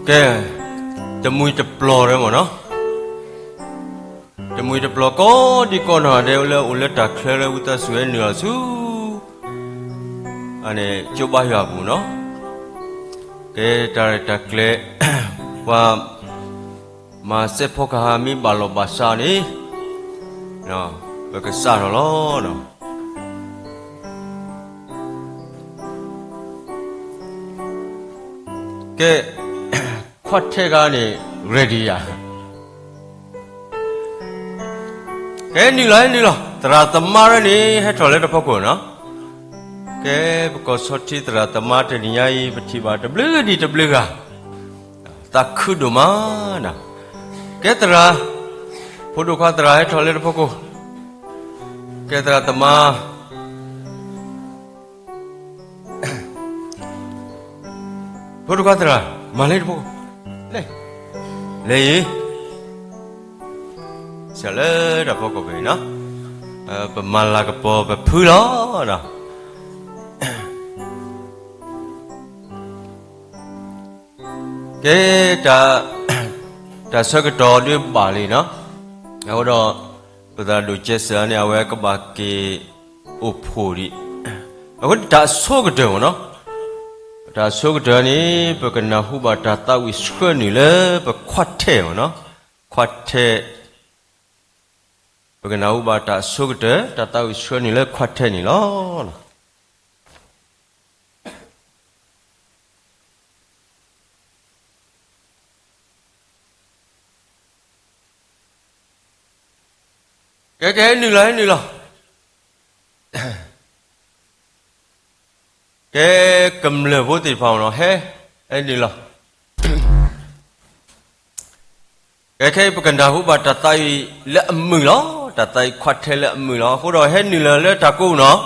ကဲ, တမှံၤတပျီၤဒဲးမ့ၢ်နီၤ, တမှံၤတပျီၤကိးဒံကိးနီၢ်ဂၤဒဲးလၢအိၣ်လၢတၢ်ချၢလၢဝံသးစူၤဟဲနုာ်လီၤဆူ အန့ၣ် ကၠိဘါယွၤအပူၤနီၤ, ကဲတၢ်ရဲၣ်တၢ်ကျဲၤ ပှၤ မၤစဲးဖီကဟၣ်မ့ၢ်ဘၣ်လီၤဘၣ်စးန့ၣ် ပကစးထီၣ်လီၤ. ကဲ, ခွါထဲဂၤန့ၣ် ready ယၤ, ကဲနုာ်လီၤ ဟဲနုာ်လီၤ သရၣ်သမါရၢန့ၣ် ဟဲထီၣ်လၢတၢ်ဖီခိၣ်နီၤ, ကဲပကီၢ်ဆီထံသရၣ်သမါတနံၤညါအံၤ ပထံၣ်ဘၣ်တဘျုးဒံးတဘျုးဂၤ သးခုဒိၣ်မးနီၤ, ကဲသရၣ်, ဖိဒိၣ်ခွါသရၣ်ဟဲထီၣ်လၢတၢ်ဖီခိၣ်, ကဲသရၣ်သမါ ဖိဒိၣ်ခွါသရၣ် မၤလၢတၢ်ဖီခိၣ်, လဲၤအံၤ, စးလၢတၢ်ဖီခိၣ်ပနီၤ, ပမၤလၤကပီၤပဖုလီၤနီၤ, ကဲ, တၢ်ဆၢကတီၢ်ဒုးဘၣ်လံနီၤ, အဃိဒီး ပသရၣ်ဒိၣ်ကဲစၢ်န့ၣ် အဝဲကဘၣ်က့ၤအိၣ်ဖှိၣ်ဒံး, အဃိတၢ်ဆိကတၢၢ်မ့ၢ်နီၤ, တၢ်ဆိကတၢၢ်န့ၣ် ပကနၢ်ဟူဘၣ်တၢ်သးဝံၣ်ဆှၢနုာ်လၢပခွါထဲမ့ၢ်နီၤ, ခွါထဲ ပကနၢ်ဟူဘၣ်တၢ်အဆိကတၢၢ် တၢ်သးဝံၣ်ဆှၢနုာ်လၢခွါထဲန့ၣ်လီၤ. ကဲကဲ ဟဲနုာ်လီၤ ဟဲနုာ်လီၤ. ကဲကမျၢၢ်ဖိသ့ၣ်တဖၣ်မ့ၢ်နီၤ ဟဲ, ဟဲနုာ်လီၤ. ကဲခဲအံၤပကနၢ်ဟူဘၣ်တၢ်သးဝံၣ်လၢအမုာ်လီၤ, တၢ်သးဝံၣ်ခွါထဲလၢအမုာ်လီၤ. အဃိဒီးဟဲနုာ်လီၤလၢတၢ်ကိးနီၤ,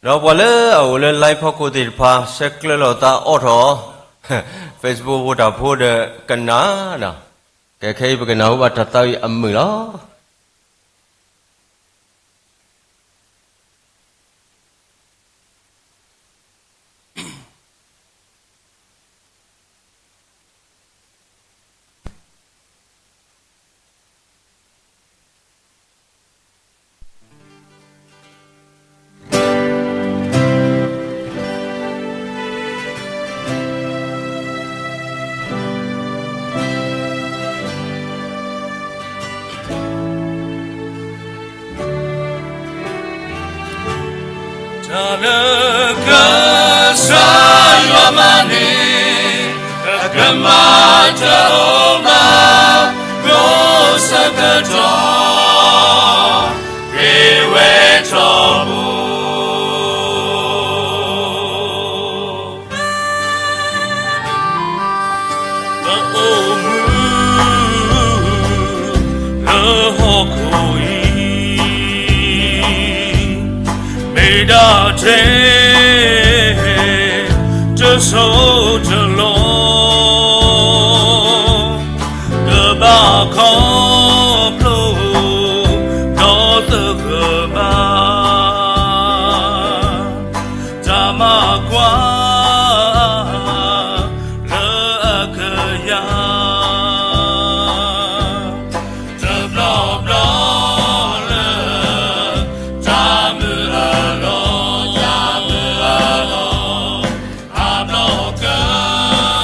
ဒီးပှၤလၢအအိၣ်လၢ line ဖီခိၣ်သ့ၣ်တဖၣ် ဆဲးကျၢလီၤသးအိးထီၣ် Facebook ဖိတၢ်ဖိဒီးကနၣ်, ကဲခဲအံၤပကနၢ်ဟူဘၣ်တၢ်သးဝံၣ်အမုာ်လီၤ. တၢ်လၢကစၢ်ယွၤမၤန့ၢ် အကမၤတအိၣ်ဘၣ် ဒိးဆၢကတီၢ် ဂ့ၤဝဲထီဘိ ပအိၣ်မူလၢဟီၣ်ခိၣ်အံၤ မ့ၢ်ဒၣ်ထဲ တစိၢ်တလီၢ် ကဘၣ်ခီဖျိ ဒီးသဂၢၢ်ဘၣ် တၢ်မၤကွၢ် လၢအကယၤ တဘျီဘျီလၢ တၢ်မုၢ်အလီၢ် တၢ်မုၢ်အလီၢ် အဘျီက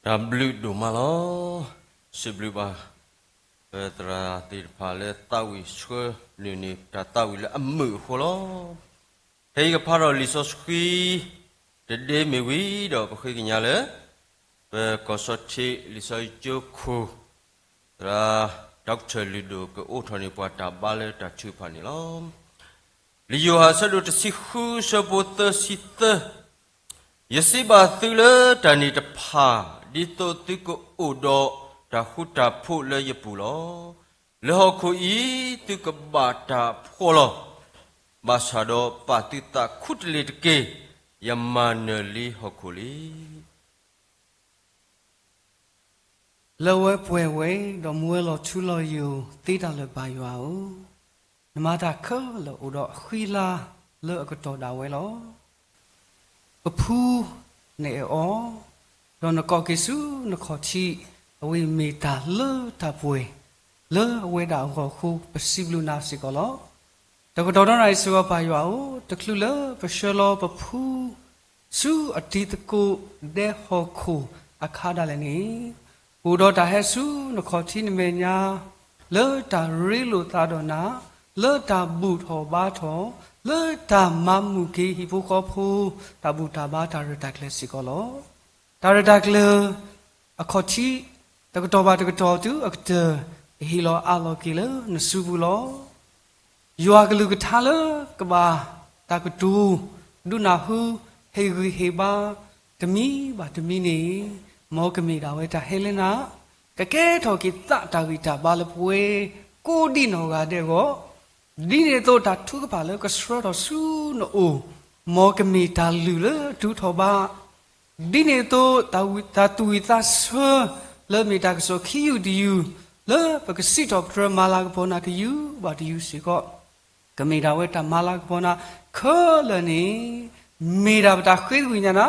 တၢ်ဘျုးဒိၣ်မးလီၤ. စံးဘျုးဘၣ် ပသရၣ်သ့ၣ်တဖၣ်လၢသးဝံၣ်ဆှၢနုာ်န့ၢ်တၢ်သးဝံၣ်လၢအမုာ်အဃိလီၤ. ခဲအံၤကဖးဒီးလံာ်စီဆှံ တဒ့မ့ၢ်ဝံၤဒီး ပဃ့ကညးလၢ ပကီၢ်စီထံးလံာ်စီဆှံကၠိခိၣ် သရၣ် Doctor လုၢ်ဒိၣ်ကအိးထီၣ်န့ၢ်ပှၤတၢ်ဘါလၢတၢ်ထုကဖၣ်န့ၣ်လီၤ. လံာ်ယိၤဟၣ်အဆၢဒိၣ်တဆံဃု အဆၢဖိသၢဆံသၢ, ယစံးဘၣ်သုလၢတၢ်န့ၣ်တဖၣ် ဒ်သိးသုကအိၣ်ဒီးတၢ်ဃူတၢ်ဖိးလၢယပူၤလီၤ. လၢဟီၣ်ခိၣ်အံၤ သုကဘၣ်တၢ်ဖှီၣ်လီၤ. ဘၣ်ဆၣ်ဒီးပာ်သုသးခူတလ့ၢ်တက့ၢ်. ယမၤနၢၤလံဟီၣ်ခိၣ်လံ. လၢဝဲပှဲၤဝဲ ဒီးမူဝဲလီၤထူလီၤယိာ်သ့တၢ်လၢာ်ဘၣ်ယွၤဧၢ, နမၤတၢ်ခဲလၢာ်အိၣ်ဒီးအဃံအလၤလၢအကတီၢ်ဒၣ်ဝဲလီၤ. ပဖု နအဲၣ်အီၤ, ဒီးနကိးက့ၤဆူနခီၣ်ထံး, အဝဲမ့ၢ်တၢ်လၢတၢ်ပှဲၤ လၢအဝဲဒၣ်အဂီၢ်အဃိ ပစံးဘျုးနၤစ့ၢ်ကီးလီၤ. တကတီၢ်ဒီးနၤအံၤစ့ၢ်ကီးပၢ်ယွၤဧၢ, တချုးလၢပဆှၢလီၤပဖု ဆူအတံၤသကိးဒဲဟီၣ်ခိၣ်အခါဒၣ်လဲာ်န့ၣ်, အိၣ်ဒီးတၢ်ဟဲဆူနခီၣ်ထံးနမဲာ်ညါ လၢတၢ်ရ့လိာ်သးဒီးနၤ, လၢတၢ်ဘူၣ်ထီၣ်ဘါထီၣ်, လၢတၢ်မၤမုာ်က့ၤဟံၣ်ဖိဃီဖိ တၢ်ဘူၣ်တၢ်ဘါတၢ်ရဲၣ်တၢ်ကျဲၤစ့ၢ်ကီးလီၤ. တၢ်ရဲၣ်တၢ်ကျဲၤအခီၣ်ထံး တကတီၢ်ဘၣ်တကတီၢ်တုၤအကတၢၢ် ကဟ့ၣ်လီၤအးလီၤက့ၤလၢနစုပူၤလီၤ. ယွၤကလုၢ်ကထါလၢကဘၣ်တၢ်ကတိၤ ဒုးနၢ်ဟူ ဟ့ၣ်ဂံၢ်ဟ့ၣ်ဘါ တမံၤဘၣ်တမံၤန့ၣ်, မ်ကမ့ၢ်ဒၣ်ဝဲတၢ်ဟဲလၢနၤ, ကကဲထီၣ်က့ၤသးတၢ်ဂံၢ်တၢ်ဘါလၢပဝဲကိးဒံနီၢ်ဂၤဒဲးအဂီၢ်, ဒ်န့ၣ်အသိးတၢ်ထုကဖၣ်လၢကဆှၢထီၣ်ဆူနအိၣ်, မ်ကမ့ၢ်တၢ်လုၢ်လၢအတုၤထီၣ်ဘး, ဒ်န့ၣ်အသိး တၢ်သူၣ်ဝံၣ်သးဆၢ လၢမ့ၢ်တၢ်ကစီၣ်ခံယူၢ်တယူၢ် လၢပကစံးထီၣ်ပတြၢၤမၤလၤကပီၤနၤတယူၢ်ဘၣ်တယူၢ်စ့ၢ်ကီး, ကမ့ၢ်ဒၣ်ဝဲတၢ်မၤလၤကပီၤနၤခဲလၢာ်န့ၣ်, မ့ၢ်ဒၣ်ပတၢ်ဃ့ကညးနၤ,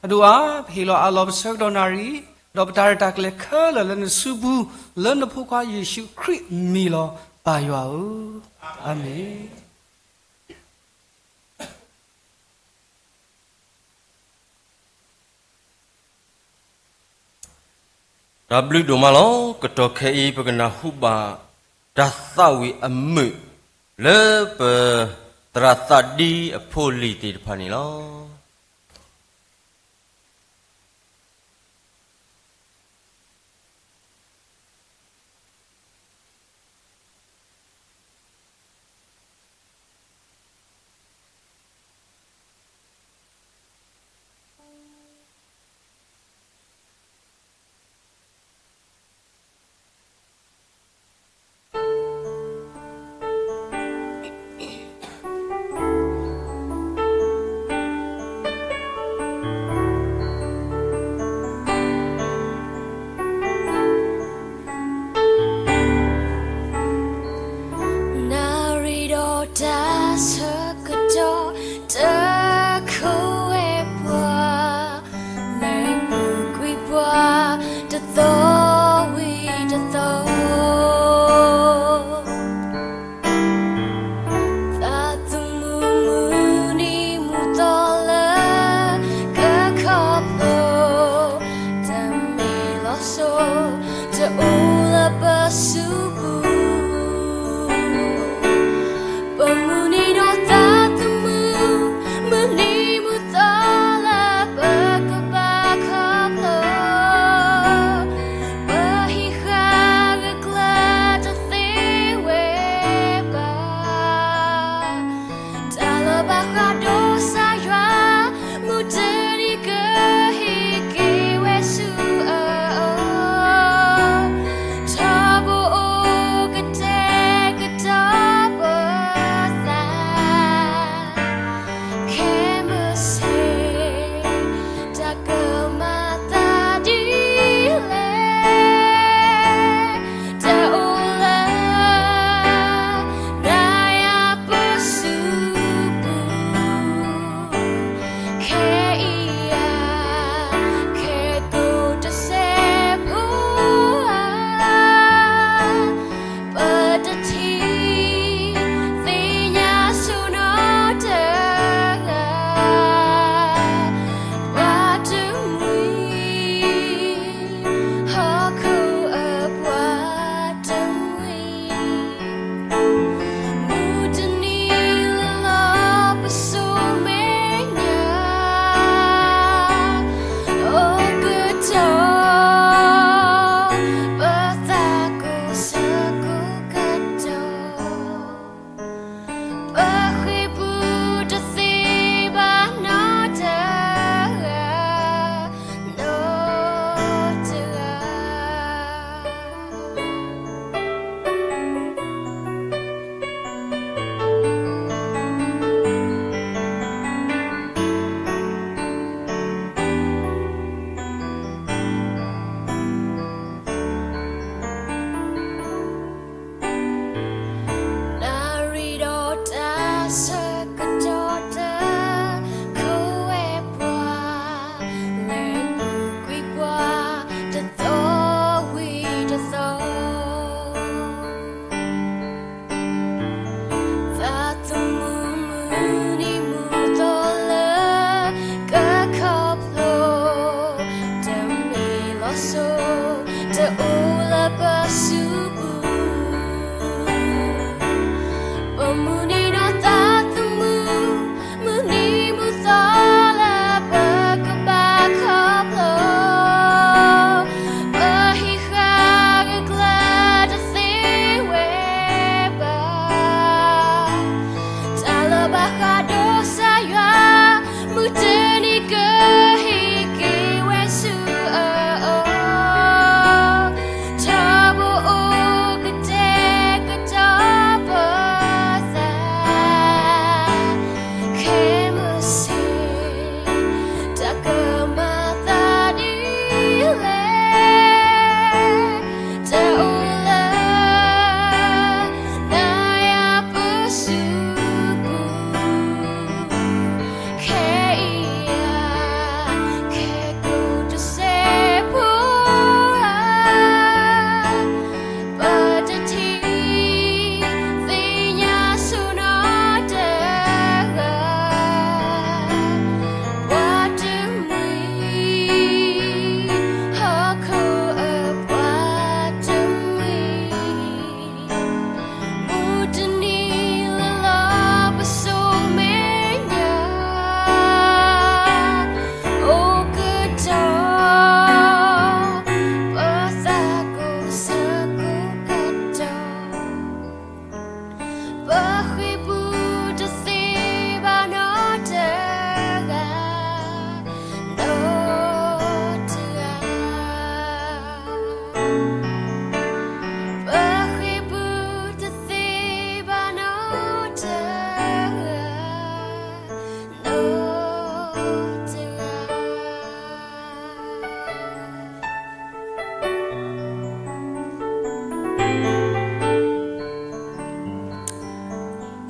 အဒိၣ်အါ ပဟ့ၣ်လီၤအးလီၤပဆၢကတီၢ်နၣ်ရံၣ်, ဒီးပတၢ်ရဲၣ်တၢ်ကျဲၤခဲလၢာ်လၢနစုပူၤ, လၢနဖိခွါယ့ၣ်ၡူးခရံာ်မံၤလီၤ. ပၢ်ယွၤဧၢ, အၤမ့ၣ်. တၢ်ဘျုးဒိၣ်မးလီၤ. ကတီၢ်ခဲအံၤ ပကနၢ်ဟူဘၣ် တၢ်သးဝံၣ်အမုာ် လၢပသရၣ်သးဒံအဖိလံၤသ့ၣ်တဖၣ်န့ၣ်လီၤ. နၣ်ရံၣ်ဒီးတၢ်ဆၢကတီၢ် တခိးဝဲပှၤ လဲၤမုာ်ကွံာ်ပှၤ တသီဝံၤတသီ သးသမူမုၢ်နံၤမုၢ်သီလၢ ကခီဖျိ တၢ်မ့ၢ်လီၤစိ တအိၣ်လၢပစုပူၤ ပမုၢ်နံၤဒီးသး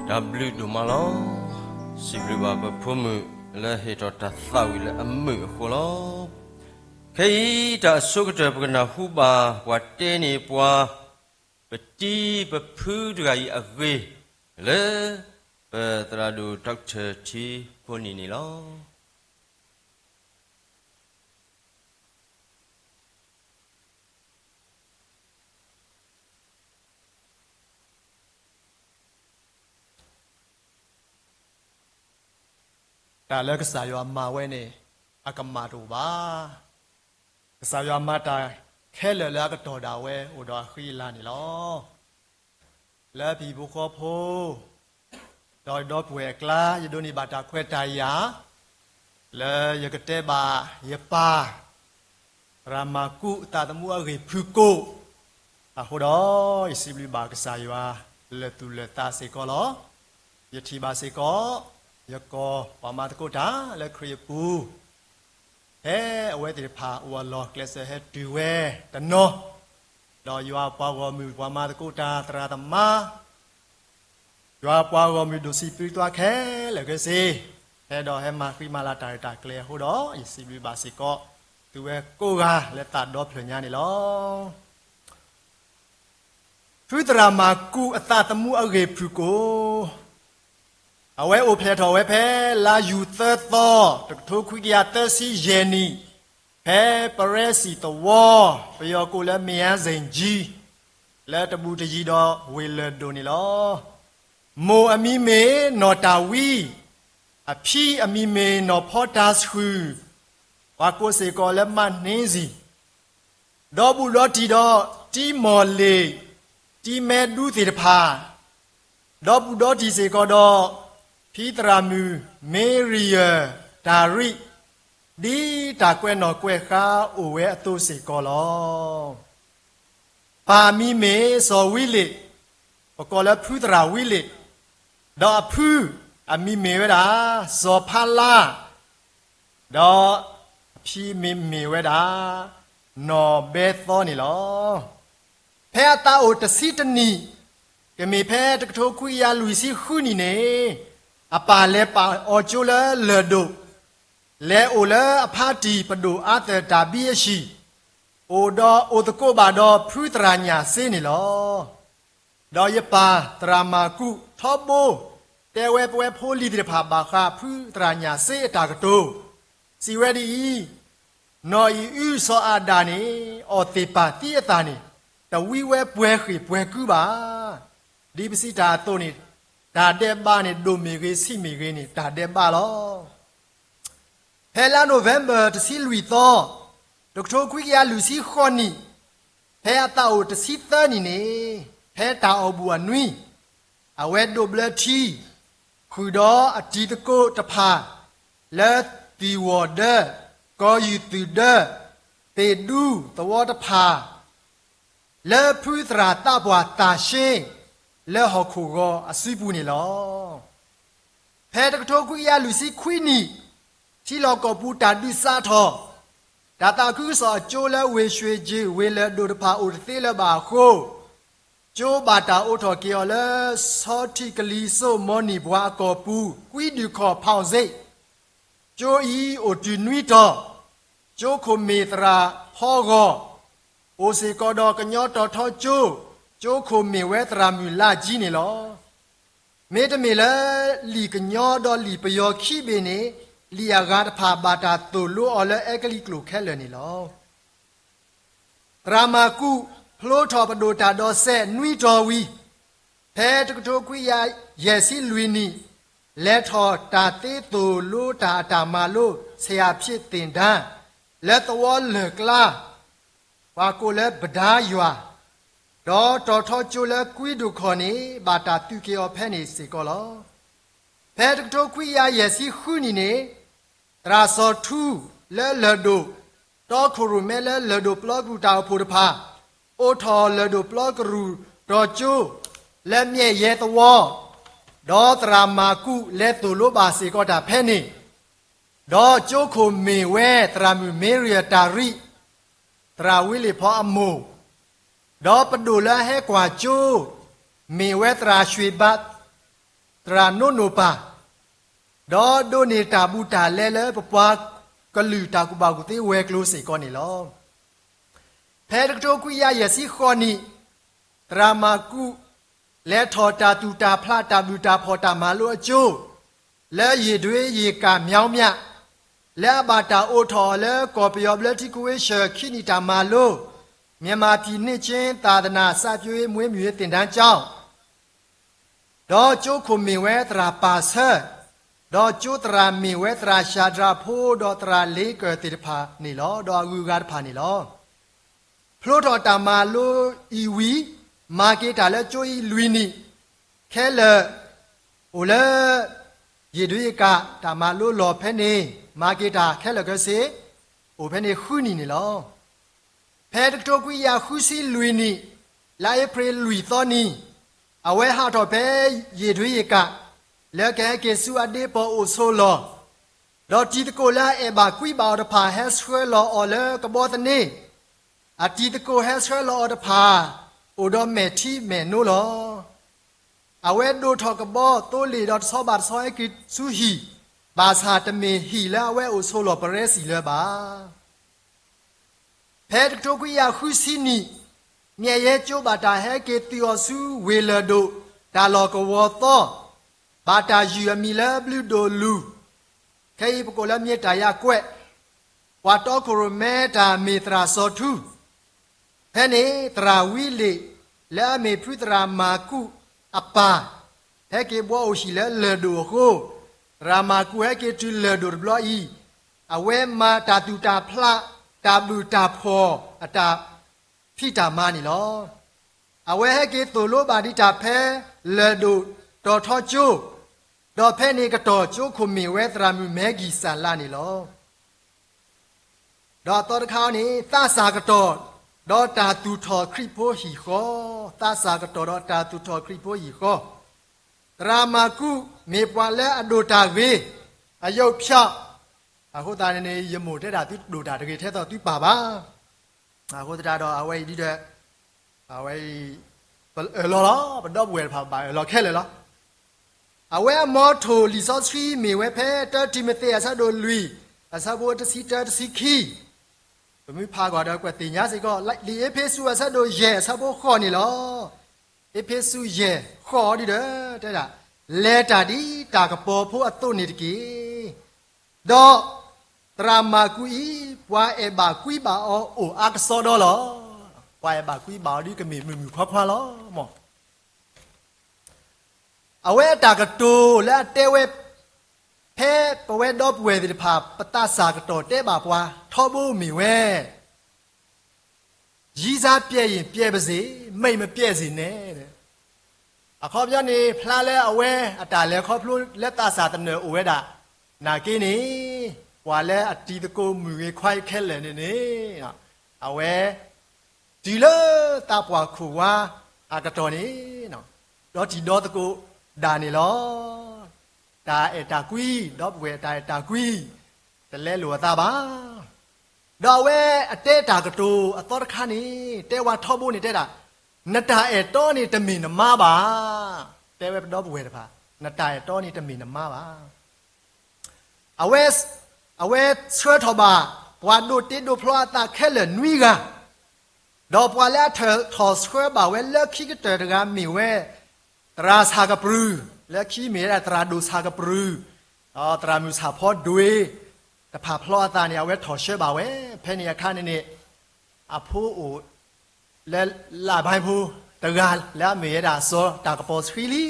တၢ်ဘျုးဒိၣ်မးလီၤ. စံးဘျုးဘၣ်ပဖိမုၣ်လၢဟ့ၣ်ထီၣ်တၢ်သးဝံၣ်လၢအမုာ်အဃိလီၤ. ခဲအံၤတၢ်အဆိကတၢၢ် ပကနၢ်ဟူဘၣ် ပှၤတဲန့ၢ်ပှၤ ပတံၤပဖုတဂၤအံၤအဂ့ၢ် လၢပသရၣ်ဒိၣ် Doctor ထံဖိနံၣ်န့ၣ်လီၤ. တၢ်လၢကစၢ်ယွၤမၤဝဲန့ၣ် အကမၣ်တအိၣ်ဘၣ်. ကစၢ်ယွၤမၤတၢ်ခဲလၢာ်လၢအကတီၢ်ဒၣ်ဝဲအိၣ်ဒီးအဃံအလၤန့ၣ်လီၤ. လၢပဟံၣ်ဖိဃီဖိ ဒီးဒီပုၢ်ဝဲၢ်အကျါ ယဒိးန့ၢ်ဘၣ်တၢ်ခွဲးတၢ်ယာ် လၢယကတဲဘၣ်ယပၢ် သရၣ်မၤကူးအသးသမူအဂ့ၢ်ဖုၣ်ကိာ် အဃိဒီး ယစံးဘျုးဘၣ်ကစၢ်ယွၤလၢသူၣ်လၢသးစ့ၢ်ကီးလီၤ. ယထံၣ်ဘၣ်စ့ၢ်ကီး ယကီၢ်ပှၤမၤသကိးတၢ်လၢခရံာ်အပူၤ ဖဲအဝဲသ့ၣ်တဖၣ်အိၣ်အလီၢ်ကျဲးစၢးဟဲတုၤဝဲတနီၤ, ဒီးယွၤပှၤဂီၢ်မုၢ်ပှၤမၤသကိးတၢ်သရၣ်သမါ ယွၤပှၤဂီၢ်မုၢ်ဒိၣ်ဆံးပြံသွါခဲလၢာ်ခဲဆ့, ဟဲဒီးဟဲမၤဃံမၤလၤတၢ်ရဲၣ်တၢ်ကျဲၤအဃိဒီး ယစံးဘျုးဘၣ်စ့ၢ်ကီး သုဝဲကိးဂၤလၢသးဒီဖျၢၣ်ညါန့ၣ်လီၤ. ဖုသရၣ်မၤကူးအသးသမူအဂ့ၢ်ဖုၣ်ကိာ်, အဝဲအိၣ်ဖျဲၣ်ထီၣ်ဝဲဖဲ လါယူၤသၢသီ တကထိခွံကယၤသၢဆံယဲၢ်နံၣ်, ဖဲပရၢစံၣ်သဝီ, ပယီၤကိးလၢမ့ၢ်အါစ့ၣ်ကၠံ လၢတဘူးတယံၤဒီးဝ့ၢ်လၢၢ်ဒိၣ်န့ၣ်လီၤ. မိၢ်အမံၤမ့ၢ်နီၢ်တၢ်ဝံ, အဖံအမံၤမ့ၢ်နီၢ်ဖီတၤဆှုၣ်, ပှၤကိးစ့ၢ်ကီးလၢမးန့စံၣ် ဒီဘူးဒီတံၢ်ဒီးတံမီၢ်လ့ၣ်, တံမဲဒူသ့ၣ်တဖၣ်, ဒီဘူးဒီတံၢ်စ့ၢ်ကီးဒီး ဖံသရၣ်မုၣ်မ့ရံယၢၢ်တၢ်ရံး, ဒ်တၢ်ကွဲးနီၣ်ကွဲးဃါအိၣ်ဝဲအသိးစ့ၢ်ကီးလီၤ. ပၢ်မံၤမ့ၢ်စီၤဝံလ့ၣ်, ပကိးလၢဖုသရၣ်ဝံလ့ၣ်, ဒီးအဖုအမံၤမ့ၢ်ဝဲဒၣ် စီၤဖါလါ ဒီးအဖံမ့ၢ်မ့ၢ်ဝဲဒၣ် နီၢ်ဘဲသီန့ၣ်လီၤ. ဖဲအသးအိၣ်တဆံတနံၣ်, ကမ့ၢ်ဖဲတကထိခွံကယၤလွံၢ်ဆံဃုနံၣ်န့ၣ်, အပၢ်လဲၤပာ်အီၤကၠိလၢလၢၢ်ဒိၣ်, လဲၤအိၣ်လၢအဖါတံၢ်ပဒိၣ်အါသၢၣ်တၢ်ဘံအဟံၣ်, အိၣ်ဒီးအိၣ်သကိးဘၣ်ဒီးဖုသရၣ်ညၣ်စ့န့ၣ်လီၤ. ဒီးယပၢ်သရၣ်မၤကူးထီဘိ တဲဝဲပဝဲဖိလံၤသ့ၣ်တဖၣ်ဘၣ်ဃးဖုသရၣ်ညၣ်စ့အတၢ်ကတိၤ, စံးဝဲဒ်အံၤ, နီၢ်အံၤအုစီၤအၤဒၣ်န့ၣ် အီၣ်သ့ၣ်ပာ်သံအသၣ်န့ၣ် တဝံဝဲပှဲၤဃ့ၢ်ပှဲၤကုဘၣ်. ဒ်ပစံးတၢ်အသိးန့ၣ်, တၢ်ဒဲးဘးန့ၣ် ဒိၣ်မ့ၢ်ဂ့ၤဆံးမ့ၢ်ဂ့ၤန့ၣ် တၢ်ဒဲးဘးလီၤ. ဖဲလါနိၣ်ဝ့ဘၢၣ်တဆံလွံၢ်သီ, တကထိခွံကယၤလွံၢ်ဆံဃိးနံၣ်, ဖဲအသးအိၣ်တဆံသၢနံၣ်န့ၣ်, ဖဲတၢ်အီၣ်ဘူၣ်အနွံ, အဝဲဒိးဘျၢထံ, ဃုာ်ဒီးအတံၤသကိးတဖၣ် လၢသံၣ်ဝီၣ်ဒၢ, ကီၤယူၢ်သုးဒၢ, သ့ၣ်ဒူသဝီတဖၣ် လၢဖုသရၣ်သးပှၢ်သးရှ့ လၢဟီၣ်ခိၣ်ဂီၤအစုပူၤန့ၣ်လီၤ. ဖဲတကထိခွံကယၤလွံၢ်ဆံခွံနံၣ်, ထံလီၢ်ကီၢ်ပူၤတၢ်ဒုးစးထီၣ်, တၢ်သးခုကစီၣ်အကၠိလၢဝ့ၢ်ရွှ့ၣ်ကၠ့ၣ် ဝ့ၢ်လၢၢ်ဒိၣ်တဖၣ်အိၣ်တသ့လၢၤဘၣ်အဃိ, ကၠိဘၣ်တၢ်အိးထီၣ်က့ၤအီၤလၢ ဆီထံးကလံၤစိးမီနံၣ်ပှၤအကီၢ်ပူၤ ကွံဒုၣ်ခီၣ်ဖီၣ်စ့ၣ်, ကၠိအံၤအိၣ်တုၤနွံတီၤ, ကၠိခိၣ်မ့ၢ်သရၣ်ဖီဂီၤ, အိၣ်စ့ၢ်ကီးဒီးကညီတီၤထီကၠိ, ကၠိခိၣ်မ့ၢ်ဝဲသရၣ်မုၣ်လါကၠံန့ၣ်လီၤ. မ့တမ့ၢ်လၢလံာ်ကညီဒီးလံာ်ပယီၤခံဘ့ၣ်န့ၣ်, လံာ်အဂၤတဖၣ်ဘၣ်တၢ်သိၣ်လိအီၤလၢအဲကလံးကျိာ်ခဲလၢာ်န့ၣ်လီၤ. သရၣ်မၤကူးဖျိထီၣ်ပဒိၣ်တၢ်ဒီးစဲးနွံတီၤဝံၤ, ဖဲတကထိခွံကယၤယဲၢ်ဆံလွံၢ်နံၣ်, လဲၤထီၣ်တၢ်သ့သိၣ်လိတၢ်အတၢ်မၤလိ ဆရာဖြစ်သင်တန်း လၢသဝီလၢၢ်ကျါ ပှၤကိးလၢပဒါယွၤ, ဒီးတီၤထီကၠိလၢကွံဒိၣ်ခီၣ်န့ၣ် ဘၣ်တၢ်သုးက့ၤအီၤဖဲန့ၣ်စ့ၢ်ကီးလီၤ. ဖဲတကထိခွံကယၤယဲၢ်ဆံဃုနံၣ်န့ၣ်, သရၣ်စီၤထူလၢလၢၢ်ဒိၣ်, တီခိၣ်ရိၣ်မဲလၢလၢၢ်ဒိၣ်ပျီကရူၢ်တၢ်အိၣ်ဖှိၣ်တဖၣ်, အိးထီၣ်လၢၢ်ဒိၣ်ပျီကရူၢ်တီၤကၠိ လၢမျဲၢ်ယဲသဝီ, ဒီးသရၣ်မၤကူးလဲၤသိၣ်လိဘၣ်စ့ၢ်ကီးတၢ်ဖဲန့ၣ်, ဒီးကၠိခိၣ်မ့ၢ်ဝဲသရၣ်မုၣ်မ့ရံယၢၢ်တၢ်ရံး, သရၣ်ဝံလ့ၣ်ဖီအမိၢ်, ဒီးပဒိၣ်လၢအဟဲကွၢ်ကၠိ မ့ၢ်ဝဲသရၣ်ရွှ့ၣ်ဘး, သရၣ်နိၣ်နိၣ်ပၢ်, ဒီးဒိးန့ၢ်တၢ်ဘူးတၢ်လဲလၢပပှၤကလုာ်တၢ်ကူၣ်ဘၣ်ကူၣ်သ့ဝဲၤကျိၤစ့ၢ်ကီးန့ၣ်လီၤ. ဖဲတကထိခွံကယၤယဲၢ်ဆံဃိးနံၣ်, သရၣ်မၤကူး လဲၤထီၣ်တၢ်သူၣ်တၢ်ဖျးတၢ်ဘုၣ်တၢ်ဖှီၣ်တၢ်မၤလိအကၠိ လၢယ့ၢ်ဒွ့ယ့ၢ်ကၣ် မြောင်းမြ လၢအဘၣ်တၢ်အိးထီၣ်အီၤလၢကီၢ်ပယီၤဘျၢထံကဝ့ၢ်ဆၢၣ်ခံနံၣ်တၢ်မၤလိ မြန်မာပြည်နှစ်ခြင်းသာသနာစိုက်ပျိုးရေးမွေးမြူရေးသင်တန်းကျောင်း ဒီးကၠိခိၣ်မ့ၢ်ဝဲသရၣ်ပၢ်ဆၢ, ဒီးကၠိသရၣ်မ့ၢ်ဝဲသရၣ်ၡၤဒြးဖိ ဒီးသရၣ်လ့ကၢၢ်သ့ၣ်တဖၣ်န့ၣ်လီၤ. ဒီးအဂုၤအဂၤတဖၣ်န့ၣ်လီၤ. ဖျိထီၣ်တၢ်မၤလိအံၤဝံၤ မၤက့ၤတၢ်လၢကၠိအံၤလွံၢ်နံၣ်, ခဲလၢာ် အိၣ်လၢ ယ့ၢ်ဒွ့ယ့ၢ်ကၣ် တၢ်မၤလိလီၢ်ဖဲန့ၣ် မၤက့ၤတၢ်ခဲလၢာ်ခဲဆ့ အိၣ်ဖဲန့ၣ်ဃုနံၣ်န့ၣ်လီၤ. ဖဲတကထိခွံကယၤဃုဆံလွံၢ်နံၣ် လါအ့ဖြ့ၣ်လွံၢ်သီနံၤ, အဝဲဟးထီၣ်ဖဲ ယ့ၢ်ဒွ့ယ့ၢ်ကၣ် လၢကဟဲက့ၤဆူအဒ့ပီၣ်အိၣ်ဆိးလီၢ်, ဒီးတံၤသကိးလၢအအဲၣ်ဘၣ်ကွံဘၣ်အီၤတဖၣ် ဟဲဆှၢလီၤအီၤလၢကဘီသန့, အတံၤသကိးဟဲဆှၢလီၤအီၤတဖၣ် အိၣ်ဒီးမဲာ်ထံမဲာ်နိလီၤ. အဝဲဒိးထီၣ်ကဘီသိလ့ၣ်ဒီးတဆီဘၣ်တဆီဟဲက့ၤဆူဟံၣ်, ဘၣ်ဆၣ်တမ့ၢ်ဟံၣ်လၢအဝဲအိၣ်ဆိးလီၢ်ပရၢစံၣ်လၢၤဘၣ်. ဖဲတကထိခွံကယၤဃုဆံနံၣ်, မၠဲၣ်ယဲကၠိဘၣ်တၢ်ဟဲက့ၤတုၤအီၤဆူဝ့ၢ်လၢၢ်ဒိၣ် တၢ်လီၢ်ကဝီၤသီ, ဘၣ်တၢ်ယုၢ်အမံၤလၢဘျုးဒိၣ်လူၢ်, ခဲအံၤပကိးလၢမ့ၢ်တၢ်ယါကွဲး, ပှၤတီခိၣ်ရိၣ်မဲတၢ်မ့ၢ်သရၣ်စီၤထူ, ဖဲန့ၣ်သရၣ်ဝံလ့ၣ် လၢအမ့ၢ်ဖုသရၣ်မၤကူးအပၢ် ဟဲက့ၤဘှီအိၣ်ဟံၣ်လၢလၢၢ်ဒိၣ်အဃိ, သရၣ်မၤကူးဟဲက့ၤတုၤလၢၢ်ဒိၣ်တဘျီအံၤ, အဝဲမၤတၢ်သူၣ်တၢ်ဖျး တၢ်ဘုၣ်တၢ်ဖှီၣ်အတၢ်ဖံးတၢ်မၤန့ၣ်လီၤ. အဝဲဟဲက့ၤသိၣ်လိဘၣ်ဒံးတၢ်ဖဲလၢၢ်ဒိၣ်တီၤထီကၠိ, ဒီးဖဲန့ၣ်ကတီၢ်ကၠိခိၣ်မ့ၢ်ဝဲသရၣ်မုၣ်မဲကံၣ်စၤလးန့ၣ်လီၤ. ဒီးအသီတခါန့ၣ် သးစၢ်ကတီၢ် ဒီးတၢ်သူၣ်ထီၣ်ခရံာ်ဖိဟံၣ်ဃီ, သးစၢ်ကတီၢ်ဒီးတၢ်သူၣ်ထီၣ်ခရံာ်ဖိဟံၣ်ဃီ, သရၣ်မၤကူး မ့ၢ်ပှၤလၢအဒိၣ်တၢ်ဂ့ၤ, အယုၢ်ဖၠး, အဃိသတးန့ၣ်န့ၣ် ယမိၢ်တဲဒၣ်သုဒိၣ်တၢ်တဂ့ၤထဲသိးသုပၢ်ဘၣ်. အဃိသတးဒီးအဝဲအံၤဒ်ဒီး အဝဲအံၤ ပအၢၣ်လီၤလီၤ, ပဒီပုၢ်ဝဲၢ်တဖၣ်ဘၣ်အၢၣ်လီၤခဲလၢာ်လီၤ. အဝဲအမီထိၣ်လံာ်စီဆှံမ့ၢ်ဝဲဖဲ တၢတံၤမသ့း အဆၢဒိၣ်လွံၢ် အဆၢဖိတဆံတၢတဆံခံ, ပမ့ၢ်ဖးကွၢ်ဒီးကွၢ်သ့ၣ်ညါစ့ၢ်ကီး, လံာ်အ့းဖ့းစူး အဆၢဒိၣ်ယဲၢ် အဆၢဖိဃိးန့ၣ်လီၤ. အ့းဖ့းစူးယဲၢ်ဃိးဒ်ဒီး တဲဒၣ်, လဲၤတၢ်ဒ်တၢ်ကပီၤဖိအသိးန့ၣ်တက့ၢ်. ဒီးသရၣ်မၤကူးအံၤ ပှၤအဲၣ်ဘၣ်ကွံဘၣ်အီၤအိၣ်အါကစီဒီလီၤ. ပှၤအဲၣ်ဘၣ်ကွံဘၣ်အီၤဒ်ကမ့ၢ်မုၢ်မုၢ်ခွါခွါလီၤ. အဝဲအတၢ်ကတိၤလၢအတဲဝဲ ဖဲပဝဲဒီပုၢ်ဝဲၢ်သ့ၣ်တဖၣ် ပသးစၢ်ကတီၢ်တဲဘၣ်ပှၤထီဘိမ့ၢ်ဝဲ ရံစါပျဲယ့ၣ်ပျဲပစေ, မိတ်မပျဲစေနဲ့. အခီပညီန့ၣ် ဖျါလၢအဝဲအတၢ်လဲၤခီဖျိလၢသးစၢ်သနၢၣ်အိၣ်ဝဲဒၣ် နာ်က့န့ၣ် ပှၤလၢအတံၤသကိးမုၣ်ဂ့ၤခွါဂ့ၤခဲလၢာ်န့ၣ်န့ၣ် အဝဲ တုၤလၢသးပှၢ်ခိၣ်ဝါအကတီၢ်န့ၣ် ဒီတံၤဒီသကိးဒၣ်န့ၣ်လီၤ. တၢ်အဲၣ်တၢ်ကွံ, ဒီပုၢ်ဝဲၢ်တၢ်အဲၣ်တၢ်ကွံ တလဲလိာ်အသးဘၣ်. ဒီးအဝဲအတဲတၢ်ကတိၤအသီတခါန့ၣ် တဲဝဲထီဘိန့ၣ်တဲဒၣ်, နတၢ်အဲၣ်တီန့ၣ်တမ့ၢ်နမါဘၣ်. တဲဝဲပဒီပုၢ်ဝဲၢ်တဖၣ်, နတၢ်အဲၣ်တီန့ၣ်တမ့ၢ်နမါဘၣ်. အဝဲ, အဝဲဆှၢထီၣ်ဘၣ် ပှၤဒိးတ့ဒိးဖျီအသးခဲလၢာ်နွံဂၤ, ဒီးပှၤလၢအထၢၣ်ထီၣ်ဆှၢဘၣ်ဝဲလၢခံကတၢၢ်တဂၤမ့ၢ်ဝဲ သရၣ်ဆၣ်ကပြုၢ်, လၢခံမ့ၢ်ဝဲဒၣ်သရၣ်ဒိၣ်ဆၣ်ကပြုၢ်, ဒီးသရၣ်မုၣ်ဆၣ်ဖီဒွ့, တဖၣ်ဖျီအသးန့ၣ် အဝဲထီၣ်ဆှၢဘၣ်ဝဲ, ဖဲန့ၣ်အခါန့ၣ်န့ၣ် အဖိအိၣ် လၢလၢၢ်ဘၣ်ဖိတဂၤလၢအမ့ၢ်ဝဲဒၣ်စီၤတၢ်ကပီၤဆှံလံ.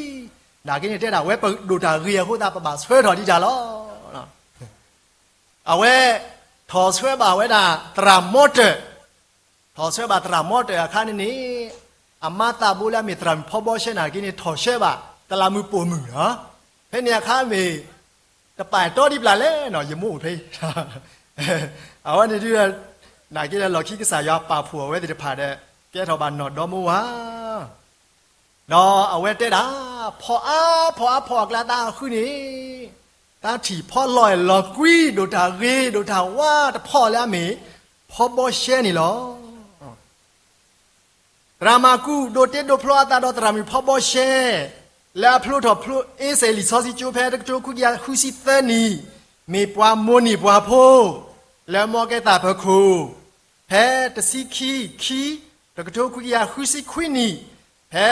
နာ်က့န့ၣ်တဲဒၣ်ဝဲပဒိၣ်တၢ်ဂ့ၤအဃိသတး ပဘၣ်ဆှၢထီၣ်ဒံးတၢ်လီၤ. အဝဲ ထီၣ်ဆှၢဘၣ်ဝဲဒၣ်သရၣ်မီတၢၢ်, ထီၣ်ဆှၢဘၣ်သရၣ်မီတၢၢ်အခါန့ၣ်န့ၣ် အမါသးဘိလၢအမ့ၢ်သရၣ်မုၣ်ဖီဘီရှဲနာ်က့န့ၣ် ထီၣ်ဆှၢဘၣ်သရၣ်မုၣ်ပိာ်မုၣ်လီၤ. ဖဲန့ၣ်အခါမ့ၢ် တပာ်တီဒ်ပျၢ်လဲၣ်နီၤ, ယမိၢ်အိၣ်ဖဲ အဝဲန့ၣ်ဒုး နာ်က့လၢလီၢ်ခံကစၢ်ယွၤပာ်ဖှိၣ်အဝဲသ့ၣ်တဖၣ်ဒီး ကဲထီၣ်ဘၣ်နီၢ်ဒီမါဝၤ, ဒီးအဝဲတဲဒၣ်, ဖီအါဖီအါဖီအကျါသးအဃုန့ၣ်, သးထံၣ်ဖီလီၤအဲၣ်လီၤကွံ ဒိၣ်တၢ်ဂ့ၤ ဒိၣ်တၢ်ဝါတဖီလၢအမ့ၢ် ဖီဘီရှဲန့ၣ်လီၤ. သရၣ်မၤကူးဒိးတ့ဒိးဖျီအသးဒီးသရၣ်မုၣ်ဖီဘီရှဲ, လၢအဖျိထီၣ်ဖျိအ့စ့းလံာ်စီဆှံကၠိဖဲတကထိခွံကယၤဃုဆံသၢနံၣ်, မ့ၢ်ပှၤမိၢ်န့ၢ်ပှၤဖိ လၢမီကဲသးပၢၤခိၣ်, ဖဲတဆံခံ ခံ တကထိခွံကယၤဃုဆံခွံနံၣ်, ဖဲ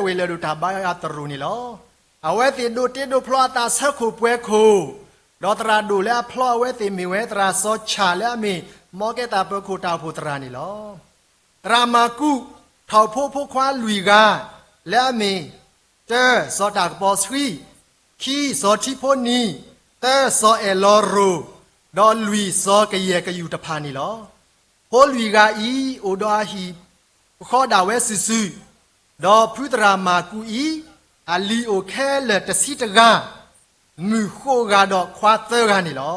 ဝ့ၢ်လၢၢ်ဒိၣ်တၢ်ဘါယွၤသရိာ်န့ၣ်လီၤ. အဝဲသ့ၣ်ဒိးတ့ဒိးဖျီအသးဆၢခိၣ်ပှဲၤခိၣ်, ဒီးသရၣ်ဒိၣ်လၢအဖျီအဝဲသ့ၣ်မ့ၢ်ဝဲသရၣ်စီၤဆၣ်လၢအမ့ၢ် မီကဲသးပၢၤခိၣ်တၢ်အိၣ်ဖှိၣ်သရၣ်န့ၣ်လီၤ. သရၣ်မၤကူး ထီၣ်ဖိဖိခွါလွံၢ်ဂၤ, လၢအမ့ၢ် တၢ စီၤတၢ်ကပီၤဆှံ, ခံ စီၤထံဖိနံၤ, သၢ စီၤအဲၣ်လီၤရိၤ, ဒီးလွံၢ် စီၤကယဲၢ်ကယူၢ်တဖၣ်န့ၣ်လီၤ. ဖိလွံၢ်ဂၤအံၤ အိၣ်ဒီးအဟံၣ်ပဃီဒၣ်ဝဲစုာ်စုာ်, ဒီးဖုသရၣ်မၤကူးအံၤ အလံၤအိၣ်ခဲလၢာ်တဆံတဂၤ, မုၣ်ဃိးဂၤဒီးခွါသၢဂၤန့ၣ်လီၤ.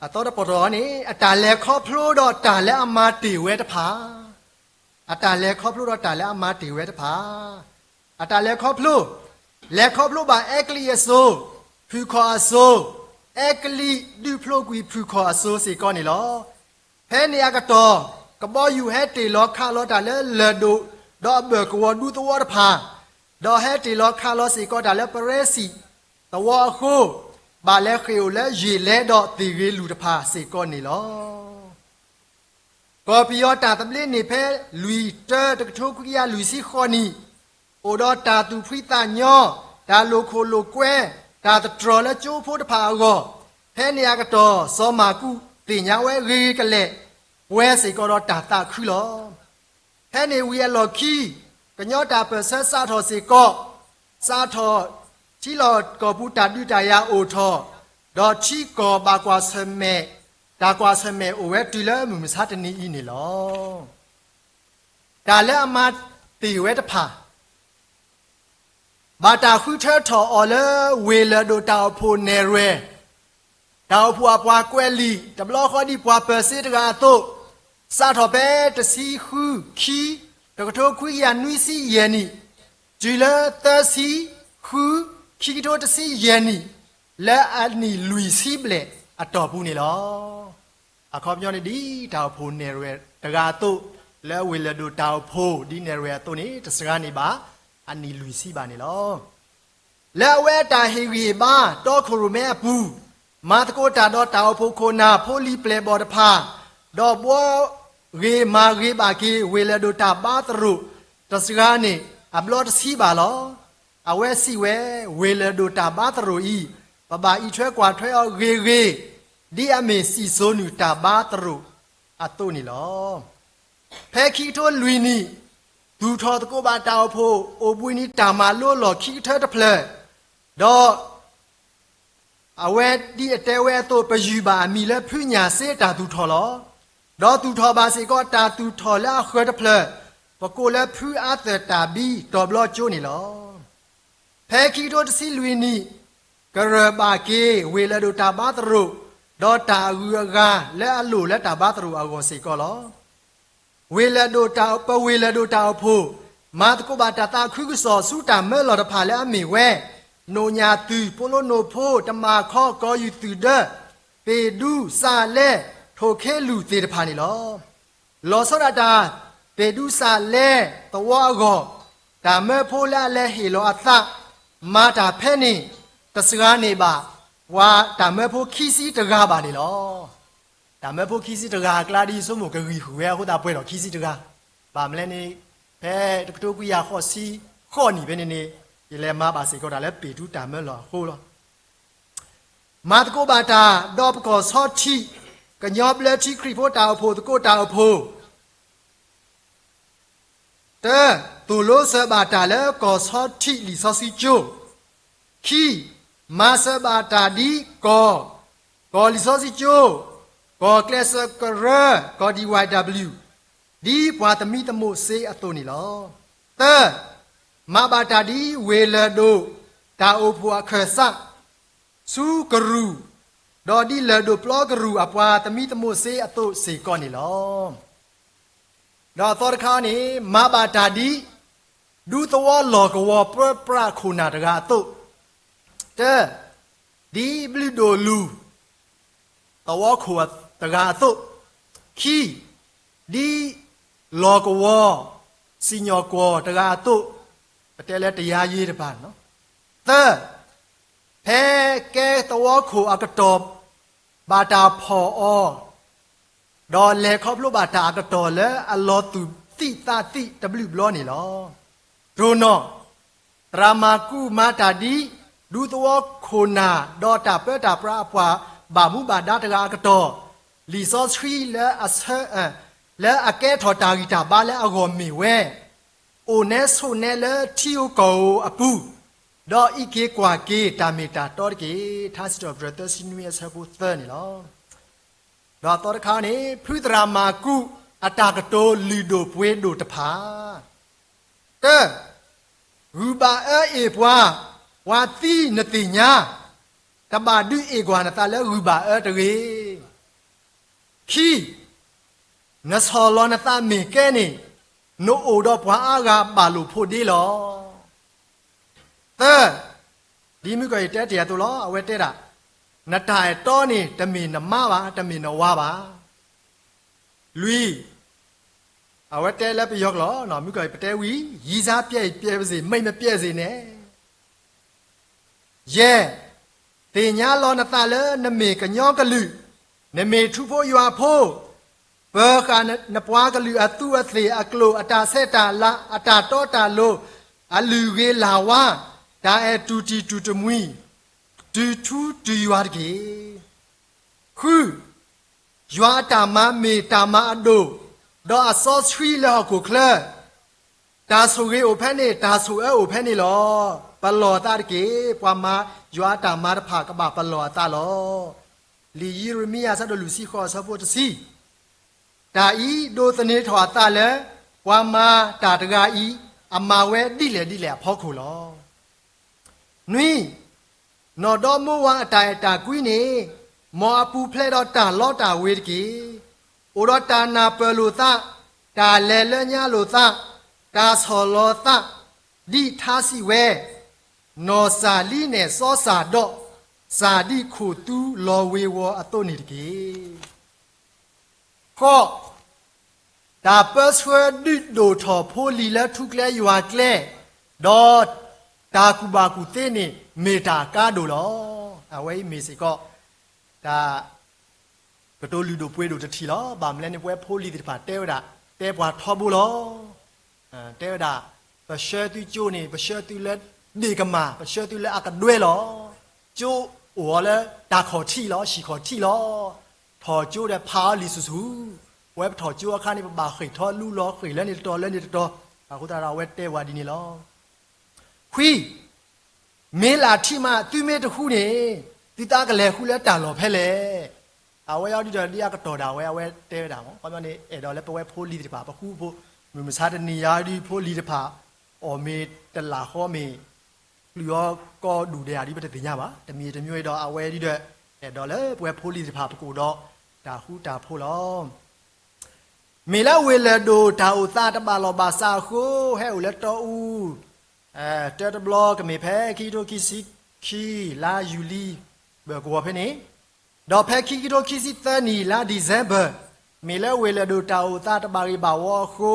အသီတပီၤတီၤန့ၣ် အတၢ်လဲၤခီဖျိဒီးတၢ်လၢအမၤတ့ၢ်ဝဲတဖၣ်, အတၢ်လဲၤခီဖျိဒီးတၢ်လၢအမၤတ့ၢ်ဝဲတဖၣ်, အတၢ်လဲၤခီဖျိ, လဲၤခီဖျိဘၣ်အဲကလံးအစိၤ, ဖုၣ်ခီၣ်အစိၤ, အဲကလံးဒုးဖျိကွံာ်ဖုၣ်ခီၣ်အစိၤစ့ၢ်ကီးန့ၣ်လီၤ. ဖဲန့ၣ်အကတီၢ် ကဘီယူၤဟဲတ့ၢ်လီၤခးလီၤတၢ်လၢလၢၢ်ဒိၣ်, ဒီးအဘၢၣ်ကဝီၤဒူသဝီတဖၣ်, ဒီးဟဲတ့ၢ်လီၤခးလီၤစ့ၢ်ကီးတၢ်လၢပရၢစံၣ်သဝီအဃိ, ဘၣ်လဲၤဃ့ၢ်အိၣ်လၢယ့ၣ်လဲဒီးသ့ၣ်ဂ့ၤလူၢ်တဖၣ်စ့ၢ်ကီးန့ၣ်လီၤ. ကီၢ်ပယီၤတၢ်သဘျ့န့ၣ်ဖဲလွံၢ်တၢ တကထိခွံကယၤလွံၢ်ဆံဃိးနံၣ်, အိၣ်ဒီးတၢ်သူၣ်ဖှံသးညီ, တၢ်လိာ်ခိၣ်လိာ်ကွဲ, တၢ်သတြီၤလၢကၠိဖိတဖၣ်အဂီၢ်, ဖဲန့ၣ်အကတီၢ် စီၤမၤကူးသ့ၣ်ညါဝဲဂ့ၤဂ့ၤကလဲာ် ပှဲၤစ့ၢ်ကီးဒီးတၢ်သးခုလီၤ. ဖဲန့ၣ်ဝံၤအလီၢ်ခံ ကညီတၢ်ပၢၢ်ဆၢစးထီၣ်စ့ၢ်ကီး, စးထီၣ်ထံလီၢ်ကီၢ်ပူၤတၢ်ဒုးတၢ်ယၤအိၣ်ထီၣ်, ဒီးထံကီၢ်ဘၣ်ကွၢ်ဆၢၣ်မဲာ်, တၢ်ကွၢ်ဆၢၣ်မဲာ်အိၣ်ဝဲတုၤလၢမုၢ်မဆါတနံၤအံၤန့ၣ်လီၤ. တၢ်လၢအမၤတ့ၢ်ဝဲတဖၣ် ဘၣ်တၢ်ဃုထၢထီၣ်အီၤလၢဝ့ၢ်လၢၢ်ဒိၣ်တၢ်အိၣ်ဖှိၣ်နဲၣ်ရွဲၣ်, တၢ်အိၣ်ဖှိၣ်အပှၤကွဲးလံာ် တဘျီဃီဒ်ပှၤပၢၤစ့တဂၤအသိး, စးထီၣ်ဖဲတဆံဃု ခံ တကထိခွံကယၤနွံဆံယဲၢ်နံၣ်, တုၤလၢသၢဆံဃု ခံကထိတဆံယဲၢ်နံၣ်, လၢအနံၣ်လွံၢ်ဆံဘျဲၣ်အတီၢ်ပူၤန့ၣ်လီၤ. အခီပညီန့ၣ်ဒ်တၢ်အိၣ်ဖှိၣ်နဲၣ်ရွဲၣ်တဂၤအသိး, လၢဝ့ၢ်လၢၢ်ဒိၣ်တၢ်အိၣ်ဖှိၣ်ဒ်နဲၣ်ရွဲၣ်အသိးန့ၣ် တစှၤန့ၢ်ဘၣ်အနံၣ်လွံၢ်ဆံဘၣ်န့ၣ်လီၤ. လၢအဝဲအတၢ်ဟ့ၣ်ဂံၢ်ဟ့ၣ်ဘါတီခိၣ်ရိၣ်မဲအပူၤ, မၤသကိးတၢ်ဒီးတၢ်အိၣ်ဖှိၣ်ခိၣ်နၢ်ဖိလံၤပျဲၢ်ဘီၣ်တဖၣ်, ဒီးဘှီဂ့ၤမၤဂ့ၤဘၣ်က့ၤဝ့ၢ်လၢၢ်ဒိၣ်တၢ်ဘါသရိာ် တစှၤန့ၢ်အဘျီတဆံဘၣ်လီၤ. အဝဲစံးဝဲ, ဝ့ၢ်လၢၢ်ဒိၣ်တၢ်ဘါသရိာ်အံၤ, ပဘၣ်အံးထွဲကွၢ်ထွဲအီၤဂ့ၤဂ့ၤ, ဒ်အမ့ၢ်စံၣ်စိၤနုာ်တၢ်ဘါသရိာ်အသိးန့ၣ်လီၤ. ဖဲခံကထိလွံၢ်နံၣ်, သူၣ်ထီၣ်သကိးဘၣ်တၢ်အိၣ်ဖှိၣ်အိၣ်ဘှံးနံၤတၢ်မၤလိလီၢ်ခံကထၢတဖျၢၣ်, ဒီး အဝဲဒ်အတဲဝဲအသိး ပယုၢ်ဘၣ်အမံၤလၢဖုညၣ်စ့တၢ်သူၣ်ထီၣ်လီၤ. ဒီးသူၣ်ထီၣ်ဘၣ်စ့ၢ်ကီးတၢ်သူၣ်ထီၣ်လၢအဃၢၤတဖျၢၣ်, ပကိးလၢဖုအါသၢၣ်တၢ်ဘံတီၤဘျီကၠိန့ၣ်လီၤ. ဖဲခံကထိတဆံလွံၢ်နံၣ်, ကရၢၢ်ဘၣ်က့ၤဝ့ၢ်လၢၢ်ဒိၣ်တၢ်ဘါသရိာ်, ဒီးတၢ်အဂုၤအဂၤလၢအလိၣ်လၢတၢ်ဘါသရိာ်အဂီၢ်စ့ၢ်ကီးလီၤ. ဝ့ၢ်လၢၢ်ဒိၣ်တၢ်, ပဝ့ၢ်လၢၢ်ဒိၣ်တၢ်အိၣ်ဖှိၣ်, မၤသကိးဘၣ်တၢ်သးခုကစီၣ်ဆူတၢ်မၢလီၢ်တဖၣ်လၢအမ့ၢ်ဝဲ, နိၣ်ညၣ်သုး, ပိလိနိၣ်ဖိ, တမၤခီ, ကီၤယူၢ်သုးဒၢ, ပ့ၢ်ဒူ, စးလဲ, ထိၣ်ခ့လုၢ်သ့ၣ်တဖၣ်န့ၣ်လီၤ. လီၤဆီဒၣ်တၢ် ပ့ၢ်ဒူစးလဲသဝီအဂီၢ်, တၢ်မၢဖိလၢအလဲၤဟ့ၣ်လီၤအသး မၤတၢ်ဖဲန့ၣ် တစှၤန့ၢ်ဘၣ် ပှၤတၢ်မၢဖိခံဆံတဂၤဘၣ်န့ၣ်လီၤ. တၢ်မၢဖိခံဆံတဂၤအကျါဒ်ဆိကမိၣ်ကဂံၢ်ဃုာ်ဝဲအဃိသတးပှဲၤဒီးခံဆံတဂၤ, ဘၣ်မနုၤလဲၣ်န့ၣ်, ဖဲတကထိခွံကယၤဃိးဆံဃိးနံၣ်ဖဲန့ၣ်န့ၣ်, ယလဲၤမၤဘၣ်စ့ၢ်ကီးတၢ်လၢပ့ၢ်ဒူတၢ်မၢလီၢ်အဃိလီၤ. မၤသကိးဘၣ်တၢ်ဒီးပကီၢ်ဆီထံး, ကညီဘျၢထံခရံာ်ဖိတၢ်အိၣ်ဖှိၣ်သကိးတၢ်အိၣ်ဖှိၣ်, တၢ, သိၣ်လိစၢၤဘၣ်တၢ်လၢကီၢ်ဆီထံးလံာ်စီဆှံကၠိ, ခံ, မၤစၢၤဘၣ်တၢ်ဒ်ကီၢ်, ကီၢ်လံာ်စီဆှံကၠိ, ကီၢ်ကျဲးစၢးကရၢ, ကီၢ် D Y W, ဒ်ပှၤသမံသမိးစ့အသိးန့ၣ်လီၤ. သၢ, မၤဘၣ်တၢ်ဒ်ဝ့ၢ်လၢၢ်ဒိၣ်တၢ်အိၣ်ဖှိၣ်အခၢၣ်စး ဆူကရူၢ်, ဒီးဒ်လၢၢ်ဒိၣ်ပျီကရူၢ်အပှၤသမံသမိးစ့အသိးစ့ၢ်ကီးန့ၣ်လီၤ. ဒီးအသီတခါန့ၣ်, မၤဘၣ်တၢ်ဒ်ဒူသဝီလီၢ်ကဝီၤပၢပြးခိၣ်နၢ်တဂၤအသိး, တၢ, ဒ်ဘျုးဒိၣ်လူၢ် သဝီခိၣ်တဂၤအသိး, ခံ, ဒ်လီၢ်ကဝီၤစံၣ်ညီၣ်ကွီၢ်တဂၤအသိး, ပတဲလၢတရားရေးတဖၣ်န့ၣ်လီၤ. သၢ, ဖဲကဲသဝီခိၣ်အကတီၢ် ဘၣ်တၢ်ဖီၣ်အီၤ ဒီးလဲၤခီဖျိဘၣ်တၢ်အကတီၢ်လၢအလီၤသူၣ်သံၣ်သးသံၣ်တဘျုးဘျီန့ၣ်လီၤ. တိၢ်နီၣ်, သရၣ်မၤကူးမၤတၢ်ဒ် ဒူသဝီခိၣ်နၢ် ဒီးတၢ်ပၢတၢ်ပြးအပှၤဘၣ်မူဘၣ်ဒါတဂၤအကတီၢ်, လံာ်စီဆှံလၢအဆၢ, လၢအကဲထီၣ်တၢ်ဂံၢ်တၢ်ဘါလၢအဂီၢ်မ့ၢ်ဝဲ, အိၣ်နဲဆိးနဲလၢထံဧိၤကီၢ်ဧိၤအပူၤ, ဒီးအံးက့ၤကွၢ်က့ၤတၢ်မ့ၢ်တၢ်တီတက့ၢ်. ထါစံးထီၣ်ပတြၢၤသၢဆံနွံအဆၢဖိသၢန့ၣ်လီၤ. ဒီးအသီတခါန့ၣ် ဖုသရၣ်မၤကူးအတၢ်ကတိၤလုၢ်ဒိၣ်ပှ့ၤဒိၣ်တဖၣ်, တၢ, ဂုၢ်ဘၣ်အၢအ့ၣ်ပှၤ, ပှၤသံနသ့ၣ်ညါ, တဘၣ်ဒုးအ့ၣ်ကွၢ်နသးလၢဂုၢ်ဘၣ်အၢတဂ့ၤ. ခံ, နဆီၣ်လီၤနသးမ့ၢ်ကဲန့ၣ်, နအိၣ်ဒီးပှၤအါဂၤဘၣ်လိာ်ဖိးဒ့လီၤ. သၢ, ဒ်မုၢ်ကီၢ်အံၤတဲတ့ၢ်အသိးလီၤ, အဝဲတဲဒၣ်, နတၢ်အဲၣ်တီန့ၣ် တမ့ၢ်နမါဘၣ်, တမ့ၢ်နဝၤဘၣ်. လွံၢ်, အဝဲတဲလၢပယီၤကျိာ်, မုၢ်ကီၢ်အံၤပတဲဝံၤ, ရည်စားပျက်ရင်ပျက်ပါစေ, မမပျက်စေနဲ့. ယဲၢ်, သ့ၣ်ညါလီၤနသးလၢနမ့ၢ်ကညီကလုာ်, နမ့ၢ်ထူဖိယွၤဖိ, ပၢၤဃာ်နပှၤကလုာ်အသူးအသ့ၣ်အကျိာ် အတၢ်ဆဲးတၢ်လၤ အတၢ်တီတၢ်လိၤ, အလုၢ်ဂ့ၤလၢ်ဝါ, တၢ်အဲၣ်တူၢ်တံၢ်တူၢ်တမှံၤ, တုၤထူတုၤယွၤတက့ၢ်. ဃု, ယွၤအတၢ်မၤမ့ၢ်တၢ်မၤအဒိၣ်, ဒီးအစီဆှံလၢဟီၣ်ခိၣ်ချၢ, တၢ်ဆိၣ်ဂ့ၤအိၣ်ဖဲန့ၣ်, တၢ်ဆိၣ်အၢအိၣ်ဖဲန့ၣ်လီၤ. ပလီၢ်အသးတက့ၢ်. ပှၤမၤယွၤအတၢ်မၤတဖၣ်ကဘၣ်ပလီၢ်အသးလီၤ. လံာ်ယံးရမံယၤအဆၢဒိၣ်လွံၢ်ဆံဃိးအဆၢဖိတဆံ, တၢ်အံၤဒိးသန့ၤထီၣ်အသးလၢ ပှၤမၤတၢ်တဂၤအံၤ အမၤဝဲဒ်လဲၣ်ဒ်လဲၣ်အဖီခိၣ်လီၤ. နွံ, နီၢ်ဒီမိဝၤအတၢ်အဲၣ်တၢ်ကွံန့ၣ်, မ်အပူၤဖျဲးဒီးတၢ်လီတၢ်ဝ့ၤတက့ၢ်. အိၣ်ဒီးတၢ်နၢ်ပၢၢ်လိာ်သး, တၢ်လဲၤလၢညါလိာ်သး, တၢ်ဆီၣ်လီၤသး, ဒ်ထါစံးဝဲ, နီၢ်စၢ်လံနဲၣ်စီစၢ်ဒီး, စၢ်ဒ်ခိၣ်သူလီၤဝ့ၤဝီၤအသိးန့ၣ်တက့ၢ်. ဃိး, တၢ်ပၢဆှၢဒုးဒိၣ်ထီၣ်ဖိလံၤလၢထူကျဲယွၤကျဲ, ဒီးတၢ်ကူၣ်ဘၣ်ကူၣ်သ့န့ၣ် မ့ၢ်တၢ်အကါဒိၣ်လီၤ. အဝဲအံၤမ့ၢ်စ့ၢ်ကီး တၢ် ကတိၤလုၢ်ဒိၣ်ပှ့ၤဒိၣ်တထံၣ်လီၤ. ဘၣ်မနုၤလဲၣ်န့ၣ် ပဝဲဖိလံၤသ့ၣ်တဖၣ်တဲဝဲဒၣ်, တဲပှၤထီဘိလီၤ. တဲဝဲဒၣ်, ပဆှၢသုကၠိန့ၣ် ပဆှၢသုလၢဒ့ၣ်ကမၢ်, ပဆှၢသုလၢအကဒွဲလီၤ. ကၠိအိၣ်အီၤလၢတၢ်ခီၣ်ထံးလီၤ, ဟံၣ်ခီၣ်ထံးလီၤ. ထီၣ်ကၠိဒီးဖးအီၤလံာ်ဆူၣ်ဆူၣ်, ပဝဲပထီၣ်ကၠိအခါန့ၣ် ပဘၣ်ဃ့ၢ်ထီၣ်လူလီၤ, ဃ့ၢ်လၢန့ၣ်တတီၤလၢန့ၣ်တတီၤ. အဃိသတးဒီးအဝဲတဲဝဲဒ်န့ၣ်လီၤ. ခွံ, မ့ၢ်လၢထံမး သုမ့ၢ်တဃူန့ၣ်, သုသးကလဲၤဃူလၢတၢ်လီၢ်ဖဲလဲၣ်. အဝဲအံၤဒ်ဒီးဒ်အကတီၢ်ဒၣ်ဝဲ အဝဲတဲဝဲဒၣ်မး, ခီပညီန့ၣ် အဲၣ်ဒိးလၢပဝဲဖိလံၤသ့ၣ်တဖၣ် ပဃူဖိ, မုၢ်မဆါတနံၤယၤဒ်ဖိလံၤတဖၣ် အီၣ်မ့ၤတလၢ်ဃီမ့ၢ် ပျုၢ်အီၤကီဒူၣ်ဒဲးဧါဒ်ပတသ့ၣ်ညါဘၣ်. တမံၤတမံၤဒီး အဝဲဒ်ဒီး အဲၣ်ဒိးလၢပဝဲဖိလံၤသ့ၣ်တဖၣ် ပကအိၣ်ဒီးတၢ်ဃူတၢ်ဖိးလီၤ. မ့ၢ်လၢဝ့ၢ်လၢၢ်ဒိၣ်တၢ်အိၣ်သးတဘၣ်လီၢ်ဘၣ်စးအဃိ ဟဲအိၣ်လၢတီအူ, တၢတဘျီကမ့ၢ်ဖဲခံကထိခံဆံခံ လါယူၤလံ ဘၢၣ်ကဝီၤဖဲန့ၣ်, ဒီးဖဲခံကထိခံဆံသၢနံၣ် လါ December မ့ၢ်လၢဝ့ၢ်လၢၢ်ဒိၣ်တၢ်အိၣ်သးတဘၣ်ဂ့ၤဘၣ်ဝီအဃိ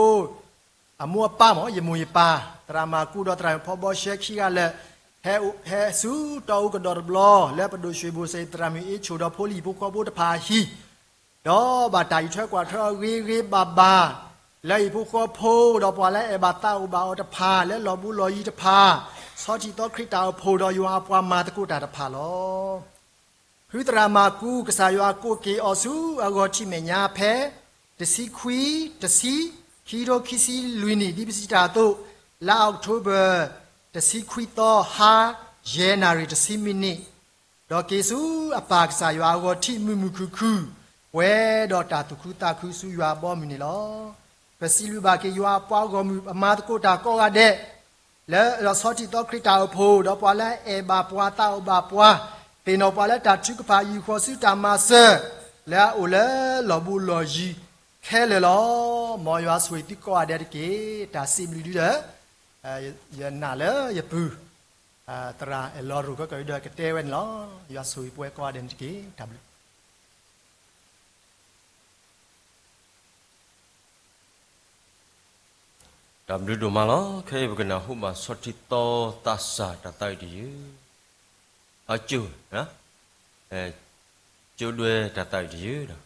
အမိၢ်အပၢ်မ့ၢ် ယမိၢ်ယပၢ် သရၣ်မၤကူးဒီးသရၣ်မုၣ်ဖီဘီရှဲခံဂၤလၢာ် ဟဲဆူတီအူကဒီးတဘျီ လၢပဒိၣ်ရွှ့ၣ်ဘိၣ်စ့ၣ် သရၣ်မုၣ်အ့ၣ်ဆိၣ်ဒီးဖိလံၤဟံၣ်ဖိဃီဖိတဖၣ်အဟံၣ်, ဒီးဘၣ်တၢ်အံးထွဲကွၢ်ထွဲအီၤဂ့ၤဂ့ၤဘၣ်ဘၣ် လၢဟံၣ်ဖိဃီဖိ ဒီးပှၤလၢအဲၣ်ဘၣ်သးအိၣ်ဘၣ်အီၤတဖၣ် လၢလီၤဘူးလီၤယံၤတဖၣ်, ဆီထံၣ်သီခရံာ်တၢ်အိၣ်ဖှိၣ်ဒီးယွၤအပှၤမၤသကိးတၢ်တဖၣ်လီၤ. ဖုသရၣ်မၤကူး ကစၢ်ယွၤကိးက့ၤအီၤဆူအဂီၤထံးမဲာ်ညါဖဲ တဆံခွံ တဆံ ခံကထိခံဆံလွံၢ်နံၣ် ဒ်ပစံးတၢ်အသိး, လါအီးကထိဘၢၣ် တဆံခွံသီ ဟါ ယဲၢ်နၣ်ရံၣ်တဆံမံးနံး, ဒီးက့ၤဆူအပၢ်ကစၢ်ယွၤအဂီၤထံးမုာ်မုာ်ခုၣ်ခုၣ်, ပှဲၤဒီးတၢ်သူၣ်ခုသးခုဆူယွၤအဘီအမုၢ်န့ၣ်လီၤ. ပစံးဘျုးဘၣ်က့ၤယွၤအပှၤဂီၢ်မုၢ်အမၤသကိးတၢ်ကိးဂၤဒဲး လၢလီၤဆီထံၣ်သီခရံာ်တၢ်အိၣ်ဖှိၣ် ဒီးပှၤလၢအအဲၣ်ဘၣ်ပှၤသးအိၣ်ဘၣ်ပှၤ, သ့ၣ်နီၣ်ပှၤလၢတၢ်ထုကဖၣ် ယူာ်ဃီၤဆူတၢ်မၤစၢၤ လၢအအိၣ်လၢလီၤဘူးလီၤယံၤခဲလၢာ်လီၤ. မ်ယွၤဆိၣ်ဂ့ၤသုကိးဂၤဒဲးတက့ၢ်. တၢ်စံးဘျုးဒုဒီး ယနာ်လၢယပုၢ် သရၣ်အဲၣ်လီၤရိၣ်ကီကီဒုဒီးကတဲဝဲန့ၣ်လီၤ. ယွၤဆိၣ်ဂ့ၤပဝဲကိးဂၤဒဲးန့ၣ်တက့ၢ်. တၢ်ဘျုး တၢ်ဘျုးဒိၣ်မးလီၤ. ခဲအံၤပကနၢ်ဟူဘၣ်ဆီၣ်ထံသီသးစၢ်တၢ်သးဝံၣ်တယုၢ်, အကၠိ, ကၠိဒွဲတၢ်သးဝံၣ်တယုၢ်ဒီး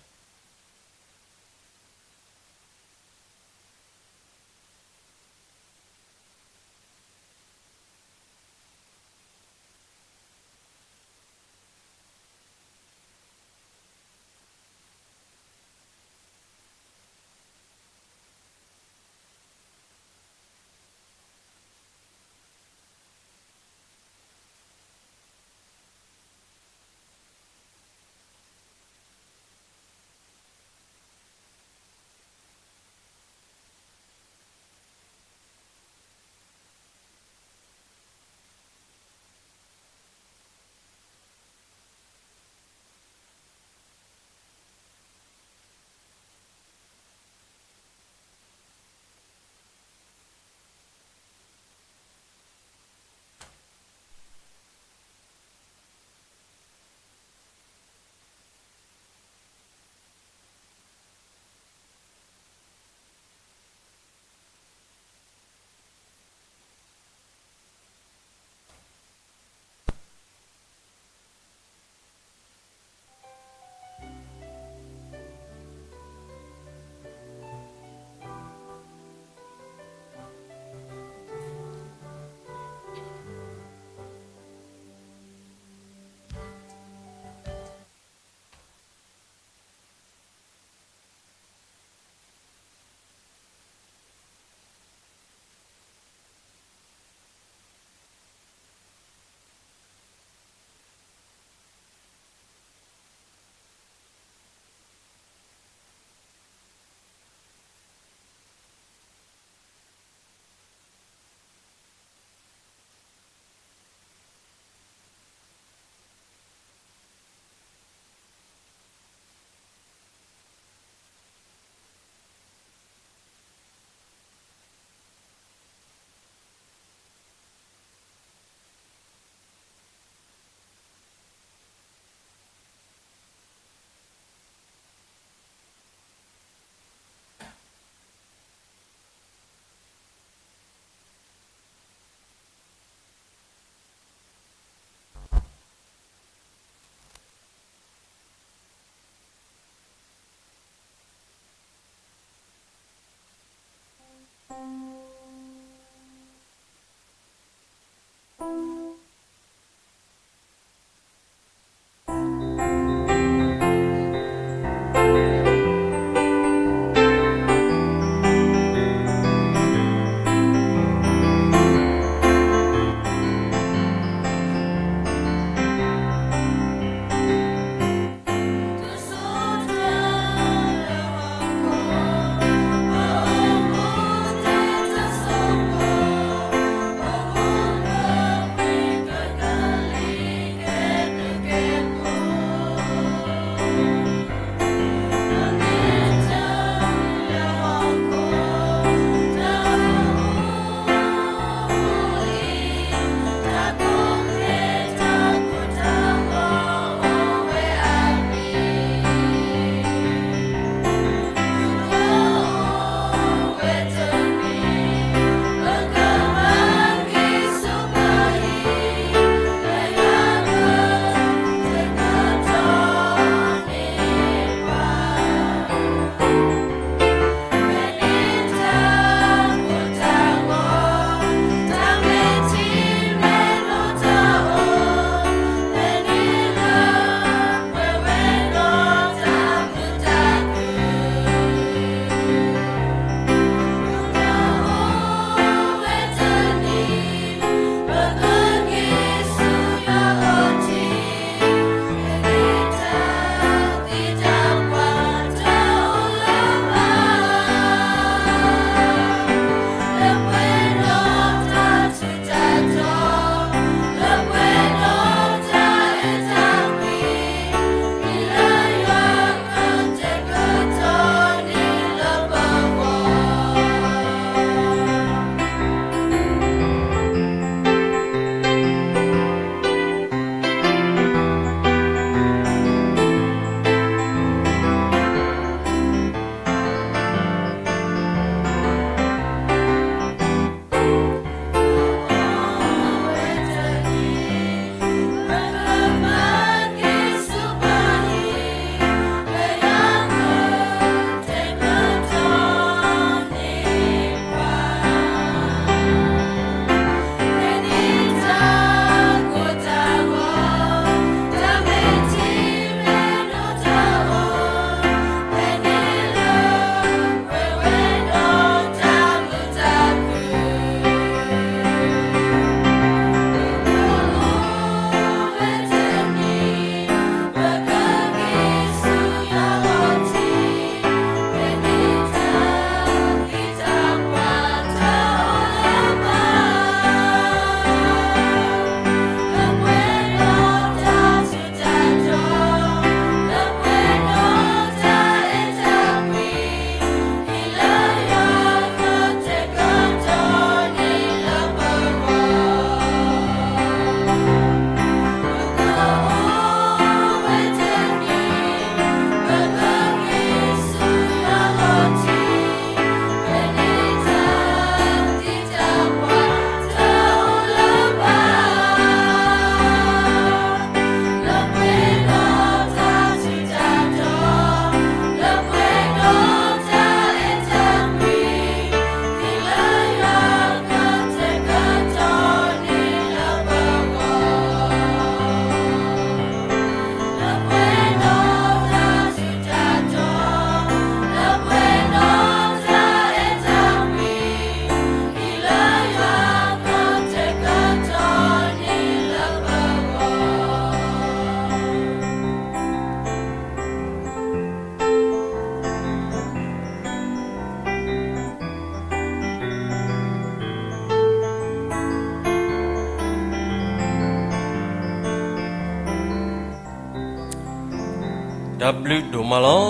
တၢ်ဘျုးဒိၣ်မးလီၤ.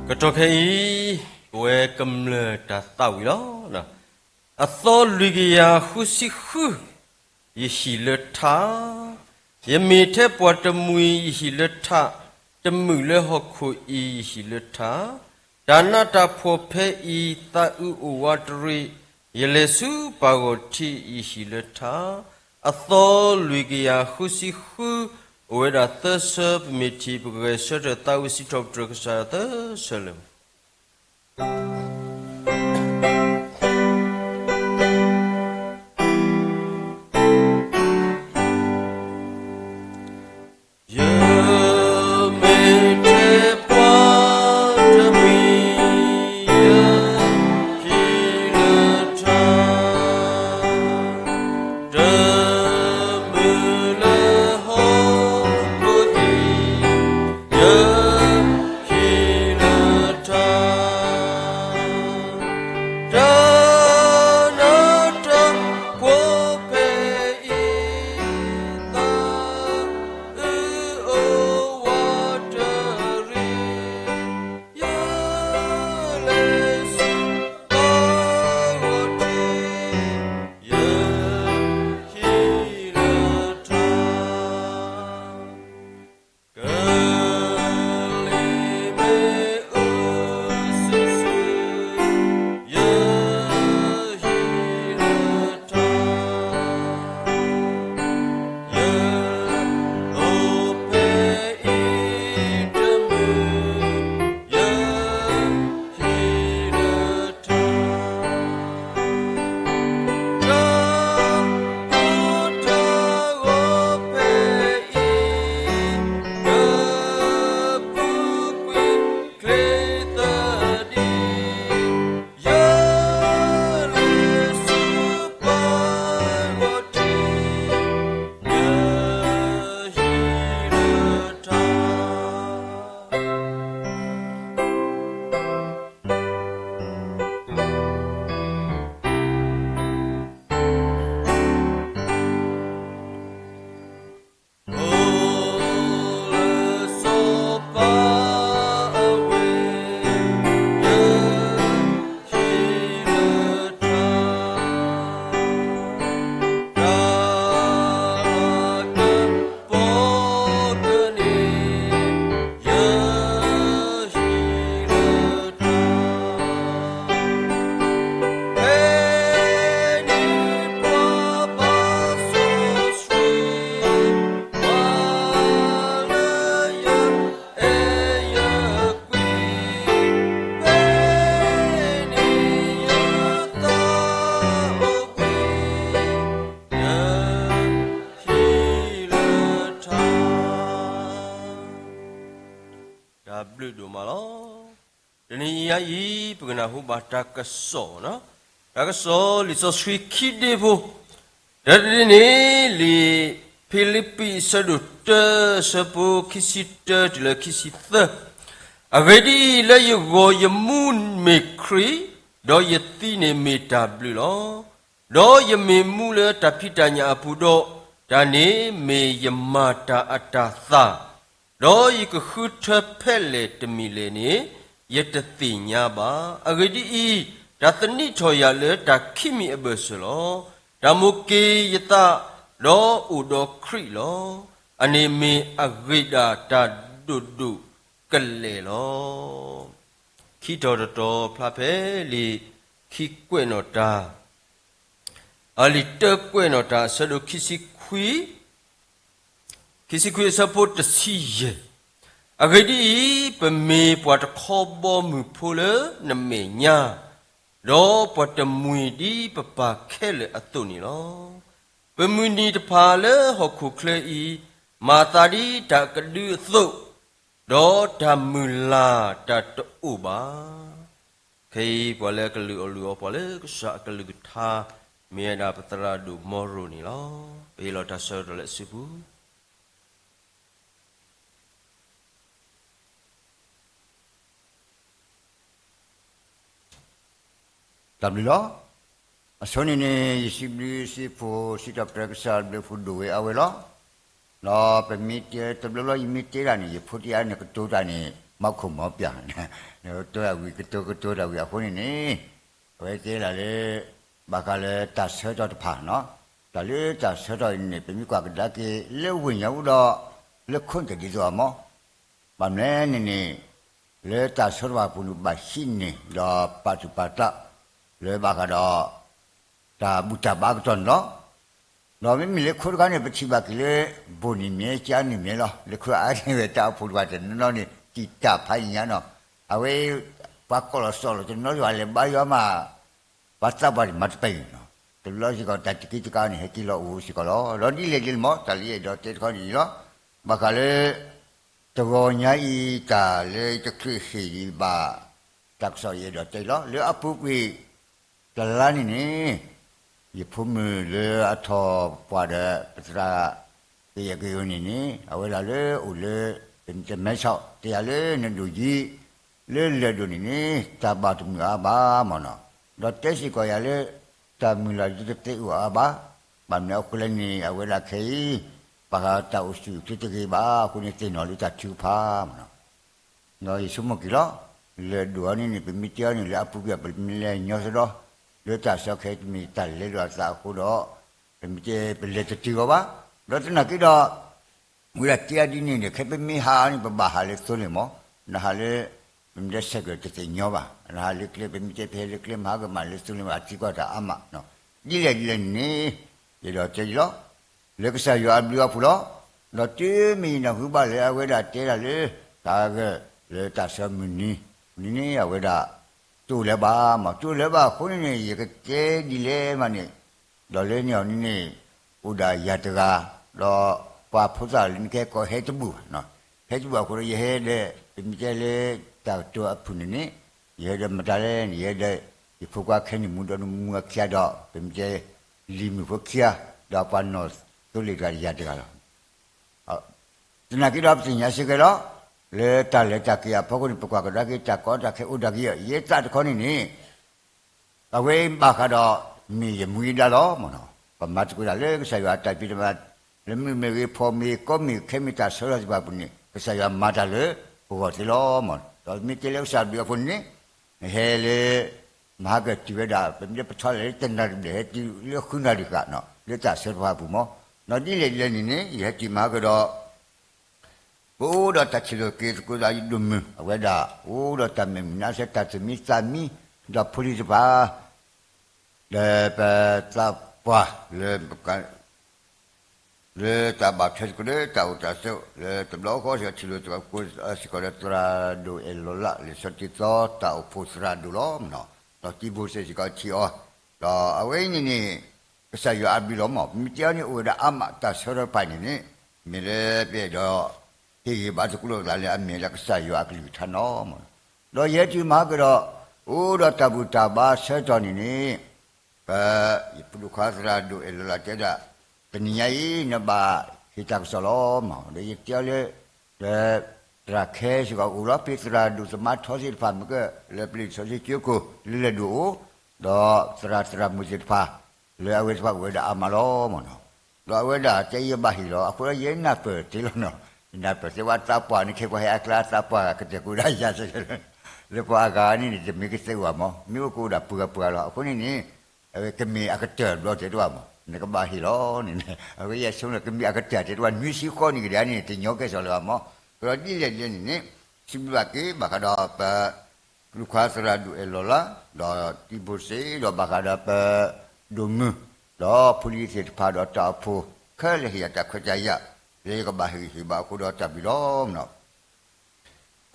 ကတီၢ်ခဲအံၤ ပဝဲကမျၢၢ်တၢ်သးဝံၣ်လီၤ. အသီလွံၢ်ကယၤဃုဆံဃု, ယဟံၣ်လၢထး, ယမ့ၢ်ထဲပှၤတမှံၤ ယဟံၣ်လၢထး, တမုာ်လၢဟီၣ်ခိၣ်အံၤ ယဟံၣ်လၢထး, တၢ်နးတၢ်ဖှီၣ်ဖဲအံၤ သးအုးအိၣ်ဝးတရံး, ယလဲၤဆူပၢ်ဂီၢ်ထံး ယဟံၣ်လၢထး, အသီလွံၢ်ကယၤဃုဆံဃု, အိၣ်ဝဲဒၣ်သၢဆၢ ပမ့ၢ်ထံၣ် ပကဂဲၤဆၢထၢၣ်သးဝံၣ်စံးထီၣ်ပတြၢၤကစၢ်ယွၤသၢဆၢလၢာ်. ယမ့ၢ်ထဲပှၤတမှံၤ ယဟံၣ်လၢထး, တမုာ်လၢဟီၣ်ခိၣ်အံၤ ယဟံၣ်လၢထး, တၢ်နးတၢ်ဖှီၣ်ဖဲအံၤ သးအုးအိၣ်ဝးတရံး, ယလဲၤဆူပၢ်ဂီၢ်ထံး ယဟံၣ်လၢထး, ကလံၤမ့ၢ်အုၣ်ဆူၣ်ဆူၣ် ယဟံၣ်လၢထး, ယအိၣ်ဖဲအံၤတမုာ် ယ ဟံၣ်လၢထး, တၢ်ဘူၣ်တၢ်ဂီၤဖဲအံၤ ကပူၤကွံာ်ချ့သဒံး, ယလဲၤဆူပၢ်ဂီၢ်ထံး ယဟံၣ်လၢထး. အိၣ်လၢစီၤပၤအဝ့ၢ် ယဟံၣ်လၢထး, တၢ်လၤကပီၤကန့ၢ် ယဟံၣ်လၢထး, ဖဲန့ၣ်ပှၤဘၣ်စီဆှံ ပှၤလၢယအဲၣ်ယကွံ, ဖဲန့ၣ်ယသးအိၣ်ဘှံး ယဟံၣ်လၢထး. တၢ်ဘျုးဒိၣ်မးလီၤ. တနံၤညါအံၤ ပကနၢ်ဟူဘၣ်တၢ်ကစီၣ်, တၢ်ကစီၣ်လံာ်စီဆှံခံဒ့ဖိ, တၢတဒ့န့ၣ် လံာ်ဖံလံးပံးအဆၢဒိၣ်တၢ အဆၢဖိခံဆံတၢတုၤလၢခံဆံသၢ, အဂ့ၢ်ဒ်အံၤ, လၢယဂီၢ်ယမူမ့ၢ်ခရံာ်, ဒီးယသံန့ၣ်မ့ၢ်တၢ်ဘျုးလီၤ. ဒီးယမ့ၢ်မူလၢတၢ်ဖံးတၢ်ညၣ်အပူၤဒီး, တၢ်န့ၣ်မ့ၢ်ယမၤတၢ်အတၢ်သၣ်, ဒီးယကဃုထၢဖဲလဲၣ်တမံၤလဲၣ်န့ၣ် ယတသ့ၣ်ညါဘၣ်. အဂ့ၢ်ဒ်အံၤ, တၢ်သနံးထီၣ်ယၤလၢတၢ်ခံမံၤအဘၢၣ်စၢၤလီၤ. တၢ်မိၣ်က့ၤယသးဒီးအိၣ်ဒီးခရံာ်လီၤ. အန့ၣ်မ့ၢ်အဂ့ၢ်ဒၣ်တၢ်ဒိၣ်ဒိၣ်ကလဲာ်လီၤ. ခံထီၣ်တတီၤဖျါဖဲလံာ်ခံကွဲးနီၣ်တၢ် အလံာ်တၢကွဲးနီၣ်တၢ် အဆၢဒိၣ်ခံဆံခွံ, ခံဆံခွံအဆၢဖိတဆံယဲၢ်, အဂ့ၢ်ဒ်အံၤ, ပမ့ၢ်ပှၤတခီဘီမုၢ်ဖိလၢနမဲာ်ညါ, ဒီးပှၤတမှံၤဒ်ပပၢ်ခဲလၢာ်အသိးန့ၣ်လီၤ. ပမုၢ်နံၤတဖၣ်လၢဟီၣ်ခိၣ်ချၢအံၤ, မၤသးဒ်တၢ်အကဒုအသိး, ဒီးတၢ်မုၢ်လၢ်တၢ်တအိၣ်ဘၣ်. ခဲအံၤပှၤလၢအကလုၢ်အီၣ်လုၢ်အီပှၤလၢကစၢ်အကလုၢ်ကထါ မ့ၢ်ဝဲဒၣ်ပသရၣ်ဒိၣ်မီရိၤန့ၣ်လီၤ. ပဟ့ၣ်လီၤတၢ်ဆၢကတီၢ်လၢအစုပူၤ တၢ်ဘျုးလီၤ. အဆိန့ၣ်န့ၣ် ယစံးဘျုးစံးဖှိၣ်စံးထီၣ်ပတြၢၤကစၢ်အဘျုးအဖှိၣ်ဒိၣ်ဝဲအါဝဲလီၤ. ဒီးပမ့ၢ်တဲတဘျီဘျီ ယမ့ၢ်တဲတၢ်န့ၣ် ယဖိတံၤအါန့ၣ် ကတိၤတၢ်န့ၣ် မၤခိၣ်မီၤပျၢ်, ကတိၤတၢ်ဝံၤ ကတိၤကတိၤတၢ်ဝံၤအဃိန့ၣ်န့ၣ်, အဝဲတဲဒၣ်လၢ ဘၣ်ဃးလၢတၢ်ဆၢကတီၢ်တဖၣ်နီၤ, တၢ်လၢတၢ်ဆၢကတီၢ်အံၤန့ၣ် ပမ့ၢ်ကွၢ်ကဒါက့ၤလၢဝ့ၢ်ညါအူဒီး လၢခိၣ်နၢ်တဒ်သိးဘၣ်မီၤ, ဘၣ်မနုၤလဲၣ်န့ၣ်န့ၣ် လၢတၢ်ဆၢကတီၢ်တဖၣ်အပူၤန့ၣ် ဘၣ်ဟံးန့ၢ်ဒီးပာ်သူၣ်ပာ်သး လၢဘၣ်ဃးဒီး တၢ်ဘူၣ်တၢ်ဘါအကတီၢ်န့ၣ်လီၤ. ဒီးမ့မ့ၢ်လၢခိၣ်တခါန့ၣ် ပထံၣ်ဘၣ်က့ၤလၢ ဘိၣ်န့ၣ်မ့ၢ် ကၠါန့ၣ်မ့ၢ်လီၤ, လၢခိၣ်အါန့ၣ်ဝဲ တၢ်အိၣ်ဖှိၣ်တဖၣ်တနီၤနီၤန့ၣ် တံာ်တာ်ဖးယံာ်ညါနီၤ, အဝဲ ပှၤကိးလီၤစီလီၤတနီၤ ယွၤလဲၤဘါယွၤမး ပှၤသးပှၢ်န့ၣ်မၤတပၢၢ်အံၤနီၤ, တဘျီစ့ၢ်ကီး တၢ်တက့ၢ်တကါန့ၣ် ဟဲက့ၤလီၤအိၣ်စ့ၢ်ကီးလီၤ. ဒီးဒ်လဲၣ်ဒ်လဲၣ်မီၤ တၢ်လၢယအဲၣ်ဒိးတဲတခီန့ၣ်အံၤလီၤ. ဘၣ်ဃးလၢ တဂီၤညါအံၤ တၢ်လၢယတချုးဟ့ၣ်ဒံးဘၣ် တၢ်ကစီၣ်ယအဲၣ်ဒိးတဲအံၤလီၤ. လၢအပူၤကွံာ် တလါန့ၣ်န့ၣ် ယဖိမုၣ်လၢအထီၣ်ပှၢ်ဒီး ပသရၣ်ကယဲၢ်ကယိၤန့ၣ်န့ၣ် အဝဲဒၣ်လၢအိၣ်လၢ ပမ့ၢ်တဲမဲဆီး တဲယၤလၢနဒိၣ်ယံၤ လၢလၢၢ်ဒိၣ်န့ၣ်န့ၣ် တၢ်ဘၣ်တမုာ်အါဘၣ်မ့ၢ်နီၤ, ဒီးတဲစ့ၢ်ကီးယၤလၢ တၢ်မုၢ်လၢ်ယတသ့အိၣ်အါဘၣ်, ဘၣ်မနုၤအဃိလဲၣ်န့ၣ် အဝဲဒၣ်ခဲအံၤ ဘၣ်ဃးတၢ်အိၣ်ဆူၣ်အိၣ်ချ့တဂ့ၤဘၣ်အဃိန့ၣ် သ့ၣ်နီၣ်လၢတၢ်ထုကဖၣ်မ့ၢ်နီၤ. ဒီးယဆိကမိၣ်က့ၤလီၤ, လၢၢ်ဒိၣ်အီၤန့ၣ်န့ၣ် ပမ့ၢ်တဲအီၤန့ၣ် လၢအပူၤကွံာ် ပမ့ၢ်လဲၤညီသဒီ လၢတၢ်ဆၢခဲအံၤ တမ့ၢ်တၢ်လဲလိာ်အသးအဃိဒီး ပမ့ၢ်တဲပလဲၤတတုၤအီၤဘၣ်, ဒီးသနာ်က့ဒီး ဝဲဒၣ်တဲအီၤဒ်န့ၣ်န့ၣ် ခဲပမ့ၢ်ဟးအီၤန့ၣ် ပဘၣ်ဟးလၢသိလ့ၣ်မး, နဟးလၢ ပမ့ၢ်တဲဆဲးကျိးတသ့ၣ်ညီဘၣ်, နဟးလၢကျဲ ပမ့ၢ်တဲဖဲလၢကျဲမၤဟးဂီၤမးလၢသိလ့ၣ်မး အသံကွၢ်တၢ်အါမး, ဒ်လဲၣ်ဒ်လဲၣ်န့ၣ်န့ၣ် ယအဲၣ်ဒိးတဲအံၤလီၤ. လၢကစၢ်ယွၤအဘျုးအဖှိၣ်လီၤ. ဒီးတုၤမ့ၢ်ယနၢ်ဟူဘၣ်လၢအဝဲဒၣ်တဲဒၣ်လၢ တၢ်ဂၢၢ်လၢတၢ်ဆၢမုၢ်နံၤန့ၣ်န့ၣ် အဝဲဒၣ် တအိၣ်လၢၤဘၣ်မး, တအိၣ်လၢၤဘၣ်အဃိန့ၣ်န့ၣ် ယကတဲဒ်လဲၣ်မးန့ၣ်, ဒီးလၢန့ၣ်အီၤန့ၣ်န့ၣ် အိၣ်ဒၣ်ယၤတဂၤ, ဒီးပှၤဖိသၣ်လၢနကဟဲကိးဟဲတဘူၣ်ဘၣ်, ဟဲတဘူၣ်အဃိဒီး ယဟဲဒီး ပမ့ၢ်တဲလၢတၢ်ကတိၤအဖုၣ်န့ၣ်န့ၣ် ယဟဲဒီးမတၤလဲၣ်န့ၣ် ယဟဲဒီး ယဖိခွါခဲန့ၣ်မူဒီးနမူအခံဂၤဒီး ပမ့ၢ်တဲ လံၤမုၣ်ဖိခံဂၤ, ဒီးပှၤနီၢ်သိလ့ၣ်တဂၤယၤတဂၤလီၤ. သနာ်က့ဒီးပသ့ၣ်ညါစ့ၢ်ကီးလီၤ. လၢတၢ်လဲၤတၢ်က့ၤအဖီခိၣ်န့ၣ် ပကွၢ်ကဒါက့ၤတၢ်ကီတၢ်ခဲအိၣ်ဒၣ်က့ၤ ယဲသးတခီန့ၣ်န့ၣ် အဝဲဘၣ်ဃးဒီး မ့ၢ်ယမူယဒါလီၤမ့ၢ်နီၤ. ပမၤသကိးတၢ်လၢကစၢ်ယွၤအတၢ်ဖံးတၢ်မၤ လၢမုၢ်မ့ၢ်ဂ့ၤ ဖီမ့ၢ်ဂ့ၤ ကီမ့ၢ်ဂ့ၤ ခဲမ့ၢ်တၢ်ဆၢလီၤသ့ၣ်တဖၣ်အပူၤန့ၣ် ကစၢ်ယွၤမၤတၢ်လၢပဂီၢ်သ့လီၤမ့ၢ်နီၤ. ဒီးမ့ၢ်တဲလၢကစၢ်ဘျုးအဃိန့ၣ်န့ၣ် ဟဲလၢ မဟါကတုၤဝဲဒၣ် ပမ့ၢ်တဲပဆီလဲၣ်လၢတနၣ်ရံၣ်ဘျဲၣ် ဟဲတုၤလၢဃုနၣ်ရံၣ်ဃာ်နီၤ လၢတၢ်ဆၢတဖၣ်အပူၤမ့ၢ်နီၤ. ဒ်လဲၣ်ဒ်လဲၣ်န့ၣ်န့ၣ် ယဟဲတုၤမဟါကဒီး ပအိၣ်ဒီးတၢ်ထံၣ်လိာ်က့ၤသကိးသးယဒိၣ်မုၢ် အဝဲဒၣ်အိၣ်ဒီးတၢ်မဲာ်မုာ်နါဆဲး တၢ်သူၣ်မံသးမံ ဒီးဖိလံၤတဖၣ် ဒီးပသးပှၢ်လၢ လၢတၢ်ဘၣ်ထွဲသကိးလၢတၢ်အိၣ်တၢ်ဆိး လၢတဘျီဃီစ့ၢ်ကီး ထံၣ်လိာ်သကိးစ့ၢ်ကီးဒီးသရၣ်ဒိၣ်အဲၣ်လီၤလး လံာ်စီဆှံသီ တၢ်အိၣ်ဖှိၣ်သရၣ်ဒိၣ်လီၤမ့ၢ်နီၤ. ဒီးတံၤဘိၣ်စ့ၢ်ကီးထံၣ်အီၤ ဒီးအဝဲအံၤန့ၣ်န့ၣ် ကစၢ်ယွၤအဘျုးလီၤမ့ၢ် ပမ့ၢ်တဲအီၤန့ၣ် အိၣ်ဝဲဒၣ်အါမးတၢ်ဆၢထီၣ်တဖၣ်န့ၣ်န့ၣ် မ့ၢ်လၢပအဲၣ်ဒိး ဟ့ၣ်ဂံၢ်ဘါသကိးလိာ်သးလၢအမ့ၢ်လၢကစၢ်ယွၤအကလုၢ်ကထါနီၤ. ဒီးယဟဲတုၤမၤဟါကဒီး အိၣ်ဒီးတၢ်ဘူၣ်တၢ်ဘါဆၢကတီၢ်န့ၣ်န့ၣ် ပ ယဖိဒိၣ်ခွါသရၣ်ဒိၣ်အဲၣ်လီၤလးတဲဒၣ် တနံၤညါအံၤ နဘၣ်ဟ့ၣ်တၢ်ကစီၣ်လီၤမး ဒီးယတဲအီၤလၢ လၢ သရၣ်ခဲစ့ၢ်ကီးအိၣ်လီၤ ဖဲသရၣ်ဒိၣ်သမါထီသ့ၣ်တဖၣ်မ့ၢ်က လၢပျ့ၤစီဆှံကၠိခိၣ် လၢလၢၢ်ဒိၣ်အိၣ် ဒီးသရၣ်သရၣ်မုၣ်သ့ၣ်တဖၣ် လၢအဝဲသ့ၣ်တဖၣ်အိၣ်ဝဲဒၣ်အါမးလီၤမ့ၢ်နီၤ. ဒီးအဝဲဒၣ်တဲယဘၣ်ဟ့ၣ်လီၤ အဃိဒီးယနၢ်ပၢၢ်တ့ၢ်လီၤနီၤ. ယနၢ်ပၢၢ်တဲဝဲသးပှၢ်န့ၣ် ခဲပှၤဟဲအကျါသးပှၢ်ကတၢၢ်ကအိၣ်ဒၣ်ယၤ လၢပှၤအဂၤန့ၣ်န့ၣ် တမ့ၢ်ကသ့အိၣ်ဘၣ်မး မ့ၢ်အိၣ်ကအိၣ်ဒၣ်ပှၢ်ပှၢ်လီၤ. အဃိန့ၣ်န့ၣ် အဝဲကမ့ၢ်အကတၢၢ်ဘျီတဲတဘၣ်မး နကဘၣ်ဟ့ၣ်လီၤန့ၣ် အဝဲယဆိကမိၣ်လၢကမ့ၢ်အကတၢၢ်တဲတဘၣ် နွံဆံဃီနံၣ်ကဒဲးန့ၣ် တညီကဲစီၤလၢၤဘၣ်မး. ကဒီးဒ်လဲၣ်ဒ်လဲၣ်န့ၣ်န့ၣ် စံးဘျုးဘၣ်က့ၤ ဘၣ်ဃးဒီးပ လူၢ်ခွါသရၣ်ဒိၣ်အဲၣ်လီၤလး ဒီးတံၤဘိၣ်စ့ၢ် ဒီးဘၣ်ဃးဒီးပ ဒိၣ်မုၢ် ဒီးဖိလံၤသ့ၣ်တဖၣ်ဒီးတၢ်အိၣ်ဖှိၣ် ခဲလၢာ်ဟ့ၣ်ယၤတၢ်ခွဲးတၢ်ယာ် လၢယကဘၣ်ဟ့ၣ်ဂံၢ်ဟ့ၣ်ဘါအဃိဒီးတၢ်ဘျုးလီၤမးနီၤ.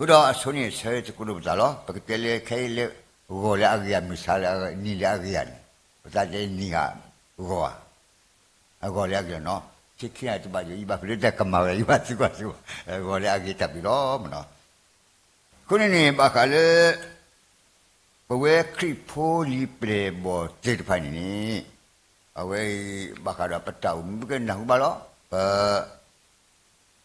အဃိဒီးအဆိန့ၣ်ဆၢသကိးလိာ်ပသးလီၤ. ပကတဲလၢခဲအံၤလၢ ဂီၤလၢအဂ့ၤဧါ မုၢ်ဆါလၢအဂ့ၤ နံၤလၢအဂ့ၤဧါန့ၣ် ပသးတဲနံၤဧါ ဂီၤဧါ အဂီၤလၢအဂ့ၤလီၤနီၤ. ဆ့ခံဂၤတဘၣ်ယိၤအံၤဘၣ်ဖဲလၢတၢ်ကမၤဝဲယဘၣ်သံကွၢ်သံကွၢ် ဂီၤလၢအဂ့ၤတၢ်ဘျုးလီၤမးနီၤ. အဃိန့ၣ်န့ၣ် ဘၣ်ဃးလၢ ပဝဲခရံာ်ဖိလံၤပျဲၢ်ဘီၣ်သ့ၣ်တဖၣ်န့ၣ်န့ၣ် အဝဲအံၤ ဘၣ်ဃးဒီးပတၢ်အိၣ်မူပကနၢ်ဟူဘၣ်လီၤ. ပ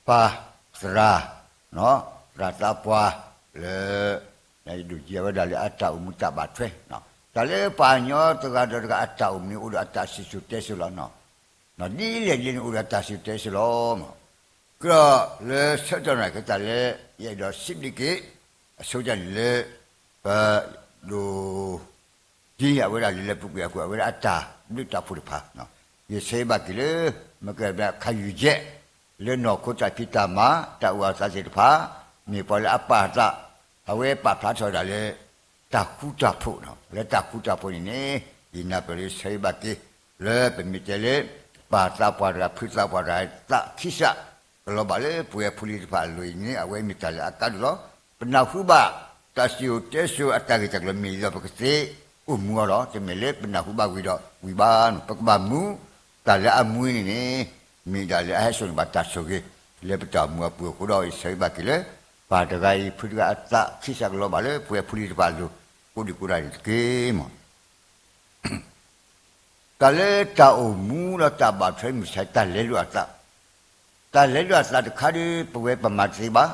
ပၢ်သရၣ် သရၣ်သးပှၢ်လၢ ဒိၣ်ကံအဝဲဒၣ်လၢအတၢ်အိၣ်မူတၢ်ဘၣ်ထွဲ တၢ်လၢပှၤကညီတဂၤဒီးတဂၤအတၢ်အိၣ်မူန့ၣ် အိၣ်ဒီးအတၢ်စံၣ်စိၤတဲစိၤလီၤ. ဒ်လဲၣ်ဒ်လဲၣ်န့ၣ် အိၣ်ဒီးအတၢ်စံၣ်စိၤတဲစိၤလီၤ. ကြၢးလၢဆၢကတီၢ်န့ၣ် ကတၢၢ်လၢ ယအဲၣ်ဒိးစံးဘျုးက့ၤ အဆိကတၢၢ်န့ၣ်လၢ ပဒိၣ် ဒ်အဝဲဒၣ်လၢလၢပူၤကွံာ်အဃိ အဝဲဒၣ်အတၢ်ဘျုးတၢ်ဖှိၣ်တဖၣ်, ယဆၢဂ့ၤဘၣ်က့ၤလၢ မ့ၢ်ကဲဘၣ်ခါယူၤယဲၢ် လၢနီၢ်ခိတၢ်ဖံးတၢ်မၤ တၢ်အိၣ်အသးသ့ၣ်တဖၣ် မ့ၢ်ပှၤလၢအပာ်အသး, အဝဲပာ်ဖျါထီၣ်ဒၣ်လၢ တၢ်ဃူတၢ်ဖိး, လၢတၢ်ဃူတၢ်ဖိးန့ၣ်န့ၣ် ယနၢ်ပၢၢ်လၢဆၢဂ့ၤဘၣ်က့ၤ လၢပမ့ၢ်တဲလၢ ပာ်သးပှၤတဂၤ ဖုးသးပှၤတဂၤ သးခံစး ကလီၤဘၣ်လၢပဝဲဖိလံၤတဖၣ်အလိၤအံၤန့ၣ် အဝဲမ့ၢ်တၢ်လၢအကါဒိၣ်လီၤ. ပနၢ်ဟူဘၣ် တၢ်စံၣ်စိၤတဲစိၤအတၢ်ဂ့ၢ်တၢ်ကျိၤမ့ၢ်ဒ်သိးပကသ့အိၣ်မူအီၤလီၤ. တမ့ၢ်လၢပနၢ်ဟူဘၣ်ဝံၤဒီးဝံၤဘၣ်, ပကဘၣ်မူ တၢ်လၢအမူန့ၣ်န့ၣ် မ့ၢ်ဒၣ်လၢအဟဲစိာ်န့ၢ်ဘၣ်တၢ်ဆိၣ်ဂ့ၤ လၢပတၢ်အိၣ်မူအပူၤအဃိဒီး ယဆၢဂ့ၤဘၣ်က့ၤလၢ ပၢ်တဂၤအံၤ ဖုတဂၤအသးခံစးကလီၤဘၣ်လၢပဝဲဖိလံၤတဖၣ်အလိၤ ကိးဒံကိးဒၣ်န့ၣ်တက့ၢ်မး. တၢ်လၢတၢ်အိၣ်မူဒီးတၢ်ဘၣ်ထွဲမုၢ်ဆါ တၢ်လဲလိာ်အသး, တၢ်လဲလိာ်အသးတခါဒီး ပဝဲပမၤတသ့ဘၣ်.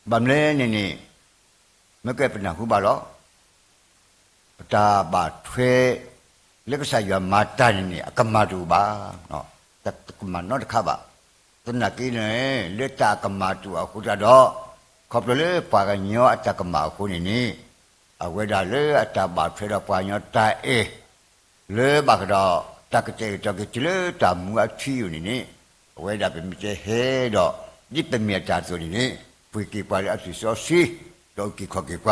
ဘၣ်မနုၤလဲၣ်န့ၣ်န့ၣ် မ့ၢ်ကဲပနၢ်ဟူဘၣ်လီၤ. ပတၢ်ဘၣ်ထွဲ လၢကစၢ်ယွၤမၤတၢ်န့ၣ်န့ၣ် အကမၣ်တအိၣ်ဘၣ်, တကမၣ်နီတခါဘၣ်. သနာ်က့န့ၣ် လၢတၢ်အကမၣ်တအိၣ်အဃိသတးဒီး ခီဖျိလၢပှၤကညီအတၢ်ကမၣ်အဃိန့ၣ်န့ၣ် အဝဲဒၣ်လၢအတၢ်ဘၣ်ထွဲဒီးပှၤကညီတၢ်အဲၣ် လၢဘၣ်ဃးဒီး တၢ်ကတဲာ်ကတီၤက့ၤတုၤလၢတၢ်မူအထံအယိာ်န့ၣ်န့ၣ် အဝဲဒၣ်ပမ့ၢ်တဲဟဲဒီး ဒ်ပမ့ၢ်အတၢ်အသိးန့ၣ်န့ၣ် ပှ့ၤက့ၤပှၤလၢအသွံၣ်စီဆှံ ဒီးအုၣ်က့ၤခီၣ်က့ၤပှၤ, ပှၤ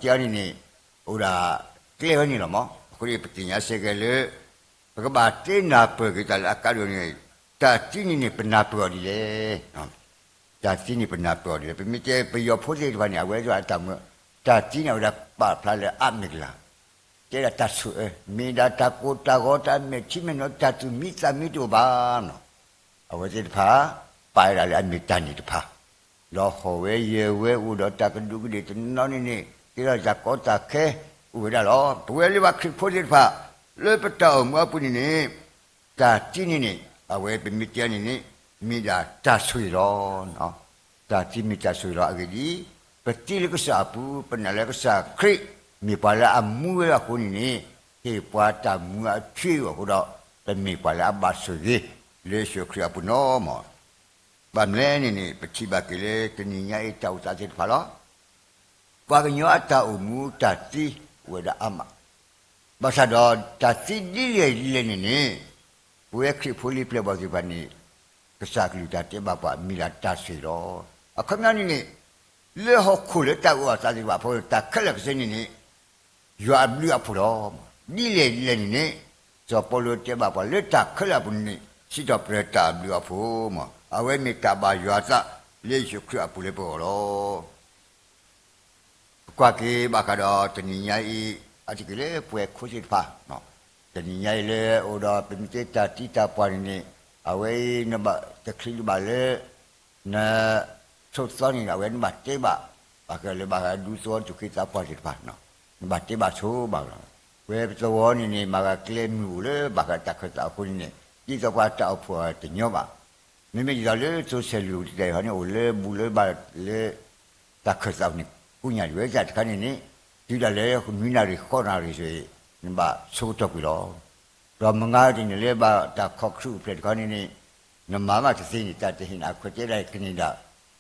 မ့ၢ်တဲအီၤန့ၣ်န့ၣ် အိၣ်ဒၣ်ကျဲဝဲန့ၣ်လီၤမး. အဃိန့ၣ် ပသ့ၣ်ညါဆၢက့ၤလၢ ပကဘၣ်တဲနၢ်ပၢၢ်က့ၤတၢ်လၢအကါဒိၣ်န့ၣ် တၢ်သံန့ၣ်န့ၣ် ပနၢ်ပၢၢ်အီၤဒ်လဲၣ် တၢ်သံန့ၣ်ပနၢ်ပၢၢ်အီၤဒ်လဲၣ်. ပမ့ၢ်တဲပယီၤဖိသ့ၣ်တဖၣ်န့ၣ် အဝဲသ့ၣ်အတၢ်မုၢ် တၢ်သံန့ၣ် အဝဲဒၣ်ပာ်ဖျါလၢအမ့ၢ်ကလၤ တဲဒၣ်တၢ်ဆိၣ်အၢ မ့ၢ်ဒၣ်တၢ်ကိၢ်တၢ်ဂီၤ တၢ်မဲာ်ထံမဲာ်နိ တၢ်သူၣ်မံသးမံတအိၣ်ဘၣ်နီၤ. အဝဲသ့ၣ်တဖၣ် ပာ်ဝဲဒၣ်လၢအမ့ၢ်တၢ်န့ၣ်တဖၣ် ဒီးဟီၣ်ဝဲယၢၤဝဲအိၣ်ဒီးတၢ်ကဒူးကဒ့ၣ်တနီၤန့ၣ်န့ၣ် ကဲထီၣ်တၢ်ကီတၢ်ခဲ အိၣ်ဝဲဒၣ်လီၤ. ပဝဲလၢပှၤခရံာ်ဖိသ့ၣ်တဖၣ် လၢပတၢ်အိၣ်မူအပူၤန့ၣ်န့ၣ် တၢ်သံန့ၣ်န့ၣ် အဝဲပမ့ၢ်တဲန့ၣ်န့ၣ် မ့ၢ်ဒၣ်တၢ်ဆိၣ်ဂ့ၤလီၤ. တၢ်သံမ့ၢ်တၢ်ဆိၣ်ဂ့ၤလီၤ. အဂ့ၢ်ဒ်အံၤ, ပသံလၢကစၢ်အပူၤ ပနာ်လၢကစၢ်ခရံာ် မ့ၢ်ပှၤလၢအမူဝဲအဃိန့ၣ်န့ၣ် ဟ့ၣ်ပှၤတၢ်မူအထံအယိာ်အဃိဒီး ပမ့ၢ်ပှၤလၢအဘၣ်ဆိၣ်ဂ့ၤ လၢယ့ၣ်ၡူးခရံာ်အပူၤနီၤမး. ဘၣ်မနုၤလဲၣ်န့ၣ်န့ၣ် ပထံၣ်ဘၣ်က့ၤလၢတနံၤညါအံၤတၢ်အိၣ်သးသ့ၣ်တဖၣ်လီၤ. ပှၤကညီအတၢ်အိၣ်မူတၢ်သံအိၣ်ဝဲဒၣ်အါမး, ဘၣ်ဆၣ်ဒီးတၢ်သံဒ်လဲၣ်ဒ်လဲၣ်န့ၣ်န့ၣ် ပဝဲခရံာ်ဖိလံၤပျဲၢ်ဘီၣ်သ့ၣ်တဖၣ်န့ၣ် ကစၢ်ကလုၢ်တၢ်တဲဘၣ်ပှၤမ့ၢ်ဒၣ်တၢ်ဆိၣ်ဂ့ၤလီၤ. အခီပညီန့ၣ်န့ၣ် လၢဟီၣ်ခိၣ်လၢတၢ်အိၣ်အသးသ့ၣ်တဖၣ်အဖီခိၣ် တၢ်ခဲလၢာ်ခဲဆ့န့ၣ်န့ၣ် ယွၤအဘျုးအဖှိၣ်လီၤ. ဒ်လဲၣ်ဒ်လဲၣ်န့ၣ်န့ၣ် စီၤပီလူးတဲဘၣ်ပှၤလၢတၢ်ခဲလၢာ်အပူၤန့ၣ်န့ၣ် စံးထီၣ်ပတြၢၤတၢ်အဘျုးအဖှိၣ်မး, အဝဲမ့ၢ်တၢ်ဘၣ်ယွၤအသးလၢယ့ၣ်ၡူးခရံာ်အပူၤလၢပဂီၢ်လီၤ. ပကွၢ်က့ၤဘၣ်ဃးဒီးတနံၤညါအံၤ အါတက့ၢ်လၢပဝဲခိၣ်သ့ၣ်တဖၣ်, တနံၤညါအံၤလၢအိၣ်ဒီးပမ့ၢ်တဲတၢ်သံတၢ်ပှၢ်န့ၣ်န့ၣ် အဝဲအံၤနဘၣ်တချုးနဘၣ်လၢ နဆိးသီန့ၣ် အဝဲနဘၣ်တဲဘၣ်, ဘၣ်ဃးလၢဘၣ်ဃးဒူသဝီဒူဃ့သးပှၢ်သ့ၣ်တဖၣ်, နဘၣ်တဲဘၣ်ဆိဘၣ်လီၤ. ပဝဲပသဝီန့ၣ်န့ၣ် မၤဂၤကျဲမုၢ်အိၣ်လၢဘၣ်ဃးတၢ်ခၢၣ်သးအဃိန့ၣ်န့ၣ် ဒ်သိးပှၤတၢ်အိၣ်ဖှိၣ်တညီဘၣ်. မ့မ့ၢ်ဒ်သိးလၢသိဆဲးလူၤတတဲာ်ဟီန့ၣ် အိၣ်လၢဘူးလၢဘၣ်လၢ တၢ်ခၢၣ်သးန့ၣ် ကူညၣ်ဒံးဝဲဒၣ်တခါန့ၣ်န့ၣ် တုၤဒၣ်လဲာ်နွံနၣ်ရံၣ်ဃိးနၣ်ရံၣ်ဆိ နဘၣ်ဆိကတီၢ်ကွံာ်လီၤ. ဒီးမုၢ်ဂၤတန့ၣ်လၢဘၣ်တၢ်ခီၣ်ခရံာ်အိၣ်ဖျဲၣ်တခါန့ၣ်န့ၣ် နမၤဘၣ်တသ့န့ၣ် တၢ်တဟ့ၣ်နၤအခွဲးတဲဒၣ်ကန့ၢ်ဒၣ်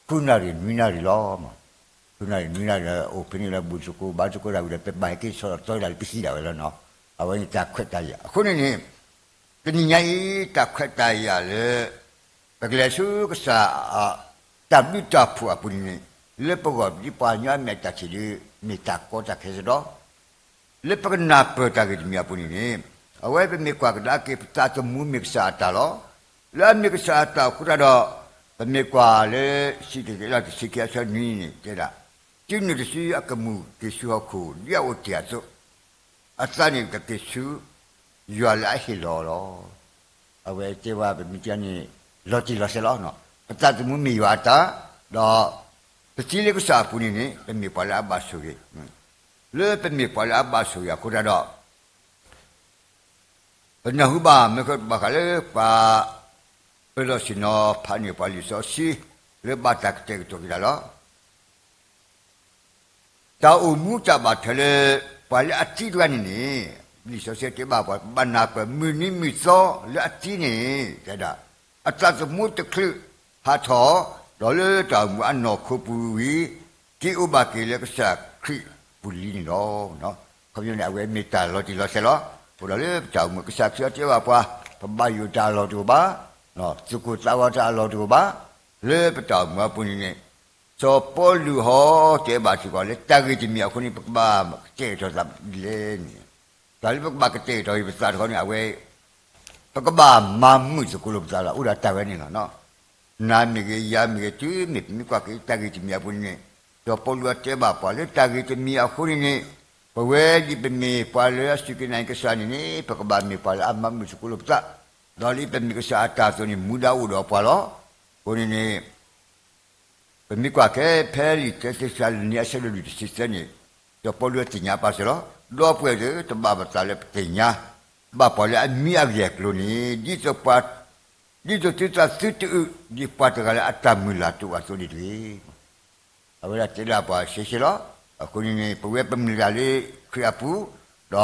ဃုနၣ်ရံၣ်နွံနၣ်ရံၣ်လီၤ. ဃုနၣ်ရံၣ်နွံနၣ်ရံၣ်လီၤ အိၣ်ဖဲန့ၣ်လၢဘူးသကိးဘါသကိးတၢ်ဝံၤဒီး ပဘၣ်ဟဲက့ၤဆီၣ်လီၤတီဒၣ်လၢပဟံးဒၣ်ဝဲလီၤနီၤ. အဝဲန့ၣ်တၢ်ခွဲးတၢ်ယာ် အဃိန့ၣ်န့ၣ် တနံၤညါအံၤ တၢ်ခွဲးတၢ်ယာ်လၢ ပကလဲၤဆူကစၢ် တၢ်ဘျုးတၢ်ဖှိၣ်အပူၤန့ၣ်န့ၣ် လၢပဂီၢ်ဒ်ပှၤကညီအမဲာ်တၢ်ထံၣ်ဒီး မ့ၢ်တၢ်ကီတၢ်ခဲစ့ၢ်ကီး လၢပကနၢ်ပၢၢ်တၢ်ဂ့ၢ်တမံၤအပူၤန့ၣ်န့ၣ် အဝဲပမ့ၢ်ကွၢ်ကဒါက့ၤ ပသးသမူမ့ၢ်ကစၢ်အတၢ်လီၤ. လၢအမ့ၢ်ကစၢ်အတၢ်အဃိသတးဒီး ပမ့ၢ်ကွၢ်လၢ စံးတက့ၢ်လၢတဆံခံအဆၢနွံန့ၣ် တဲဒၣ်, တုၤနုၤတစုအကမူၣ်က့ၤဆူဟီၣ်ခိၣ် ဒ်အအိၣ်တ့ၢ်အသိး အသးန့ၣ်ကက့ၤဆူ ယွၤလၢအဟ့ၣ်လီၤအီၤလီၤ. အဝဲတဲဝဲပမ့ၢ်တဲန့ၣ် လီၤတံၢ်လီၤဆဲးလီၤ. ပသးသမူမ့ၢ်ယွၤအတၢ်, ဒီး ပသံလၢကစၢ်အပူၤန့ၣ်န့ၣ် ပမ့ၢ်ပှၤလၢအဘၣ်ဆိၣ်ဂ့ၤ, လၢပမ့ၢ်ပှၤလၢအဘၣ်ဆိၣ်ဂ့ၤအဃိသတးဒီး ပနၢ်ဟူဘၣ်မ့ၢ်ဃဲဘၣ်ဃးလၢပှၤ ပၢၤလီၢ်ဆ့ၣ်နီၤဖးန့ၢ်ပှၤလံာ်စီဆှံ လၢဘၣ်တၢ်ကတဲာ်ကတီၤက့ၤတၢ်လီၤ. တၢ်အိၣ်မူတၢ်ဘၣ်ထွဲလၢ ပှၤလၢအသံတဂၤန့ၣ်န့ၣ် လံာ်စီဆှံတဲဘၣ်ပှၤ ပဘၣ်နၢ်ပၢၢ်မုၢ်နံၤမုၢ်သီလၢအသံန့ၣ် တဲဒၣ် အသးသမူတချုးဟးထီၣ်, ဒီးလၢတၢ်အိၣ်မူအနီၢ်ခိပူၤဝံၤ, က့ၤအိၣ်ဘၣ်က့ၤလၢကစၢ်ခရံာ်ပူၤလံန့ၣ်လီၤ. ခီပညီန့ၣ် အဝဲမ့ၢ်တၢ်လီၤတံၢ်လီၤဆဲးလီၤ. အဃိဒီးလၢပတၢ်အိၣ်မူ ကစၢ်ခရံာ်အီၤတဲဘၣ်ပှၤ, ပဘၣ်ယိၣ်တၢ်အလီၢ်တအိၣ်ဘၣ်, သူၣ်ကိၢ်သးဂီၤတၢ်အလီၢ်တအိၣ်ဘၣ်, လၢပတၢ်အိၣ်မူအပူၤန့ၣ်န့ၣ်, စီၤပီလူးဟီတဲဘၣ်စ့ၢ်ကီး လၢတၢ်ဂ့ၢ်တမံၤအဃိန့ၣ် ပကဘၣ်ကတဲာ်ကတီၤသးဒ်လဲၣ်န့ၣ်, တၢ်လၢပကဘၣ်ကတဲာ်ကတီၤပသးတခီန့ၣ် အဝဲ ပကဘၣ်မၤမုာ်သကိးလိာ်ပသးလီၤ. အိၣ်ဒီးတၢ်ဝဲန့ၣ်လီၤ. နၤမ့ၢ်ဂ့ၤ, ယၤမ့ၢ်ဂ့ၤ, တုၤမ့ၢ်ပမ့ၢ်ကွၢ်က့ၤတၢ်ဂ့ၢ်တမံၤအပူၤန့ၣ်, စီၤပီလူးအီၤတဲဘၣ်ပှၤလၢတၢ်ဂ့ၢ်တမံၤအဃိန့ၣ်န့ၣ်, ပဝဲဒ်ပမ့ၢ်ပှၤလၢအစူၢ်က့ၤနာ်က့ၤကစၢ်န့ၣ်န့ၣ် ပကဘၣ်မ့ၢ်ပှၤလၢအမၤမုာ်သကိးလိာ်ပသး, ဒီးဒ်ပမ့ၢ်ကစၢ်အတၢ်အသိးန့ၣ် မူဒါအိၣ်ဒီးပှၤလီၤ. အဃိန့ၣ်န့ၣ် ပမ့ၢ်ကွၢ်က့ၤဖဲလံာ်တၢသ့းစၤလနံ အဆၢဒိၣ်လွံၢ် တဆံသၢန့ၣ်, စီၤပီလူးသ့ၣ်ညါပာ်စၢၤလီၤ. ဒီပုၢ်ဝဲၢ်သ့ၣ်ဧၢ, တဘၣ်ပသးလၢပသ့ၣ်ညါဘၣ်ပှၤလၢအမံၤအဂ့ၢ်အကျိၤန့ၣ်, ဒ်သိးသုသးသုတအုး ဒ်ပှၤတဂၤလၢအတၢ်မုၢ်လၢ်တအိၣ်အသိးန့ၣ်တဂ့ၤ. အဝဲဒၣ်တဲဒၣ်ပှၤရှဲရှဲလီၤ. အဃိန့ၣ်န့ၣ် ပဝဲပမုၢ်လၢ်လၢခရံာ်အပူၤ, ဒီး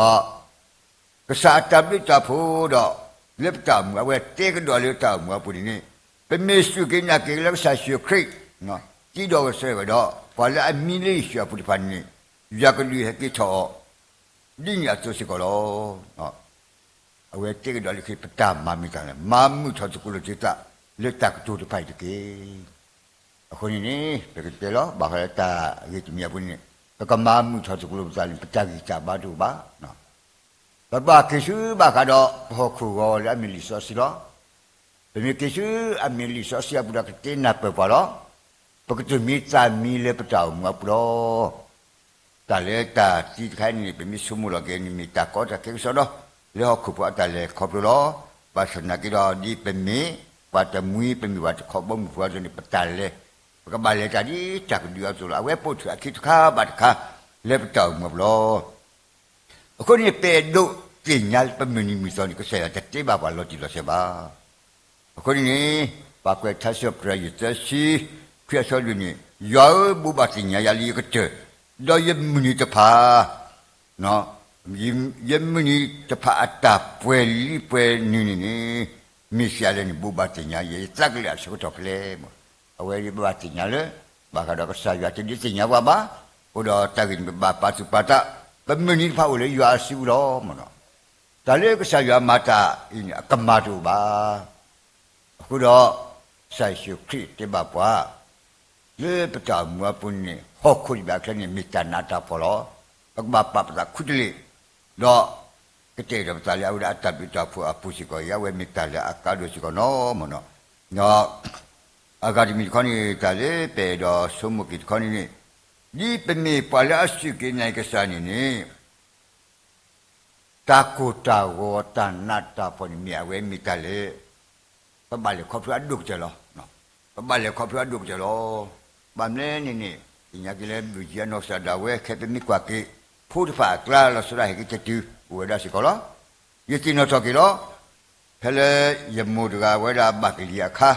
ကစၢ်အတၢ်ဘျုးတၢ်ဖှိၣ်ဒီး လၢပတၢ်အိၣ်မူ အဝဲတဲကဒီးလၢတၢ်အိၣ်မူအပူၤန့ၣ်န့ၣ်, ပမ့ၢ်စူၢ်က့ၤနာ်က့ၤလၢကစၢ်ယ့ၣ်ၡူးခရံာ်, သံဒီးဂဲၤဆၢထၢၣ်ဝဲဒီး ပှၤလၢအမံလၢယ့ၣ်ၡူးအပူၤတဖၣ်န့ၣ်န့ၣ်, ယွၤကဒုးဟဲက့ၤထီၣ်အီၤ ဒ်န့ၣ်အသိးစ့ၢ်ကီးလီၤ. အဝဲတဲကဒီးလၢခရံာ် ပတၢ်မၤမ့ၢ်တၢ်လဲၣ်, မၤမုာ်ထီၣ်သကိးလိာ်သုသး လၢတၢ်ကတိၤတဖၣ်အံၤတက့ၢ်. အဃိန့ၣ်န့ၣ် ပကတဲလီၤ ဘၣ်ဃးလၢတၢ်ဂ့ၢ်တမံၤအပူၤန့ၣ်, ပကမၤမုာ်ထီၣ်သကိးလိာ်ပသးန့ၣ် ပတၢ်ဂံၢ်တၢ်ဘါတအိၣ်ဘၣ်. ပဘၣ်က့ၤဆူဘၣ်ဃးဒီးပဟီၣ်ခိၣ်ဂီၤလၢအမ့ၢ်လံာ်စီဆှံလီၤ. ပမ့ၢ်က့ၤဆူအမ့ၢ်လံာ်စီဆှံအပူၤဒီးကတဲနၢ်ပၢၢ်ပှၤလီၤ. ပကတၢၢ်မံသးမံလၢပတၢ်အိၣ်မူအပူၤလီၤ. တၢ်လၢတၢ်သံတခါအံၤန့ၣ် ပမ့ၢ်ဆိကမိၣ်လီၤက့ၤန့ၣ် မ့ၢ်တၢ်ကီတၢ်ခဲကစီဒီ လၢဟီၣ်ခိၣ်ဖိအတၢ်လဲၤခီဖျိလီၤ. ဘၣ်ဆၣ်သနာ်က့ဒီး ဒ်ပမ့ၢ်ပှၤတမှံၤ ပမ့ၢ်ပှၤတခီဘီမုၢ်ဖိအသိးန့ၣ် ပတၢ်လဲၤ ပကဘၣ်လဲၤတၢ်ဒ်တၢ်ကဒုးအသိးလီၤ. အဝဲပိာ်ထွဲအခံတခါဘၣ်တခါ လၢပတၢ်အိၣ်မူအပူၤလီၤ. အဃိန့ၣ် ပအဲၣ်ဒိးသ့ၣ်ညါလၢပမုၢ်နံၤမုၢ်သီန့ၣ် ကစၢ်ယွၤတတဲဘၣ်ပှၤလီၤတံၢ်လီၤဆဲးဘၣ်. အဃိန့ၣ်န့ၣ် ပှၤကွဲးထါစံးပတြၢၤယသၢဆံခွံအဆၢလွံၢ်န့ၣ်, ယွၤဧၢ, ဘိးဘၣ်သ့ၣ်ညါယၤလၢယကတၢၢ်, ဒီးယမုၢ်နံၤတဖၣ် ယမုၢ်နံၤတဖၣ်အတၢ်ပှဲၤလံပှဲၤနုာ်န့ၣ်န့ၣ်, မ့ၢ်စံးအါလဲၣ်န့ၣ် ဘိးဘၣ်သ့ၣ်ညါယၤ ယသးကလဲာ်အဆၢကတီၢ်ဖဲလဲၣ်မး. အဝဲဒၣ်ဘၣ်သ့ၣ်ညါလၢ ဘၣ်ဃးဒီးကစၢ်ယွၤတဒုးသ့ၣ်ညါပှၤဘၣ်. အဃိဒီးတၢ်ဂ့ၢ်န့ၣ် ပဘၣ်ပာ်သူၣ်ပာ်သး, ပမုၢ်နံၤတဖၣ်အိၣ်လၢယွၤအစုပူၤလီၤမးနီၤ. တၢ်လၢကစၢ်ယွၤမၤတၢ်အံၤန့ၣ် အကမၣ်တအိၣ်ဘၣ်. အဃိဒီး ကစၢ်ယ့ၣ်ၡူးခရံာ်တဲဘၣ်ပှၤ လၢပတၢ်အိၣ်မူအပူၤန့ၣ် ဟီၣ်ခိၣ်တဘ့ၣ်အချၢန့ၣ် မ့ၢ်တၢ်နးတၢ်ဖှီၣ်လီၤ. ပကဘၣ်ပာ်ပသးခူတလ့ၢ်, ဒီးကတဲာ်ကတီၤပသးလၢအဝဲဒၣ်အတၢ်ဘျုးတၢ်ဖှိၣ်အပူၤစ့ၢ်ကီးအံၤ အဝဲမ့ၢ်တၢ်လၢအကါဒိၣ်စ့ၢ်ကီးနီၤမးနီၤ. ဒီး အဂၤတမံၤတခီန့ၣ် တၢ်လၢပအဲၣ်ဒိးဆိကမိၣ်က့ၤတခီန့ၣ်န့ၣ်, ဒ်ပမ့ၢ်ပှၤလၢအစူၢ်က့ၤနာ်က့ၤကစၢ်န့ၣ်န့ၣ် တၢ်ကိၢ်တၢ်ဂီၤတၢ်နးတၢ်ဖှီၣ်န့ၣ် မ့ၢ်အဝဲမ့ၢ်တၢ်လၢ ပဘၣ်လဲၤခီဖျိအဒိၣ်ကတၢၢ်လီၤ. ပဘၣ်လဲၤခီဖျိအဒိၣ်ကတၢၢ်လီၤ. ဘၣ်မနုၤလဲၣ်န့ၣ်န့ၣ် သ့ၣ်ညါက့ၤလၢမုၢ်ယံၤအနီၢ်ကစၢ်ဒၣ်ဝဲ ခဲပမ့ၢ်ကွၢ်က့ၤ ဖိတဖၣ်အကျါလီၤဆီဒၣ်ဟဲက့ၤတတုၤ အိၣ်ဝဲဒၣ်စ့ၢ်ကီးလီၤ. ယသ့ၣ်နီၣ်ထီၣ်က့ၤလီၤ. ဖဲလၢယမိၢ်တဂၤဝဲဒၣ်ဘၣ်ကလံၤအခါ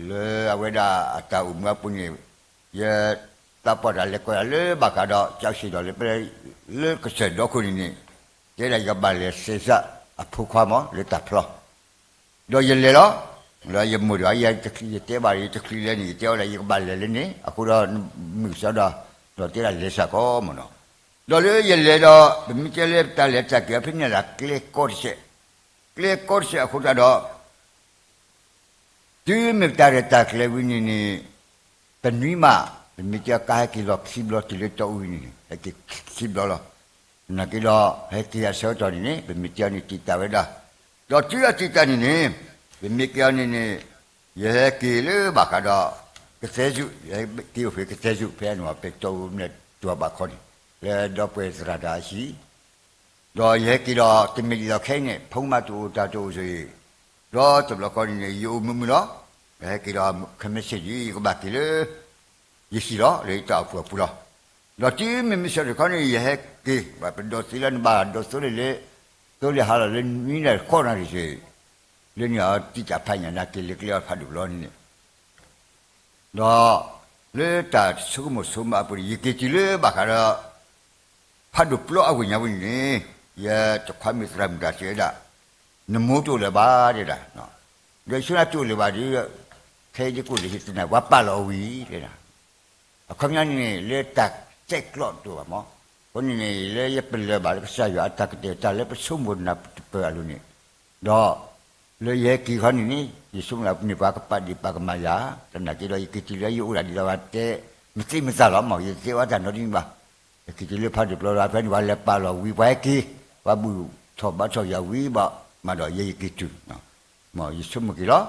လၢအဝဲဒၣ်အတၢ်အိၣ်မူအပူၤန့ၣ် ယသးပှၢ်တၢ်လဲၤကိးယၤလၢဘၣ်ဃးဒီး ကၠီဆံးဒီးလၢ လၢကစၢၢ်ဒီခိၣ်န့ၣ်န့ၣ် တဲဒၣ်ယကဘၣ်လဲၤစဲးစးအဖိခွါမး လၢတၢ်ဖျီ ဒီးယလဲၤလီၤ. ဒီးယမိၢ်တဂၤ ယတဲဘၣ် ယတချုးလဲၣ်န့ၣ် ယတဲအီၤဒၣ် ယကဘၣ်လဲၤလၢန့ၣ် အဃိဒီး မုၢ်ကစီဒီ ဒီးတဲဒၣ်လဲၤစ့ၢ်ကီးမးနီၤ. ဒီးလၢယလဲၤဒီး ပမ့ၢ်တဲလၢတၢ်လဲၤတၢ်က့ၤအီၤဖဲန့ၣ်ဒၣ် ကျဲကီတစဲး, ကျဲကီတစဲးအဃိသတးဒီး တုၤမ့ၢ်တၢ်ရဲၣ်တၢ်ကျဲၤဝံၤန့ၣ်န့ၣ် တနွံမး ပမ့ၢ်တဲကါဟဲက့ၤလီၤခံဘျီတုၤလၢတီအူန့ၣ်န့ၣ် ဟဲက့ၤခံဘျီလီၤ. သနာ်က့ဒီး ဟဲက့ၤအဆၢကတီၢ်န့ၣ်န့ၣ် ပမ့ၢ်တဲအီၤန့ၣ်တံာ်တာ်ဝဲဒၣ်, ဒီးတုၤအတံာ်တာ်န့ၣ်န့ၣ် ပမ့ၢ်ကဲအီၤန့ၣ်န့ၣ် ယဟဲက့ၤလၢဘၣ်ဃးဒီး ကသဲစူး, ယဟဲက့ၤအိၣ်ဖဲကသဲစူး ဖဲအနီၢ်ဖဲတီအူမ့ၢ်တၢ်ဘၣ်ခီန့ၣ် လၢဒီပုၢ်ဝဲၢ်သရၣ်တၢ်အဟံၣ် ဒီးယဟဲက့ၤဒီး တမ့ၢ်ဒ်သိးခဲအံၤန့ၣ် ဖိမးတအိၣ်တၢ်တအိၣ်စ့ၢ်, ဒီးတဘျီဃီန့ၣ်န့ၣ် ယအိၣ်မုာ်မုာ်လီၤ. ယဟဲက့ၤဒီး ခဲမုၢ်ဆ့ၣ်ဒ် ယကဘၣ်က့ၤလၢ ယဟံၣ်လီၤ လၢယတၢ်အိၣ်ဖှိၣ်အပူၤလီၤ. ဒီးတုၤမ့ၢ်မုၢ်ဆ့ၣ်တခီန့ၣ် ယဟဲက့ၤ ပဒိးသ့လၢနဘၣ်ဒိးသိလ့ၣ်လၢ သိလ့ၣ်ဟါလီၤလၢနွံနၣ်ရံၣ်ဃိးနၣ်ရံၣ်စ့ၢ်, လၢန့ၣ်အတံာ်တာ်ဖးညၣ်နာ်က့ၤလၢကျဲအီၤဖးဒိၣ်ဘျီန့ၣ်န့ၣ် ဒီး လၢတၢ်ဆိကမိၣ်ဆိကမးအပူၤန့ၣ် ယက့ၤတုၤလၢဘၣ်ဃးဒီး ဖးဒိၣ်ပျီအဝ့ၢ်ညါဝဲန့ၣ်န့ၣ် ယတခွါမုၣ်သရၣ်မုၣ်တဂၤစံးဝဲဒၣ်, နမိၢ်တအိၣ်လၢၤဘၣ်တဲဒၣ်, ဒီးယဆိကမိၣ်တအိၣ်လၢၤဘၣ်ဒီး ခဲအံၤဒ်ကအိၣ်လၢဟံၣ်သနၢၣ် ပှၤပာ်လီၤဝံၤလၢ အခီပညီန့ၣ်န့ၣ် လၢတၢ်တဲကျီတအိၣ်ဘၣ်မး. အဃိန့ၣ်န့ၣ် လၢယပလၢၢ်ဘၣ်လၢကစၢ်ယွၤအတၢ်ကတဲာ်ကတီၤလၢပဆိကမိၣ်နၢ်တပၢၢ်အလိၤန့ၣ်, ဒီး လၢယဟဲက့ၤခီန့ၣ်န့ၣ် ယဆိကမိၣ်လၢပမ့ၢ်ပှၤကပာ်ဒ့ၣ်ပာ်ကမၣ်ယၤ, သနာ်က့ဒီးယက့ၤတုၤလၢယအိၣ်ဒၣ်ဒ်သိးပှၤတဲ မသ့မသးလီၤမး, ယတတဲအီၤတၢ်နီတမံၤဘၣ်. ယက့ၤတုၤလၢဖးဒိၣ်ပျီဒီး ဖဲန့ၣ်ပှၤလဲၤပာ်လီၤဝံၤ ပှၤဟဲက့ၤ, ပှၤဘူၣ်ထီၣ်ဘါထီၣ်ယၤဝံၤဘၣ်, မၤဒီးယဲယက့ၤတုၤ မ်ယဆိကမိၣ်က့ၤလီၤ.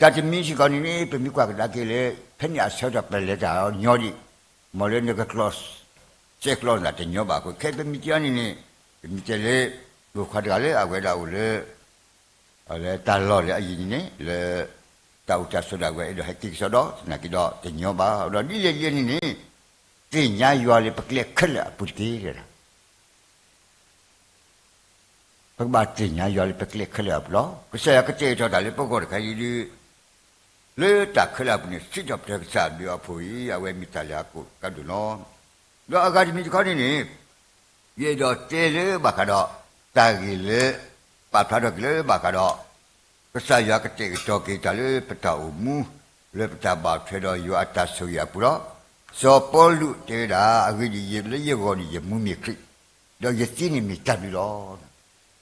တၢ်တမံၤစ့ၢ်ကီးန့ၣ်န့ၣ် ပမ့ၢ်ကွၢ်ကဒါက့ၤလၢ ဖဲန့ၣ်အဆၢကတီၢ်ပလဲၤတၢ်ညီဒံး, မ်လၢနကကျီၢ်စဲးကျီၢ်နသးတညီဘၣ်အဃိ ခဲပမ့ၢ်တဲအီၤန့ၣ်န့ၣ် ပမ့ၢ်တဲလၢ ပိာ်ခွါတဂၤလၢအဝဲဒၣ်အိၣ်လၢ လၢတၢ်လီၢ်လၢအယံၤန့ၣ်န့ၣ် လၢ တၢ်အိၣ်တၢ်ဆိးဒၣ်ဝဲအဲၣ်ဒိးဟဲက့ၤကစီဒီး သနာ်က့ဒီးတညီဘၣ်, ဒီးဒ်လဲၣ်ဒ်လဲၣ်န့ၣ်န့ၣ် သ့ၣ်ညါယွၤလၢပကျဲခဲလၢာ်အပူၤတက့ၢ်. ပကဘၣ်သ့ၣ်ညါယွၤလၢပကျဲခဲလၢာ်အပူၤလီၤ. ကစၢ်ယွၤကတဲာ်ကတီၤတၢ်လၢပဂီၢ်တခါအံၤဒုး လၢတၢ်ခဲလၢာ်အပူၤန့ၣ် စံးထီၣ်ပတြၢၤကစၢ်အဘျုးအဖှိၣ်အံၤ အဝဲမ့ၢ်တၢ်လၢအကိးကါဒိၣ်လီၤ. ဒီးအဂၤတမံၤတခီန့ၣ်န့ၣ် ယအဲၣ်ဒိးတဲလၢဘၣ်ဃးဒီး တၢ်ဂ့ၢ်လၢ ပာ်ဖျါထီၣ်က့ၤလၢဘၣ်ဃးဒီး ကစၢ်ယွၤကတဲာ်ကတီၤက့ၤတၢ်လၢပတၢ်အိၣ်မူ လၢပတၢ်ဘၣ်ထွဲဒီးယွၤအတၢ်ဆိၣ်ဂ့ၤအပူၤလီၤ. စီၤပီလူးတဲဝဲဒၣ် အဂ့ၢ်ဒ်အံၤ, လၢယဂီၢ်န့ၣ်ယမူမ့ၢ်ခရံာ်, ဒီးယသံန့ၣ်မ့ၢ်တၢ်ဘျုးလီၤ.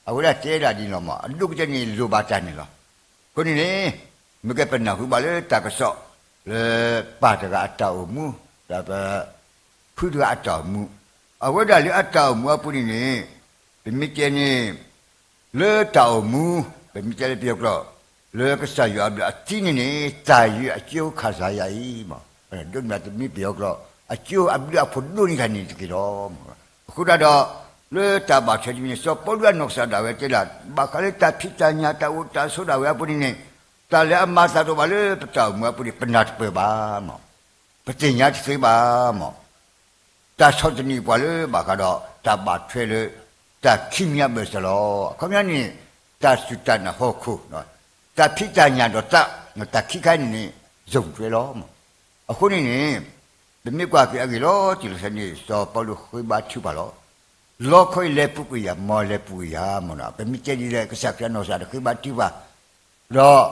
အဝဲဒၣ်တဲဒၣ်ဒ်န့ၣ်လီၤမး, အဒိၣ်ကတၢၢ်န့ၣ်လိၣ်ဘၣ်တၢ်န့ၣ်လီၤ. အဃိန့ၣ်န့ၣ် မ့ၢ်ကဲပနၢ်ဟူဘၣ်လၢတၢ်ကစီၣ် လၢပၢ်တဂၤအတၢ်အိၣ်မူ ဒီးပ ဖုတဂၤအတၢ်အိၣ်မူ, အဝဲဒၣ်လၢအတၢ်အိၣ်မူအပူၤန့ၣ်န့ၣ် ပမ့ၢ်တဲန့ၣ် လၢတၢ်အိၣ်မူ ပမ့ၢ်တဲလၢပယီၤကျိာ် လၢကစၢ်ယွၤအဘျုးအသံန့ၣ်န့ၣ် တၢ်ယွၤအကၠိခၣ်စၢ်ယၤအံၤမး, ဒိးန့ၢ်ဘၣ်တမ့ၢ်ပယီၤကျိာ် အကၠိအဘျုးအဖှိၣ်ဒိၣ်န့ၢ်တၢ်န့ၣ်တက့ၢ်လီၤ. အဃိသတးဒီး လၢတၢ်ဘၣ်ထွဲတမံၤန့ၣ် စီၤပီလူးအနီၢ်ကစၢ်ဒၣ်ဝဲတဲဒၣ် ဘၣ်ဃးလၢတၢ်ဖံးတၢ်ညၣ်တၢ်အိၣ်တၢ်ဆိးဒၣ်ဝဲအပူၤန့ၣ်န့ၣ် တၢ်လၢအမၤသးဒိၣ်ဘၣ်လၢပတၢ်အိၣ်မူအပူၤန့ၣ် ပနၢ်တပၢၢ်ဘၣ်မး, ပသ့ၣ်ညါတသ့ဘၣ်မး တၢ်ဆီၣ်သနံးပှၤလၢဘၣ်ဃးဒီး တၢ်ဘၣ်ထွဲလၢ တၢ်ခံမံၤအဘၢၣ်စၢၤလီၤ. အခီပညီန့ၣ် တၢ်စူၢ်တၢ်နာ်ဟီၣ်ခိၣ်, တၢ်ဖံးတၢ်ညၣ်ဒီးတၢ်, တၢ်ခံခါအံၤန့ၣ်န့ၣ် ယုၢ်တွဲလီၤ. အဃိန့ၣ်န့ၣ် ပမ့ၢ်ကွၢ်က့ၤအဂ့ၢ်လီၤတံၢ်လီၤဆဲးန့ၣ် စီၤပီလူးဃ့ဘါထုကဖၣ်လီၤ. လီခီအံၤလဲၤပူၤကွံာ်ယၤ, မ်လဲၤပူၤကွံာ်ယၤမးနီၤ, ပမ့ၢ်တဲဒ်လဲၣ် ကစၢ်ခရံာ်အနီၢ်ကစၢ်တဃ့ဘါထုကဖၣ် ဒီး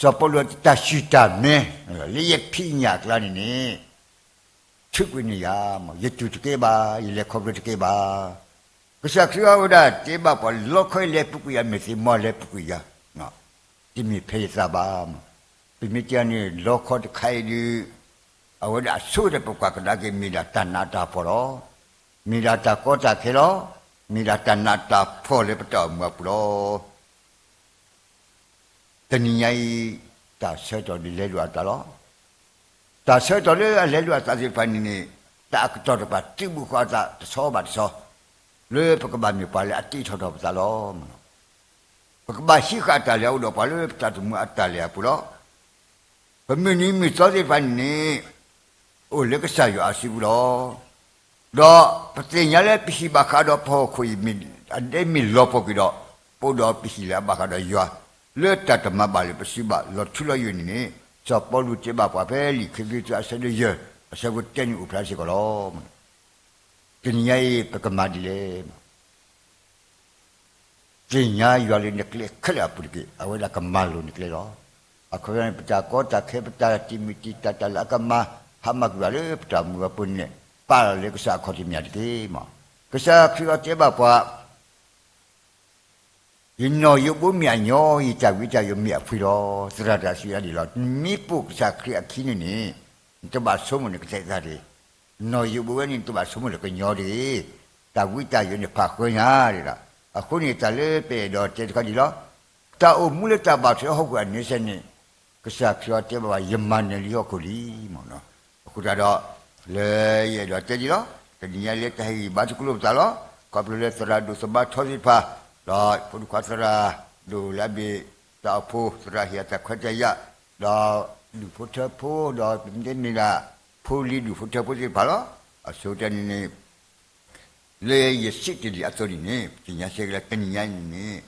စီၤပီလူးတၢ်စူၢ်တၢ်မဲ လၢယဖံးညၣ်အကျါန့ၣ်န့ၣ် ထုးကွံာ်န့ၢ်ယၤမး, ယတူၢ်တကဲဘၣ်, ယလဲၤခီဖျိတကဲဘၣ်. ကစၢ်ခရံာ်အဝဲဒၣ်တဲဘၣ်ပှၤ လီခီအံၤလဲၤပူၤကွံာ်ယၤ မ့ၢ်သ့ မ်လဲၤပူၤကွံာ်ယၤ, တမ့ၢ်ဖဲယသးဘၣ်မး. ပမ့ၢ်တဲန့ၣ် လီခီတခါအံၤဒုး အဝဲဒၣ်အဆိကတၢၢ်ပကွၢ်ကဒါက့ၤ မ့ၢ်ဒၣ်တၢ်နးတၢ်ဖှီၣ်လီၤ. မ့ၢ်ဒၣ်တၢ်ကီတၢ်ခဲလီၤ. မ့ၢ်ဒၣ်တၢ်နးတၢ်ဖှီၣ်လၢပတၢ်အိၣ်မူအပူၤလီၤ. တနံၤညါအံၤ တၢ်ဆၢကတီၢ်ဒုးလဲၤလိာ်အသးလီၤ. တၢ်ဆၢကတီၢ်လၢအလဲၤလိာ်အသးသ့ၣ်တဖၣ်န့ၣ်န့ၣ် တၢ်အကတီၢ်တဖၣ် တုၤဘူၣ်ဃီအသးတဆီဘၣ်တဆီ လၢပကဘၣ်မ့ၢ်ပှၤလၢအတ့ထီၣ်ထီၣ်ပသးလီၤ. ပကဘၣ်ဟံးဃာ်တၢ်လဲၤအအိၣ်ဒီးပှၤလၢပတၢ်အိၣ်မူအတၢ်လဲၤအပူၤလီၤ. ပမုၢ်နံၤမုၢ်သီသ့ၣ်တဖၣ်န့ၣ်န့ၣ် အိၣ်လၢကစၢ်ယွၤအစုပူၤလီၤ. ဒီးပသ့ၣ်ညါလၢပဟံၣ်ဘၣ်ဃးဒီးပဟီၣ်ခိၣ်အံၤ အဒဲမ့ၢ်လီၤပှီၢ်ကွံာ်ဒီး ပအိၣ်ဒီးပဟံၣ်လၢအဘၣ်ဃးဒီးယွၤ လၢတၢ်တမၤဘၣ်လၢပစုဘၣ်လီၤထူလီၤယိာ်န့ၣ်န့ၣ် စီၤပီလူးတဲဘၣ်ပှၤဖဲလံာ်ခံကရံၣ်သူးအဆၢဒိၣ်ယဲၢ် အဆၢဖိတၢန့ၣ်အိၣ်ဖျါစ့ၢ်ကီးလီၤ. တနံၤညါအံၤ ပကမၤဒ်လဲၣ် သ့ၣ်ညါယွၤလၢနကျဲခဲလၢာ်အပူၤတက့ၢ်. အဝဲဒၣ်ကမၤလိၤနကျဲလီၤ. အခီပညီန့ၣ် ပတၢ်ကီတၢ်ခဲ ပတၢ်တံာ်မုၢ်တံာ်တာ် တၢ်လၢအကမၤ ဟါမၢ်ကွံာ်ဘၣ်လၢပတၢ်အိၣ်မူအပူၤန့ၣ် ပာ်လီၤလၢကစၢ်အခီၣ်ထံးမ့ၢ်တက့ၢ်မး. ကစၢ်ခရံာ်အီၤတဲဘၣ်ပှၤ ယနီၣ်ယိးဘိမ့ၢ်အညီ, ယတၢ်ဝံတၢ်ယိးမ့ၢ်အဖှံလီၤ. သရၣ်တဂၤစံးဒၣ်ဒ်လီၤ, နမ့ၢ်ပိာ်ကစၢ်ခရံာ်အခံန့ၣ်န့ၣ် နတဘၣ်ဆိကမိၣ်နကစၢ်သးတဂ့ၤ. နီၣ်ယိးဘိဝဲန့ၣ် နတဘၣ်ဆိကမိၣ်လၢကညီတဂ့ၤ. တၢ်ဝံတၢ်ယိးန့ၣ်ဖးဃၢညါဒၣ်. အဃိန့ၣ် တၢ်လၢပအဲၣ်ဒိးတဲတခါဒ်လီၤ, တၢ်အိၣ်မူလၢတၢ်ဘၣ်ထွဲဟီၣ်ခိၣ်အန့ဆၢၣ်န့ၣ် ကစၢ်ခရံာ်အီၤတဲဘၣ်ပှၤ ယမၤနၢၤလံဟီၣ်ခိၣ်လံမး. အဃိသတးဒီး လၢယအဲၣ်ဒိးတဲဒ်လီၤ, တနံၤညါလၢတၢ်ဟ့ၣ်ဂံၢ်ဘါသကိးလိာ်ပသးလီၤ. ခီဖျိလၢသရၣ်ဒိၣ်သမါထီသ့ၣ်တဖၣ်, ဒီးဖိဒိၣ်ခွါသရၣ်ဒိၣ်လၢအမ့ၢ် တၢ်အိၣ်ဖှိၣ်သရၣ်ဟ့ၣ်အတၢ်ခွဲးတၢ်ယာ်, ဒီးဒူၣ်ဖိထၢဖိ, ဒီးပမ့ၢ်မ့ၢ်ဒၣ် ဖိလံၤဒူၣ်ဖိထၢဖိသ့ၣ်တဖၣ်လီၤ. အဆိကတၢၢ်န့ၣ်န့ၣ် လၢယစံးတ့ၢ်လံအသိးန့ၣ်န့ၣ် သ့ၣ်ညါဆဲကလၢတနံၤညါအံၤန့ၣ်န့ၣ်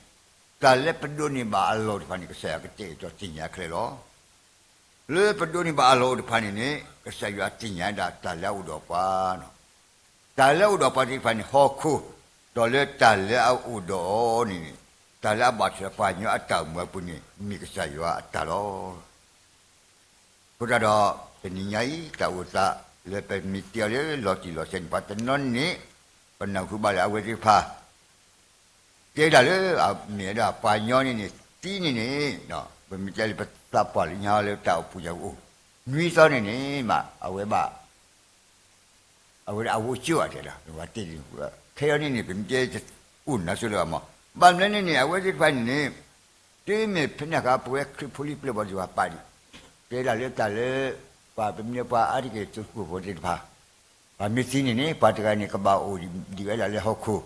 တၢ်လၢပဒိးန့ၢ်ဘၣ်အလီၢ်တဖၣ်န့ၣ် ကစၢ်ယွၤကတဲာ်ကတီၤသ့ၣ်ညါခဲလၢာ်လီၤ. လၢပဒိးန့ၢ်ဘၣ်အလီၢ်အိၣ်တဖၣ်န့ၣ်န့ၣ် ကစၢ်ယွၤသ့ၣ်ညါဒၣ်တၢ်လၢအအိၣ်ဒီးပှၤ, တၢ်လၢအအိၣ်ဒီးပှၤသ့ၣ်တဖၣ်န့ၣ် ဟီၣ်ခိၣ်, ဒီးလၢတၢ်လၢအအိၣ်ဒီးအီၤန့ၣ်န့ၣ် တၢ်လၢအဘၣ်ထွဲပှၤကညီအတၢ်အိၣ်မူအပူၤန့ၣ် မ့ၢ်ကစၢ်ယွၤအတၢ်လီၤ. အဃိသတးဒီး တနံၤညါအံၤ တၢ်အိၣ်သးလၢ ပမ့ၢ်တဲအီၤလၢလီၤတံၢ်လီၤဆဲးန့ၣ် ပှၤတနီၤန့ၣ် ပနၢ်ဟူဘၣ်လၢအဝဲသ့ၣ်တဖၣ် တဲဒၣ်လၢ မ့ၢ်ဝဲဒၣ်ပှၤကညီန့ၣ်န့ၣ် သံန့ၣ်န့ၣ် ပမ့ၢ်တဲလၢပသးပှၢ်လၢညါလၢတၢ်အိၣ်ဖှိၣ်ညါအိၣ် နွံသီန့ၣ်န့ၣ်မး အဝဲဘၣ် အဝဲဒၣ်အဝိကၠိအတဲဒၣ် ဝဲတဲဒ် ခဲအံၤန့ၣ်န့ၣ် ပမ့ၢ်တဲအိၣ်နၤဆိလၢအမး ဘၣ်မနုၤန့ၣ်န့ၣ် အဝဲသ့ၣ်တဖၣ်န့ၣ်န့ၣ် တုၤမ့ၢ်ဖဲန့ၣ်အခါ ပဝဲခရံာ်ဖိလံၤပျဲၢ်ဘီၣ်သ့ၣ်တဖၣ်ပာ်ဒံး တဲဒၣ်လၢတၢ်လၢ ပှၤပမ့ၢ်ပှၤအါတက့ၢ်သုးခိၣ်ဖိသ့ၣ်တဖၣ် ပှၤမ့ၢ်သံန့ၣ်န့ၣ် ပှၤတဂၤန့ၣ် ကဘၣ်အိၣ်ဒံးဝဲဒၣ်လၢဟီၣ်ခိၣ်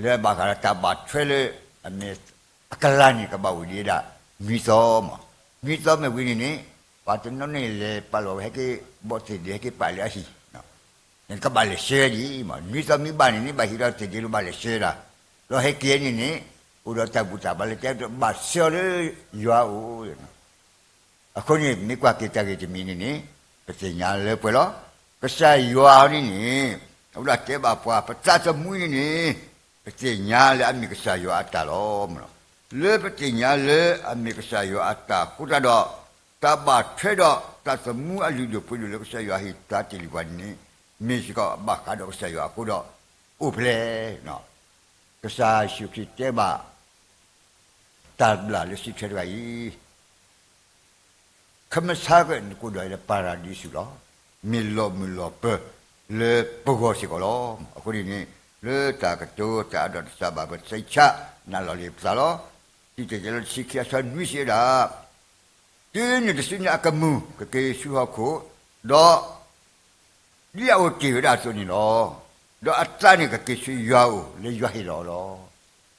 လၢဘၣ်ဃးဒီးတၢ်ဘၣ်ထွဲလၢ အမ့ၢ်အကလၤန့ၣ် ကဘၣ်အိၣ်ဒံးဝဲဒၣ် နွံသီမး, နွံသီမ့ၢ်ဝံၤန့ၣ်န့ၣ် ပှၤတနီၤန့ၣ်လဲၤပာ်လီၤဝဲဟဲက့ၤ ဘီၣ်သ့ၣ်ဒ့ဟဲက့ၤပာ်လၢအဟံၣ် ကဘၣ်လဲၤဆှၢဒံးမး, နွံသီမ့ၢ်ဘၣ်န့ၣ်န့ၣ် ဘၣ်ဟံးဒီးသ့ၣ်ဒ့လီၤဘၣ်လဲၤဆှၢဒၣ်, ဒီးဟဲက့ၤန့ၣ်န့ၣ် အိၣ်ဒီးတၢ်ဘူၣ်တၢ်ဘါလၢတဲဘၣ်ဆှၢအီၤလၢယွၤအအိၣ် အဃိန့ၣ် မ့ၢ်ကွၢ်က့ၤတၢ်ဂ့ၢ်တမံၤန့ၣ်န့ၣ် ပသ့ၣ်ညါလၢပှဲၤလီၤ. ကစၢ်ယွၤန့ၣ်န့ၣ် အဝဲဒၣ်တဲဘၣ်ပှၤ ပသးသမူန့ၣ်န့ၣ် ပသ့ၣ်ညါလၢအမ့ၢ်ကစၢ်ယွၤအတၢ်လီၤ. လၢပသ့ၣ်ညါလၢအမ့ၢ်ကစၢ်ယွၤအတၢ်အဃိသတးဒီး တၢ်ဘၣ်ထွဲဒီးသးသမူအလုၢ်ဒိၣ်ပှ့ၤဒိၣ်လၢကစၢ်ယွၤဟ့ၣ်သါတ့ၢ်လံပှၤန့ၣ်န့ၣ် မ့ၢ်စ့ၢ်ကီးဘၣ်ဃးဒီးကစၢ်ယွၤအဃိဒီး အိၣ်ဖဲလဲၣ် ကစၢ်ယ့ၣ်ၡူးခရံာ်တဲဘၣ် တၢ်ဘျၣ်လၢစုထွဲတဂၤအံၤ, ခမဆါကနကိးဒီးလၢပၤရၤဒံစူၤလီၤ. မ့ၢ်လီၤမုၢ်လီၤပၢၤလၢပဂီၢ်စ့ၢ်ကီးလီၤ. အဃိန့ၣ်န့ၣ် လၢတၢ်ကတိၤတၢ်အါဒီးတသးဘၣ်ပသ့ၣ်ဆၣ် နးလီၤလံပသးလီၤ. တံတၢ်ကဲလၢတဆံခံအဆၢနွံဆံဒၣ် တုၤနုၤတစုန့ၣ်အကမူၣ်ကက့ၤဆူဟီၣ်ခိၣ်, ဒီး ဒ်အအိၣ်တ့ၢ်ဝဲဒၣ်အသိးန့ၣ်လီၤ. ဒီးအသးန့ၣ်ကက့ၤဆူယွၤအအိၣ်လၢယွၤဟ့ၣ်လီၤအီၤလီၤ.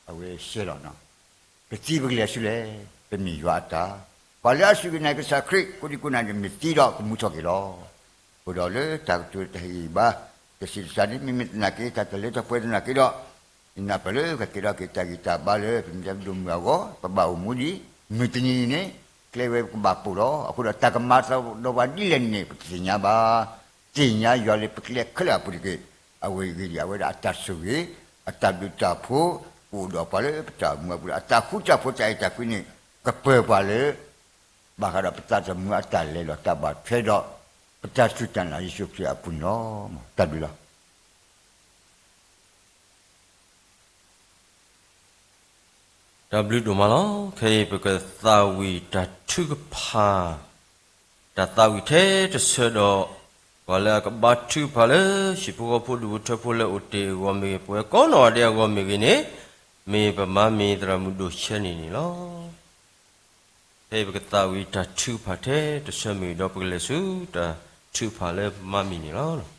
အဝဲရှဲလီၤနီၤ. ပသံပကလဲၤဆူလဲၣ်, ပမ့ၢ်ယွၤအတၢ်, ပှၤလၢအစူၢ်က့ၤနာ်က့ၤကစၢ်ခရံာ် ကိးဒံကိးနၤန့ၣ် မ့ၢ်သံဒီးကမူထီၣ်က့ၤလီၤ. အဃိဒီးလၢတၢ်ကတိၤတဟ့ၣ်ဘါ တဆံးတစးန့ၣ် မ့မ့ၢ်သနာ်က့ တၢ်တလၢတပှဲၤသနာ်က့ဒီး ယနာ်ပၢၢ်လၢကကဲထီၣ်က့ၤတၢ်ဂံၢ်တၢ်ဘါလၢ ပမ့ၢ်တၢ်ဒိၣ်မုၢ်အဂီၢ် ပဘၣ်အိၣ်မူဒံး, မုၢ်တနံၤန့ၣ်န့ၣ် ကျဲဝဲကဘၣ်ပိာ်လီၤ. အဃိဒီးတၢ်ကမၤသးဒီးပှၤဒ်လဲၣ်န့ၣ် ပတသ့ၣ်ညါဘၣ်. သ့ၣ်ညါယွၤလၢပကျဲခဲလၢာ်အပူၤတက့ၢ်. အဝဲအံၤဂ့ၤဒံး အဝဲဒၣ်အတၢ်ဆိၣ်ဂ့ၤ, အတၢ်ဘျုးတၢ်ဖှိၣ် ကအိၣ်ဒီးပှၤလၢပတၢ်အိၣ်မူအပူၤဒီး အတၢ်ဃူတၢ်ဖိးတၢ်အဲၣ်တၢ်ကွံန့ၣ် ကပၢၤပှၤလၢ ဘၣ်ဃးဒီးပသးသမူအတၢ်လဲၤလီၤတၢ်ဘၣ်ထွဲဒီး ပတၢ်စူၢ်တၢ်နာ်ယ့ၣ်ၡူးခရံာ်အပူၤန့ၣ်လီၤ. တၢ်ဘျုးလီၤ. တၢ်ဘျုးဒိၣ်မးလီၤ. ခဲအံၤပကသးဝံၣ်တၢ်ထုကဖၣ်, တၢ်သးဝံၣ်ထဲတဆၢဒီး ပှၤလၢအကဘါထုကဖၣ်လၢ ဟံၣ်ဖိဃီဖိဒူၣ်ဖိထၢဖိလၢအိၣ်တ့ၢ်အဂီၢ်မ့ၢ်ဂ့ၤ, ပဝဲကိးနီၢ်ဂၤဒဲးအဂီၢ်မ့ၢ်ဂ့ၤန့ၣ်, မ့ၢ်ပမၤမ့ၢ်သရၣ်မုၣ်ဒိၣ်ဆၢန့ၣ်န့ၣ်လီၤ. ဖဲအံၤပကသးဝံၣ်တၢ်ထုကဖၣ်ထဲတဆၢမ့ၢ်ဂ့ၤဒီး ပကလဲၤဆူတၢ်ထုကဖၣ်လၢပမၤမ့ၢ်န့ၣ်လီၤ.